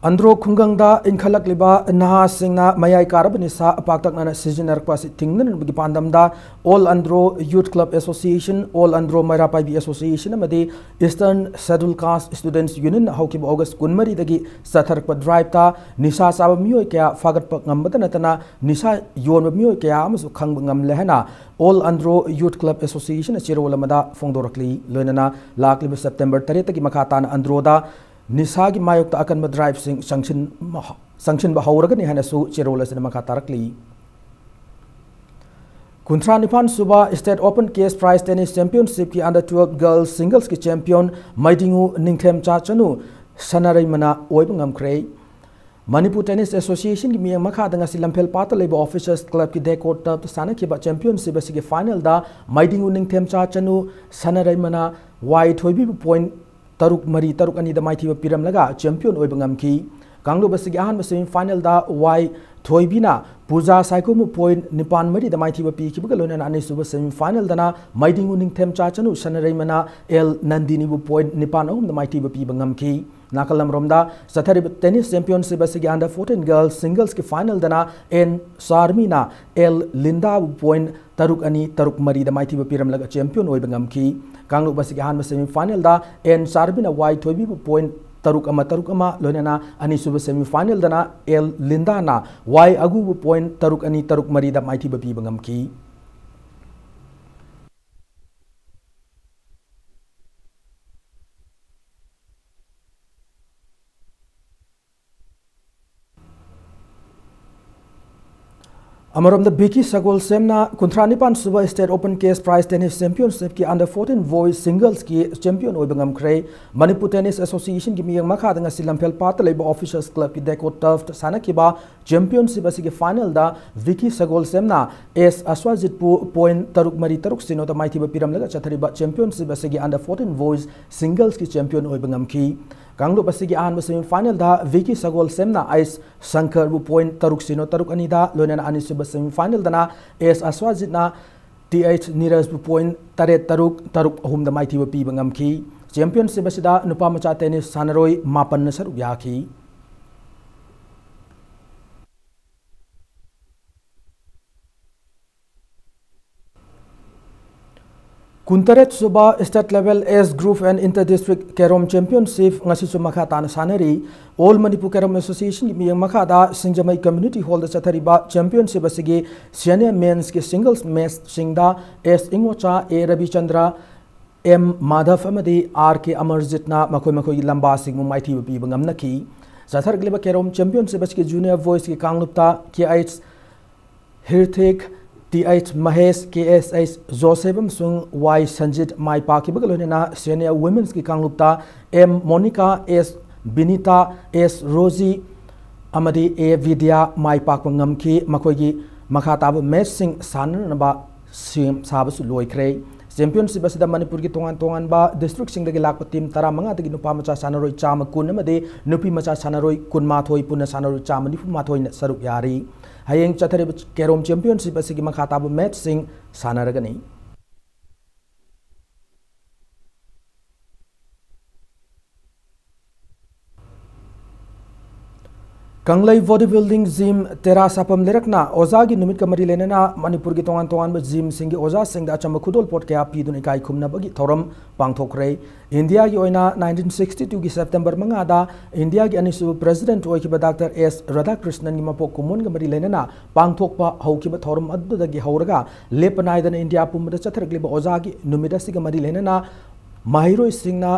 ꯑꯟꯗ꯭ꯔꯣ ꯈꯨꯡꯒꯪꯗ ꯏꯟꯈꯠꯂꯛꯂꯤꯕ ꯅꯍꯥꯁꯤꯡꯅ ꯃꯌꯥꯏ ꯀꯥꯔꯕ ꯅꯤꯁꯥ ꯄꯥꯛꯇꯛꯅꯅ ꯁꯤꯖꯤꯟꯅꯔꯛꯄ ꯑꯁꯤ ꯊꯤꯡꯅꯅꯕꯒꯤ ꯄꯥꯟꯗꯝꯗ All Andro Youth Club Association, All Andro ꯃꯩꯔꯥ ꯄꯥꯏꯕꯤ Association ꯑꯃꯗꯤ Eastern Schedule Caste Students Union ꯍꯧꯈꯤꯕ August ꯀꯨꯟꯃꯔꯤꯗꯒꯤ ꯆꯠꯊꯔꯛꯄ driveꯇ ꯅꯤꯁꯥ ꯆꯥꯕ ꯃꯤꯑꯣꯏ ꯀꯌꯥ ꯐꯥꯒꯠꯄ ꯉꯝꯕꯇ ꯅꯠꯇꯅ ꯅꯤꯁꯥ ꯌꯣꯟꯕ ꯃꯤꯑꯣꯏ ꯀꯌꯥ ꯑꯃꯁꯨ ꯈꯪꯕ ꯉꯝꯂꯦ ꯍꯥꯏꯅ All Andro Youth Club Association ꯆꯦꯔꯣꯜ ꯑꯃꯗ ꯐꯣꯡꯗꯣꯔꯛꯂꯤ꯫ ꯂꯣꯏꯅꯅ ꯂꯥꯛꯂꯤꯕ September ꯇꯔꯦꯠꯇꯒꯤ ꯃꯈꯥ ꯇꯥꯅ ꯑꯟꯗ꯭ꯔꯣꯗ ꯅꯤꯁꯥꯒꯤ ꯃꯥꯌꯣꯛꯇ ꯑꯀꯟꯕ driveꯁꯤꯡ ꯆꯪꯁꯤꯟ-, ꯆꯪꯁꯤꯟꯕ ꯍꯧꯔꯒꯅꯤ ꯍꯥꯏꯅꯁꯨ ꯆꯦꯔꯣꯜ ꯑꯁꯤꯗ ꯃꯈꯥ ꯇꯥꯔꯛꯂꯤ꯫ ꯀꯨꯟꯊ꯭ꯔꯥ ꯅꯤꯄꯥꯟ ꯁꯨꯕ State Open Cash Prize Tennis Championshipꯀꯤ under twelve girls singlesꯀꯤ champion ꯃꯩꯗꯤꯡꯉꯨ ꯅꯤꯡꯊꯦꯝꯆꯥ ꯆꯅꯨ ꯁꯅꯥꯔꯩꯃꯅ ꯑꯣꯏꯕ ꯉꯝꯈ꯭ꯔꯦ꯫ ꯃꯅꯤꯄꯨꯔ Tennis Associationꯒꯤ ꯃꯤꯠꯌꯦꯡ ꯃꯈꯥꯗ ꯉꯁꯤ ꯂꯝꯐꯦꯜ ꯄꯥꯠꯇ ꯂꯩꯕ Officers Clubꯀꯤ Decor Turfꯇ ꯁꯥꯟꯅꯈꯤꯕ championship ꯑꯁꯤꯒꯤ finalꯗ ꯃꯩꯗꯤꯡꯉꯨ ꯅꯤꯡꯊꯦꯝꯆꯥ ꯆꯅꯨ ꯁꯅꯥꯔꯩꯃꯅ ꯋꯥꯏ ꯊꯣꯏꯕꯤꯕꯨ point ꯇꯔꯨꯛ ꯃꯔꯤ, ꯇꯔꯨꯛ ꯑꯅꯤꯗ ꯃꯥꯏꯊꯤꯕ ꯄꯤꯔꯝꯂꯒ champion ꯑꯣꯏꯕ ꯉꯝꯈꯤ꯫ ꯀꯥꯡꯂꯨꯞ ꯑꯁꯤꯒꯤ ꯑꯍꯥꯟꯕ semifinalꯗ ꯋꯥꯏ ꯊꯣꯏꯕꯤꯅ ꯄꯨꯖꯥ ꯁꯥꯏꯈꯣꯝꯕꯨ point ꯅꯤꯄꯥꯟ ꯃꯔꯤꯗ ꯃꯥꯏꯊꯤꯕ ꯄꯤꯈꯤꯕꯒ ꯂꯣꯏꯅꯅ ꯑꯅꯤꯁꯨꯕ semifinalꯗꯅ ꯃꯩꯗꯤꯡꯉꯨ ꯅꯤꯡꯊꯦꯝꯆꯥ ꯆꯅꯨ ꯁꯅꯥꯔꯩꯃꯅ ꯑꯦꯜ ꯅꯟꯗꯤꯅꯤꯕꯨ point ꯅꯤꯄꯥꯟ ꯑꯍꯨꯝꯗ ꯃꯥꯏꯊꯤꯕ ꯄꯤꯕ ꯉꯝꯈꯤ꯫ ꯅꯥꯀꯜ ꯑꯃꯔꯣꯝꯗ ꯆꯠꯊꯔꯤꯕ tennis championship ꯑꯁꯤꯒꯤ under fourteen girls singlesꯀꯤ finalꯗꯅ ꯑꯦꯟ ꯆꯥꯔꯃꯤꯅ ꯑꯦꯜ ꯂꯤꯟꯗꯥꯕꯨ point ꯇꯔꯨꯛ ꯑꯅꯤ, ꯇꯔꯨꯛ ꯃꯔꯤꯗ ꯃꯥꯏꯊꯤꯕ ꯄꯤꯔꯝꯂꯒ champion ꯑꯣꯏꯕ ꯉꯝꯈꯤ꯫ ꯀꯥꯡꯂꯨꯞ ꯑꯁꯤꯒꯤ ꯑꯍꯥꯟꯕ semifinalꯗ ꯑꯦꯟ ꯆꯥꯔꯃꯤꯅ ꯋꯥꯏ ꯊꯣꯏꯕꯤꯕꯨ point ꯇꯔꯨꯛ ꯑꯃ, ꯇꯔꯨꯛ ꯑꯃ, ꯂꯣꯏꯅꯅ ꯑꯅꯤꯁꯨꯕ semifinalꯗꯅ ꯑꯦꯜ ꯂꯤꯟꯗꯥꯅ ꯋꯥꯏ ꯑꯒꯨꯕꯨ point ꯇꯔꯨꯛ ꯑꯅꯤ, ꯇꯔꯨꯛ ꯃꯔꯤꯗ ꯃꯥꯏꯊꯤꯕ ꯄꯤꯕ ꯉꯝꯈꯤ꯫ ꯑꯃꯔꯣꯝꯗ, ꯕꯤꯀꯤ ꯁꯒꯣꯜꯁꯦꯝꯅ ꯀꯨꯟꯊ꯭ꯔꯥ ꯅꯤꯄꯥꯟ ꯁꯨꯕ State Open Cash Prize Tennis Championshipꯀꯤ Under fourteen Boys Singlesꯀꯤ champion ꯑꯣꯏꯕ ꯉꯝꯈ꯭ꯔꯦ꯫ ꯃꯅꯤꯄꯨꯔ Tennis Associationꯒꯤ ꯃꯤꯠꯌꯦꯡ ꯃꯈꯥꯗ ꯉꯁꯤ ꯂꯝꯐꯦꯜ ꯄꯥꯠꯇ ꯂꯩꯕ Officers Clubꯀꯤ Deco Turfꯇ ꯁꯥꯟꯅꯈꯤꯕ championship ꯑꯁꯤꯒꯤ finalꯗ ꯕꯤꯀꯤ ꯁꯒꯣꯜꯁꯦꯝꯅ ꯑꯦꯁ ꯑꯁ꯭ꯋꯥꯖꯤꯠꯄꯨ point ꯇꯔꯨꯛ ꯃꯔꯤ ꯇꯔꯨꯛ ꯁꯤꯅꯣꯗ ꯃꯥꯏꯊꯤꯕ ꯄꯤꯔꯝꯂꯒ ꯆꯠꯊꯔꯤꯕ championship ꯑꯁꯤꯒꯤ Under fourteen Boys Singlesꯀꯤ champion ꯑꯣꯏꯕ ꯉꯝꯈꯤ꯫ ꯀꯥꯡꯂꯨꯞ ꯑꯁꯤꯒꯤ ꯑꯍꯥꯟꯕ semifinalꯗ ꯕꯤꯀꯤ ꯁꯒꯣꯜꯁꯦꯝꯅ ꯑꯩꯁ ꯁꯪꯀꯔꯕꯨ point ꯇꯔꯨꯛ ꯁꯤꯅꯣ ꯇꯔꯨꯛ ꯑꯅꯤꯗ, ꯂꯣꯏꯅꯅ ꯑꯅꯤꯁꯨꯕ semifinalꯗꯅ ꯑꯦꯁ ꯑꯁ꯭ꯋꯥꯖꯤꯠꯅ ꯇꯤ ꯑꯩꯆ ꯅꯤꯔꯖꯕꯨ point ꯇꯔꯦꯠ ꯇꯔꯨꯛ, ꯇꯔꯨꯛ ꯑꯍꯨꯝꯗ ꯃꯥꯏꯊꯤꯕ ꯄꯤꯕ ꯉꯝꯈꯤ꯫ Championship ꯑꯁꯤꯗ ꯅꯨꯄꯥ ꯃꯆꯥ tennis ꯁꯥꯟꯅꯔꯣꯏ ꯃꯥꯄꯟꯅ ꯁꯔꯨꯛ ꯌꯥꯈꯤ꯫ ꯀꯨꯟꯇꯔꯦꯠ ꯁꯨꯕ State Level Age Group and Inter District Carrom Championship ꯉꯁꯤꯁꯨ ꯃꯈꯥ ꯇꯥꯅ ꯁꯥꯟꯅꯔꯤ꯫ All Manipur Carrom Associationꯒꯤ ꯃꯤꯠꯌꯦꯡ ꯃꯈꯥꯗ ꯁꯤꯡꯖꯃꯩ Community Hallꯗ ꯆꯠꯊꯔꯤꯕ championship ꯑꯁꯤꯒꯤ senior mensꯀꯤ singles matchꯁꯤꯡꯗ ꯑꯦꯁ ꯏꯉꯣꯆꯥ, ꯑꯦ ꯔꯕꯤꯆꯟꯗ꯭ꯔ, ꯑꯦꯝ ꯃꯥꯙꯕ ꯑꯃꯗꯤ ꯑꯥꯔ ꯀꯦ ꯑꯃꯔꯖꯤꯠꯅ ꯃꯈꯣꯏ ꯃꯈꯣꯏꯒꯤ ꯂꯝꯕꯥꯁꯤꯡꯕꯨ ꯃꯥꯏꯊꯤꯕ ꯄꯤꯕ ꯉꯝꯅꯈꯤ꯫ ꯆꯠꯊꯔꯛꯂꯤꯕ carrom championship ꯑꯁꯤꯒꯤ junior boysꯀꯤ ꯀꯥꯡꯂꯨꯞꯇ ꯀꯦ ꯑꯩꯆ ꯍꯤꯔꯊꯤꯛ, ꯇꯤ ꯑꯩꯆ ꯃꯍꯦꯁ, ꯀꯦ ꯑꯦꯁ ꯑꯩꯆ ꯖꯣꯁꯦꯐ ꯑꯃꯁꯨꯡ ꯋꯥꯏ ꯁꯟꯖꯤꯠ ꯃꯥꯏ ꯄꯥꯛꯈꯤꯕꯒ ꯂꯣꯏꯅꯅ senior womenꯁꯀꯤ ꯀꯥꯡꯂꯨꯞꯇ ꯑꯦꯝ ꯃꯣꯅꯤꯀꯥ, ꯑꯦꯁ ꯕꯤꯅꯤꯇꯥ, ꯑꯦꯁ ꯔꯣꯖꯤ ꯑꯃꯗꯤ ꯑꯦ ꯕꯤꯗ꯭ꯌꯥ ꯃꯥꯏ ꯄꯥꯛꯄ ꯉꯝꯈꯤ꯫ ꯃꯈꯣꯏꯒꯤ ꯃꯈꯥ ꯇꯥꯕ matchꯁꯤꯡ ꯁꯥꯟꯅꯅꯕ ꯁꯦꯝ ꯁꯥꯕꯁꯨ ꯂꯣꯏꯈ꯭ꯔꯦ꯫ Championship ꯑꯁꯤꯗ ꯃꯅꯤꯄꯨꯔꯒꯤ ꯇꯣꯉꯥꯟ ꯇꯣꯉꯥꯟꯕ districtꯁꯤꯡꯗꯒꯤ ꯂꯥꯛꯄ team ꯇꯔꯥꯃꯉꯥꯗꯒꯤ ꯅꯨꯄꯥ ꯃꯆꯥ ꯁꯥꯟꯅꯔꯣꯏ ꯆꯥꯝꯃ ꯀꯨꯟ ꯑꯃꯗꯤ ꯅꯨꯄꯤ ꯃꯆꯥ ꯁꯥꯟꯅꯔꯣꯏ ꯀꯨꯟꯃꯥꯊꯣꯏ, ꯄꯨꯟꯅ ꯁꯥꯟꯅꯔꯣꯏ ꯆꯥꯝꯃ ꯅꯤꯐꯨ ꯃꯥꯊꯣꯏꯅ ꯁꯔꯨꯛ ꯌꯥꯔꯤ꯫ ꯍꯌꯦꯡ ꯆꯠꯊꯔꯤꯕ carrom championship ꯑꯁꯤꯒꯤ ꯃꯈꯥ ꯇꯥꯕ matchꯁꯤꯡ ꯁꯥꯟꯅꯔꯒꯅꯤ꯫ ꯀꯪꯂꯩ Bodybuilding Gym ꯇꯦꯔꯥ ꯁꯥꯐꯝ ꯂꯩꯔꯛꯅ ꯑꯣꯖꯥꯒꯤ ꯅꯨꯃꯤꯠꯀ ꯃꯔꯤ ꯂꯩꯅꯅ ꯃꯅꯤꯄꯨꯔꯒꯤ ꯇꯣꯉꯥꯟ ꯇꯣꯉꯥꯟꯕ gymꯁꯤꯡꯒꯤ ꯑꯣꯖꯥꯁꯤꯡꯗ ꯑꯆꯝꯕ ꯈꯨꯗꯣꯜꯄꯣꯠ ꯀꯌꯥ ꯄꯤꯗꯨꯅ ꯏꯀꯥꯏ ꯈꯨꯝꯅꯕꯒꯤ ꯊꯧꯔꯝ ꯄꯥꯡꯊꯣꯛꯈ꯭ꯔꯦ꯫ ꯏꯟꯗꯤꯌꯥꯒꯤ ꯑꯣꯏꯅ nineteen sixty twoꯒꯤ September ꯃꯉꯥꯗ ꯏꯟꯗꯤꯌꯥꯒꯤ ꯑꯅꯤꯁꯨꯕ president ꯑꯣꯏꯈꯤꯕ ꯗꯥꯛꯇꯔ ꯑꯦꯁ ꯔꯥꯙꯥꯀ꯭ꯔꯤꯁꯅꯟꯒꯤ ꯃꯄꯣꯛ ꯀꯨꯝꯑꯣꯟꯒ ꯃꯔꯤ ꯂꯩꯅꯅ ꯄꯥꯡꯊꯣꯛꯄ ꯍꯧꯈꯤꯕ ꯊꯧꯔꯝ ꯑꯗꯨꯗꯒꯤ ꯍꯧꯔꯒ ꯂꯦꯞꯄ ꯅꯥꯏꯗꯅ ꯏꯟꯗꯤꯌꯥ ꯄꯨꯝꯕꯗ ꯆꯠꯊꯔꯛꯂꯤꯕ ꯑꯣꯖꯥꯒꯤ ꯅꯨꯃꯤꯠ ꯑꯁꯤꯒ ꯃꯔꯤ ꯂꯩꯅꯅ ꯃꯍꯩꯔꯣꯏꯁꯤꯡꯅ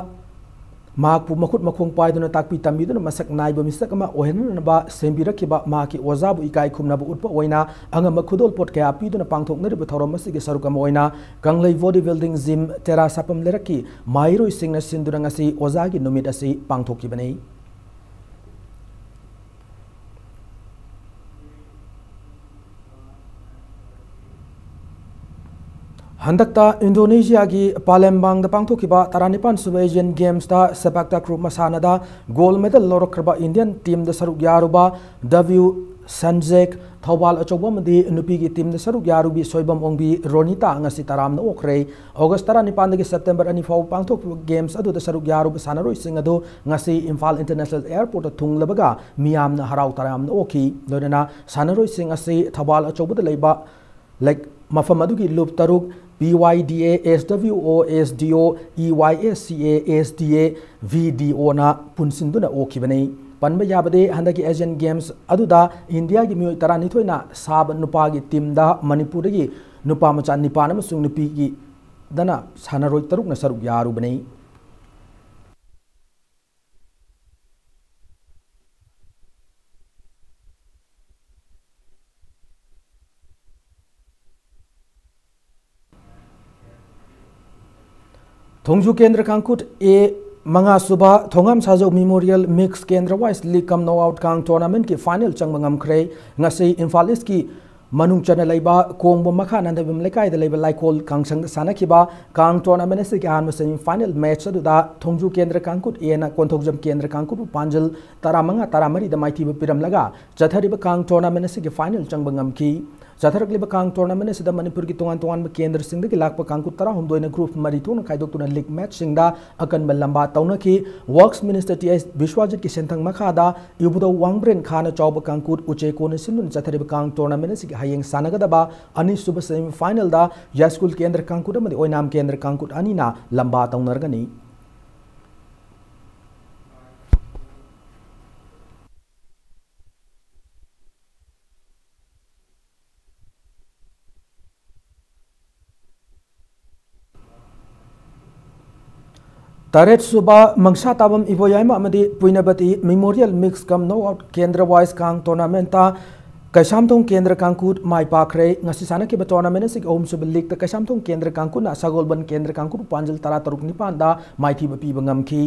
ꯃꯍꯥꯛꯄꯨ ꯃꯈꯨꯠ ꯃꯈꯣꯡ ꯄꯥꯏꯗꯨꯅ ꯇꯥꯛꯄꯤ ꯇꯝꯕꯤꯗꯨꯅ ꯃꯁꯛ ꯅꯥꯏꯕ ꯃꯤꯁꯛ ꯑꯃ ꯑꯣꯏꯍꯟꯅꯅꯕ ꯁꯦꯝꯕꯤꯔꯛꯈꯤꯕ ꯃꯍꯥꯛꯀꯤ ꯑꯣꯖꯥꯕꯨ ꯏꯀꯥꯏ ꯈꯨꯝꯅꯕ ꯎꯠꯄ ꯑꯣꯏꯅ ꯑꯉꯝꯕ ꯈꯨꯗꯣꯜꯄꯣꯠ ꯀꯌꯥ ꯄꯤꯗꯨꯅ ꯄꯥꯡꯊꯣꯛꯅꯔꯤꯕ ꯊꯧꯔꯝ ꯑꯁꯤꯒꯤ ꯁꯔꯨꯛ ꯑꯃ ꯑꯣꯏꯅ ꯀꯪꯂꯩ ꯕꯣꯗꯤ ꯕꯤꯜꯗꯤꯡ ꯖꯤꯝ ꯇꯦꯔꯥ ꯁꯥꯐꯝ ꯂꯩꯔꯛꯀꯤ ꯃꯍꯩꯔꯣꯏꯁꯤꯡꯅ ꯁꯤꯟꯗꯨꯅ ꯉꯁꯤ ꯑꯣꯖꯥꯒꯤ ꯅꯨꯃꯤꯠ ꯑꯁꯤ ꯄꯥꯡꯊꯣꯛꯈꯤꯕꯅꯤ꯫ ꯍꯟꯗꯛꯇ ꯏꯟꯗꯣꯅꯦꯁꯤꯌꯥꯒꯤ ꯄꯥꯂꯦꯝꯕꯥꯡꯗ ꯄꯥꯡꯊꯣꯛꯈꯤꯕ ꯇꯔꯥꯅꯤꯄꯥꯟ ꯁꯨꯕ ꯑꯦꯁꯤꯌꯥꯟ ꯒꯦꯝꯁꯇ ꯁꯦꯄꯥꯛ ꯇꯥꯀ꯭ꯔꯨ ꯃꯁꯥꯟꯅꯗ ꯒꯣꯜ ꯃꯦꯗꯜ ꯂꯧꯔꯛꯈ꯭ꯔꯕ ꯏꯟꯗꯤꯌꯟ ꯇꯤꯝꯗ ꯁꯔꯨꯛ ꯌꯥꯔꯨꯕ ꯗꯕ꯭ꯌꯨ ꯁꯟꯖꯦꯛ ꯊꯧꯕꯥꯜ ꯑꯆꯧꯕ ꯑꯃꯗꯤ ꯅꯨꯄꯤꯒꯤ ꯇꯤꯝꯗ ꯁꯔꯨꯛ ꯌꯥꯔꯨꯕꯤ ꯁꯣꯏꯕꯝ ꯑꯣꯡꯕꯤ ꯔꯣꯅꯤꯇꯥ ꯉꯁꯤ ꯇꯔꯥꯝꯅ ꯑꯣꯛꯈ꯭ꯔꯦ꯫ ꯑꯣꯒꯁ ꯇꯔꯥꯅꯤꯄꯥꯟꯗꯒꯤ ꯁꯦꯞꯇꯦꯝꯕꯔ ꯑꯅꯤ ꯐꯥꯎꯕ ꯄꯥꯡꯊꯣꯛꯈꯤꯕ ꯒꯦꯝꯁ ꯑꯗꯨꯗ ꯁꯔꯨꯛ ꯌꯥꯔꯨꯕ ꯁꯥꯟꯅꯔꯣꯏꯁꯤꯡ ꯑꯗꯨ ꯉꯁꯤ ꯏꯝꯐꯥꯜ ꯏꯟꯇꯔꯅꯦꯁꯅꯦꯜ ꯑꯦꯌꯔꯄꯣꯔꯠꯇ ꯊꯨꯡꯂꯕꯒ ꯃꯤꯌꯥꯝꯅ ꯍꯔꯥꯎ ꯇꯌꯥꯝꯅ ꯑꯣꯛꯈꯤ꯫ ꯂꯣꯏꯅꯅ ꯁꯥꯟꯅꯔꯣꯏꯁꯤꯡ ꯑꯁꯤ ꯊꯧꯕꯥꯜ ꯑꯆꯧꯕꯗ ꯂꯩꯕ ꯂꯩ-, ꯃꯐꯝ ꯑꯗꯨꯒꯤ ꯂꯨꯞ ꯇꯔꯨꯛ, ꯄꯤ ꯋꯥꯏ ꯗꯤ ꯑꯦ, ꯑꯦꯁ ꯗꯕ꯭ꯌꯨ ꯑꯣ, ꯑꯦꯁ ꯗꯤ ꯑꯣ, ꯏ ꯋꯥꯏ ꯑꯦꯁ ꯁꯤ ꯑꯦ, ꯑꯦꯁ ꯗꯤ ꯑꯦ, ꯚꯤ ꯗꯤ ꯑꯣꯅ ꯄꯨꯟꯁꯤꯟꯗꯨꯅ ꯑꯣꯛꯈꯤꯕꯅꯤ꯫ ꯄꯟꯕ ꯌꯥꯕꯗꯤ ꯍꯟꯗꯛꯀꯤ ꯑꯦꯁꯤꯌꯥꯟ ꯒꯦꯝꯁ ꯑꯗꯨꯗ ꯏꯟꯗꯤꯌꯥꯒꯤ ꯃꯤꯑꯣꯏ ꯇꯔꯥꯅꯤꯊꯣꯏꯅ ꯁꯥꯕ ꯅꯨꯄꯥꯒꯤ ꯇꯤꯝꯗ ꯃꯅꯤꯄꯨꯔꯗꯒꯤ ꯅꯨꯄꯥ ꯃꯆꯥ ꯅꯤꯄꯥꯟ ꯑꯃꯁꯨꯡ ꯅꯨꯄꯤꯒꯤꯗꯅ ꯁꯥꯟꯅꯔꯣꯏ ꯇꯔꯨꯛꯅ ꯁꯔꯨꯛ ꯌꯥꯔꯨꯕꯅꯤ꯫ ꯊꯣꯡꯖꯨ ꯀꯦꯟꯗ꯭ꯔ ꯀꯥꯡꯈꯨꯠ ꯑꯦ ꯃꯉꯥꯁꯨꯕ ꯊꯣꯉꯥꯝ ꯁꯥꯖꯧ ꯃꯦꯃꯣꯔꯤꯌꯦꯜ ꯃꯤꯛꯁ ꯀꯦꯟꯗ꯭ꯔ ꯋꯥꯏꯁ ꯂꯤꯛ ꯀꯝ ꯅꯣꯛ ꯑꯥꯎꯠ ꯀꯥꯡ ꯇꯣꯔꯅꯥꯃꯦꯟꯠꯀꯤ ꯐꯥꯏꯅꯦꯜ ꯆꯪꯕ ꯉꯝꯈ꯭ꯔꯦ꯫ ꯉꯁꯤ ꯏꯝꯐꯥꯜ ꯏꯁ꯭ꯠꯀꯤ ꯃꯅꯨꯡ ꯆꯟꯅ ꯂꯩꯕ ꯀꯣꯡꯕ ꯃꯈꯥ ꯅꯟꯗꯕꯤꯝ ꯂꯩꯀꯥꯏꯗ ꯂꯩꯕ ꯂꯥꯏꯀꯣꯜ ꯀꯥꯡꯁꯪꯗ ꯁꯥꯟꯅꯈꯤꯕ ꯀꯥꯡ ꯇꯣꯔꯅꯥꯃꯦꯟꯠ ꯑꯁꯤꯒꯤ ꯑꯍꯥꯟꯕ ꯁꯦꯃꯤ ꯐꯥꯏꯅꯦꯜ ꯃꯦꯠꯆ ꯑꯗꯨꯗ ꯊꯣꯡꯖꯨ ꯀꯦꯟꯗ꯭ꯔ ꯀꯥꯡꯈꯨꯠ ꯑꯦꯅ ꯀꯣꯟꯊꯧꯖꯝ ꯀꯦꯟꯗ꯭ꯔ ꯀꯥꯡꯈꯨꯠꯄꯨ ꯄꯥꯟꯖꯜ ꯇꯔꯥꯃꯉꯥ ꯇꯔꯥꯃꯔꯤꯗ ꯃꯥꯏꯊꯤꯕ ꯄꯤꯔꯝꯂꯒ ꯆꯠꯊꯔꯤꯕ ꯀꯥꯡ ꯇꯣꯔꯅꯥꯃꯦꯟꯠ ꯑꯁꯤꯒꯤ ꯐꯥꯏꯅꯦꯜ ꯆꯪꯕ ꯉꯝꯈꯤ꯫ ꯆꯠꯊꯔꯛꯂꯤꯕ ꯀꯥꯡ ꯇꯣꯔꯅꯥꯃꯦꯟꯠ ꯑꯁꯤꯗ ꯃꯅꯤꯄꯨꯔꯒꯤ ꯇꯣꯉꯥꯟ ꯇꯣꯉꯥꯟꯕ ꯀꯦꯟꯗ꯭ꯔꯁꯤꯡꯗꯒꯤ ꯂꯥꯛꯄ ꯀꯥꯡꯈꯨꯠ ꯇꯔꯥꯍꯨꯝꯗꯣꯏꯅ ꯒ꯭ꯔꯨꯞ ꯃꯔꯤ ꯊꯣꯛꯅ ꯈꯥꯏꯗꯣꯛꯇꯨꯅ ꯂꯤꯛ ꯃꯦꯠꯆꯁꯤꯡꯗ ꯑꯀꯟꯕ ꯂꯝꯕꯥ ꯇꯧꯅꯈꯤ꯫ ꯋꯥꯔꯛꯁ ꯃꯤꯅꯤꯁꯇꯔ ꯇꯤ ꯑꯩꯆ ꯕꯤꯁ꯭ꯋꯥꯖꯤꯠꯀꯤ ꯁꯦꯟꯊꯪ ꯃꯈꯥꯗ ꯏꯕꯨꯙꯧ ꯋꯥꯡꯕ꯭ꯔꯦꯟ ꯈꯥꯅ ꯆꯥꯎꯕ ꯀꯥꯡꯈꯨꯠ ꯎꯆꯦꯀꯣꯟꯅ ꯁꯤꯟꯗꯨꯅ ꯆꯠꯊꯔꯤꯕ ꯀꯥꯡ ꯇꯣꯔꯅꯥꯃꯦꯟꯠ ꯑꯁꯤꯒꯤ ꯍꯌꯦꯡ ꯁꯥꯟꯅꯒꯗꯕ ꯑꯅꯤꯁꯨꯕ ꯁꯦꯃꯤ ꯐꯥꯏꯅꯦꯜꯗ ꯌꯥꯏꯁ꯭ꯀꯨꯜ ꯀꯦꯟꯗ꯭ꯔ ꯀꯥꯡꯈꯨꯠ ꯑꯃꯗꯤ ꯑꯣꯏꯅꯥꯝ ꯀꯦꯟꯗ꯭ꯔ ꯀꯥꯡꯈꯨꯠ ꯑꯅꯤꯅ ꯂꯝꯕꯥ ꯇꯧꯅꯔꯒꯅꯤ꯫ ꯇꯔꯦꯠ ꯁꯨꯕ ꯃꯪꯁꯥ ꯇꯥꯕꯝ ꯏꯕꯣꯌꯥꯏꯃ ꯑꯃꯗꯤ ꯄꯨꯏꯅꯕꯇꯤ Memorial Mix cum Knockout Kendra Wise Kang Tournament ꯇ ꯀꯩꯁꯥꯝꯊꯣꯡ ꯀꯦꯟꯗ꯭ꯔ ꯀꯥꯡꯀꯨꯠ ꯃꯥꯏ ꯄꯥꯛꯈ꯭ꯔꯦ꯫ ꯉꯁꯤ ꯁꯥꯟꯅꯈꯤꯕ tournament ꯑꯁꯤꯒꯤ ꯑꯍꯨꯝꯁꯨꯕ league ꯇ ꯀꯩꯁꯥꯝꯊꯣꯡ ꯀꯦꯟꯗ꯭ꯔ ꯀꯥꯡꯀꯨꯠꯅ ꯁꯒꯣꯜꯕꯟ ꯀꯦꯟꯗ꯭ꯔ ꯀꯥꯡꯀꯨꯠꯄꯨ ꯄꯥꯟꯖꯤꯜ ꯇꯔꯥ ꯇꯔꯨꯛ ꯅꯤꯄꯥꯟꯗ ꯃꯥꯏꯊꯤꯕ ꯄꯤꯕ ꯉꯝꯈꯤ꯫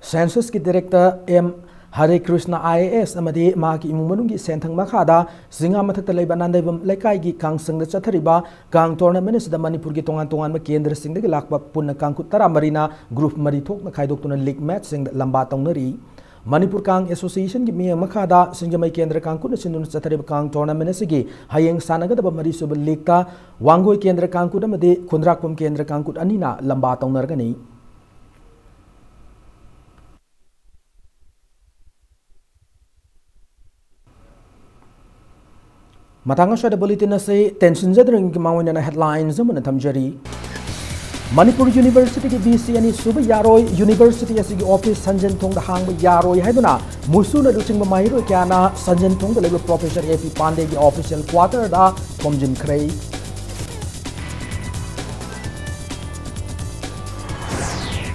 Census ꯀꯤ director M ꯍꯔꯦ ꯀ꯭ꯔꯤꯁꯅ I A S ꯑꯃꯗꯤ ꯃꯍꯥꯛꯀꯤ ꯏꯃꯨꯡ ꯃꯅꯨꯡꯒꯤ ꯁꯦꯟꯊꯪ ꯃꯈꯥꯗ ꯆꯤꯡꯉꯥ ꯃꯊꯛꯇ ꯂꯩꯕ ꯅꯥꯟꯗꯩꯕꯝ ꯂꯩꯀꯥꯏꯒꯤ ꯀꯥꯡꯁꯪꯗ ꯆꯠꯊꯔꯤꯕ ꯀꯥꯡ tournament ꯑꯁꯤꯗ ꯃꯅꯤꯄꯨꯔꯒꯤ ꯇꯣꯉꯥꯟ ꯇꯣꯉꯥꯟꯕ ꯀꯦꯟꯗ꯭ꯔꯁꯤꯡꯗꯒꯤ ꯂꯥꯛꯄ ꯄꯨꯟꯅ ꯀꯥꯡꯀꯨꯠ ꯇꯔꯥꯃꯔꯤꯅ group ꯃꯔꯤ ꯊꯣꯛꯅ ꯈꯥꯏꯗꯣꯛꯇꯨꯅ league match ꯁꯤꯡꯗ ꯂꯝꯕꯥ ꯇꯧꯅꯔꯤ꯫ ꯃꯅꯤꯄꯨꯔ ꯀꯥꯡ Association ꯒꯤ ꯃꯤꯠꯌꯦꯡ ꯃꯈꯥꯗ ꯁꯤꯡꯖꯃꯩ ꯀꯦꯟꯗ꯭ꯔ ꯀꯥꯡꯀꯨꯠꯅ ꯁꯤꯟꯗꯨꯅ ꯆꯠꯊꯔꯤꯕ ꯀꯥꯡ tournament ꯑꯁꯤꯒꯤ ꯍꯌꯦꯡ ꯁꯥꯟꯅꯒꯗꯕ ꯃꯔꯤꯁꯨꯕ league ꯇ ꯋꯥꯡꯒꯣꯏ ꯀꯦꯟꯗ꯭ꯔ ꯀꯥꯡꯀꯨꯠ ꯑꯃꯗꯤ ꯈꯨꯟꯗ꯭ꯔꯥꯛꯄꯝ ꯀꯦꯟꯗ꯭ꯔ ꯀꯥꯡꯀꯨꯠ ꯑꯅꯤꯅ ꯂꯝꯕꯥ ꯇꯧꯅꯔꯒꯅꯤ꯫ ꯃꯇꯥꯡ ꯑꯁ꯭ꯋꯥꯏꯗ bulletin ꯑꯁꯤ ꯇꯦꯟꯁꯤꯟꯖꯗ꯭ꯔꯤꯉꯩꯒꯤ ꯃꯥꯡꯑꯣꯏꯅꯅ headlines ꯑꯃꯅ ꯊꯝꯖꯔꯤ꯫ ꯃꯅꯤꯄꯨꯔ University ꯒꯤ V C ꯑꯅꯤ ꯁꯨꯕ ꯌꯥꯔꯣꯏ, university ꯑꯁꯤꯒꯤ office ꯁꯟꯖꯦꯟ ꯊꯣꯡꯗ ꯍꯥꯡꯕ ꯌꯥꯔꯣꯏ ꯍꯥꯏꯗꯨꯅ ꯃꯨꯁꯨꯅ ꯂꯨꯆꯤꯡꯕ ꯃꯍꯩꯔꯣꯏ ꯀꯌꯥꯅ ꯁꯟꯖꯦꯟ ꯊꯣꯡꯗ ꯂꯩꯕ Professor A P ꯄꯥꯟꯗꯦꯒꯤ official quarter the ꯊꯣꯝꯖꯤꯟꯈ꯭ꯔꯦ꯫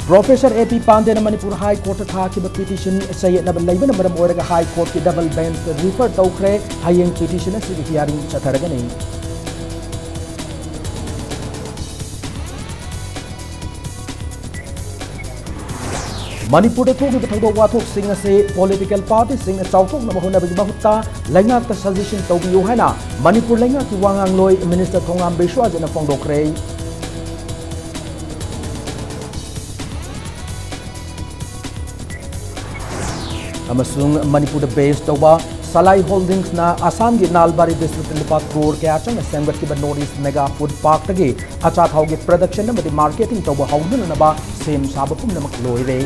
Professor A P ꯄꯥꯟꯗꯦꯅ Manipur High Court ꯇ ꯊꯥꯈꯤꯕ petition ꯆꯌꯦꯠꯅꯕ ꯂꯩꯕꯅ ꯃꯔꯝ ꯑꯣꯏꯔꯒ High Court ꯀꯤ double bench ꯇ refer ꯇꯧꯈ꯭ꯔꯦ꯫ ꯍꯌꯦꯡ petition ꯑꯁꯤꯒꯤ hearing ꯆꯠꯊꯔꯒꯅꯤ꯫ ꯃꯅꯤꯄꯨꯔꯗ ꯊꯣꯛꯂꯤꯕ ꯊꯧꯗꯣꯛ ꯋꯥꯊꯣꯛꯁꯤꯡ ꯑꯁꯤ political party ꯁꯤꯡꯅ ꯆꯥꯎꯊꯣꯛꯅꯕ ꯍꯣꯠꯅꯕꯒꯤ ꯃꯍꯨꯠꯇ ꯂꯩꯉꯥꯛꯇ suggestion ꯇꯧꯕꯤꯌꯨ ꯍꯥꯏꯅ ꯃꯅꯤꯄꯨꯔ ꯂꯩꯉꯥꯛꯀꯤ ꯋꯥ ꯉꯥꯡꯂꯣꯏ Minister ꯊꯣꯉꯥꯝ ꯕꯤꯁ꯭ꯋꯥꯖꯤꯠꯅ ꯐꯣꯡꯗꯣꯛꯈ꯭ꯔꯦ꯫ ꯑꯃꯁꯨꯡ ꯃꯅꯤꯄꯨꯔꯗ base ꯇꯧꯕ ꯁꯂꯥꯏ Holdings ꯅ ꯑꯁꯥꯝꯒꯤ ꯅꯥꯜꯕꯥꯔꯤ district ꯇ ꯂꯨꯄꯥ ꯀ꯭ꯔꯣꯔ ꯀꯌꯥ ꯆꯪꯅ ꯁꯦꯝꯒꯠꯈꯤꯕ North East Mega Food Park ꯇꯒꯤ ꯑꯆꯥꯊꯥꯎꯒꯤ production ꯑꯃꯗꯤ marketing ꯇꯧꯕ ꯍꯧꯅꯅꯕ ꯁꯦꯝ ꯁꯥꯕ ꯄꯨꯝꯅꯃꯛ ꯂꯣꯏꯔꯦ꯫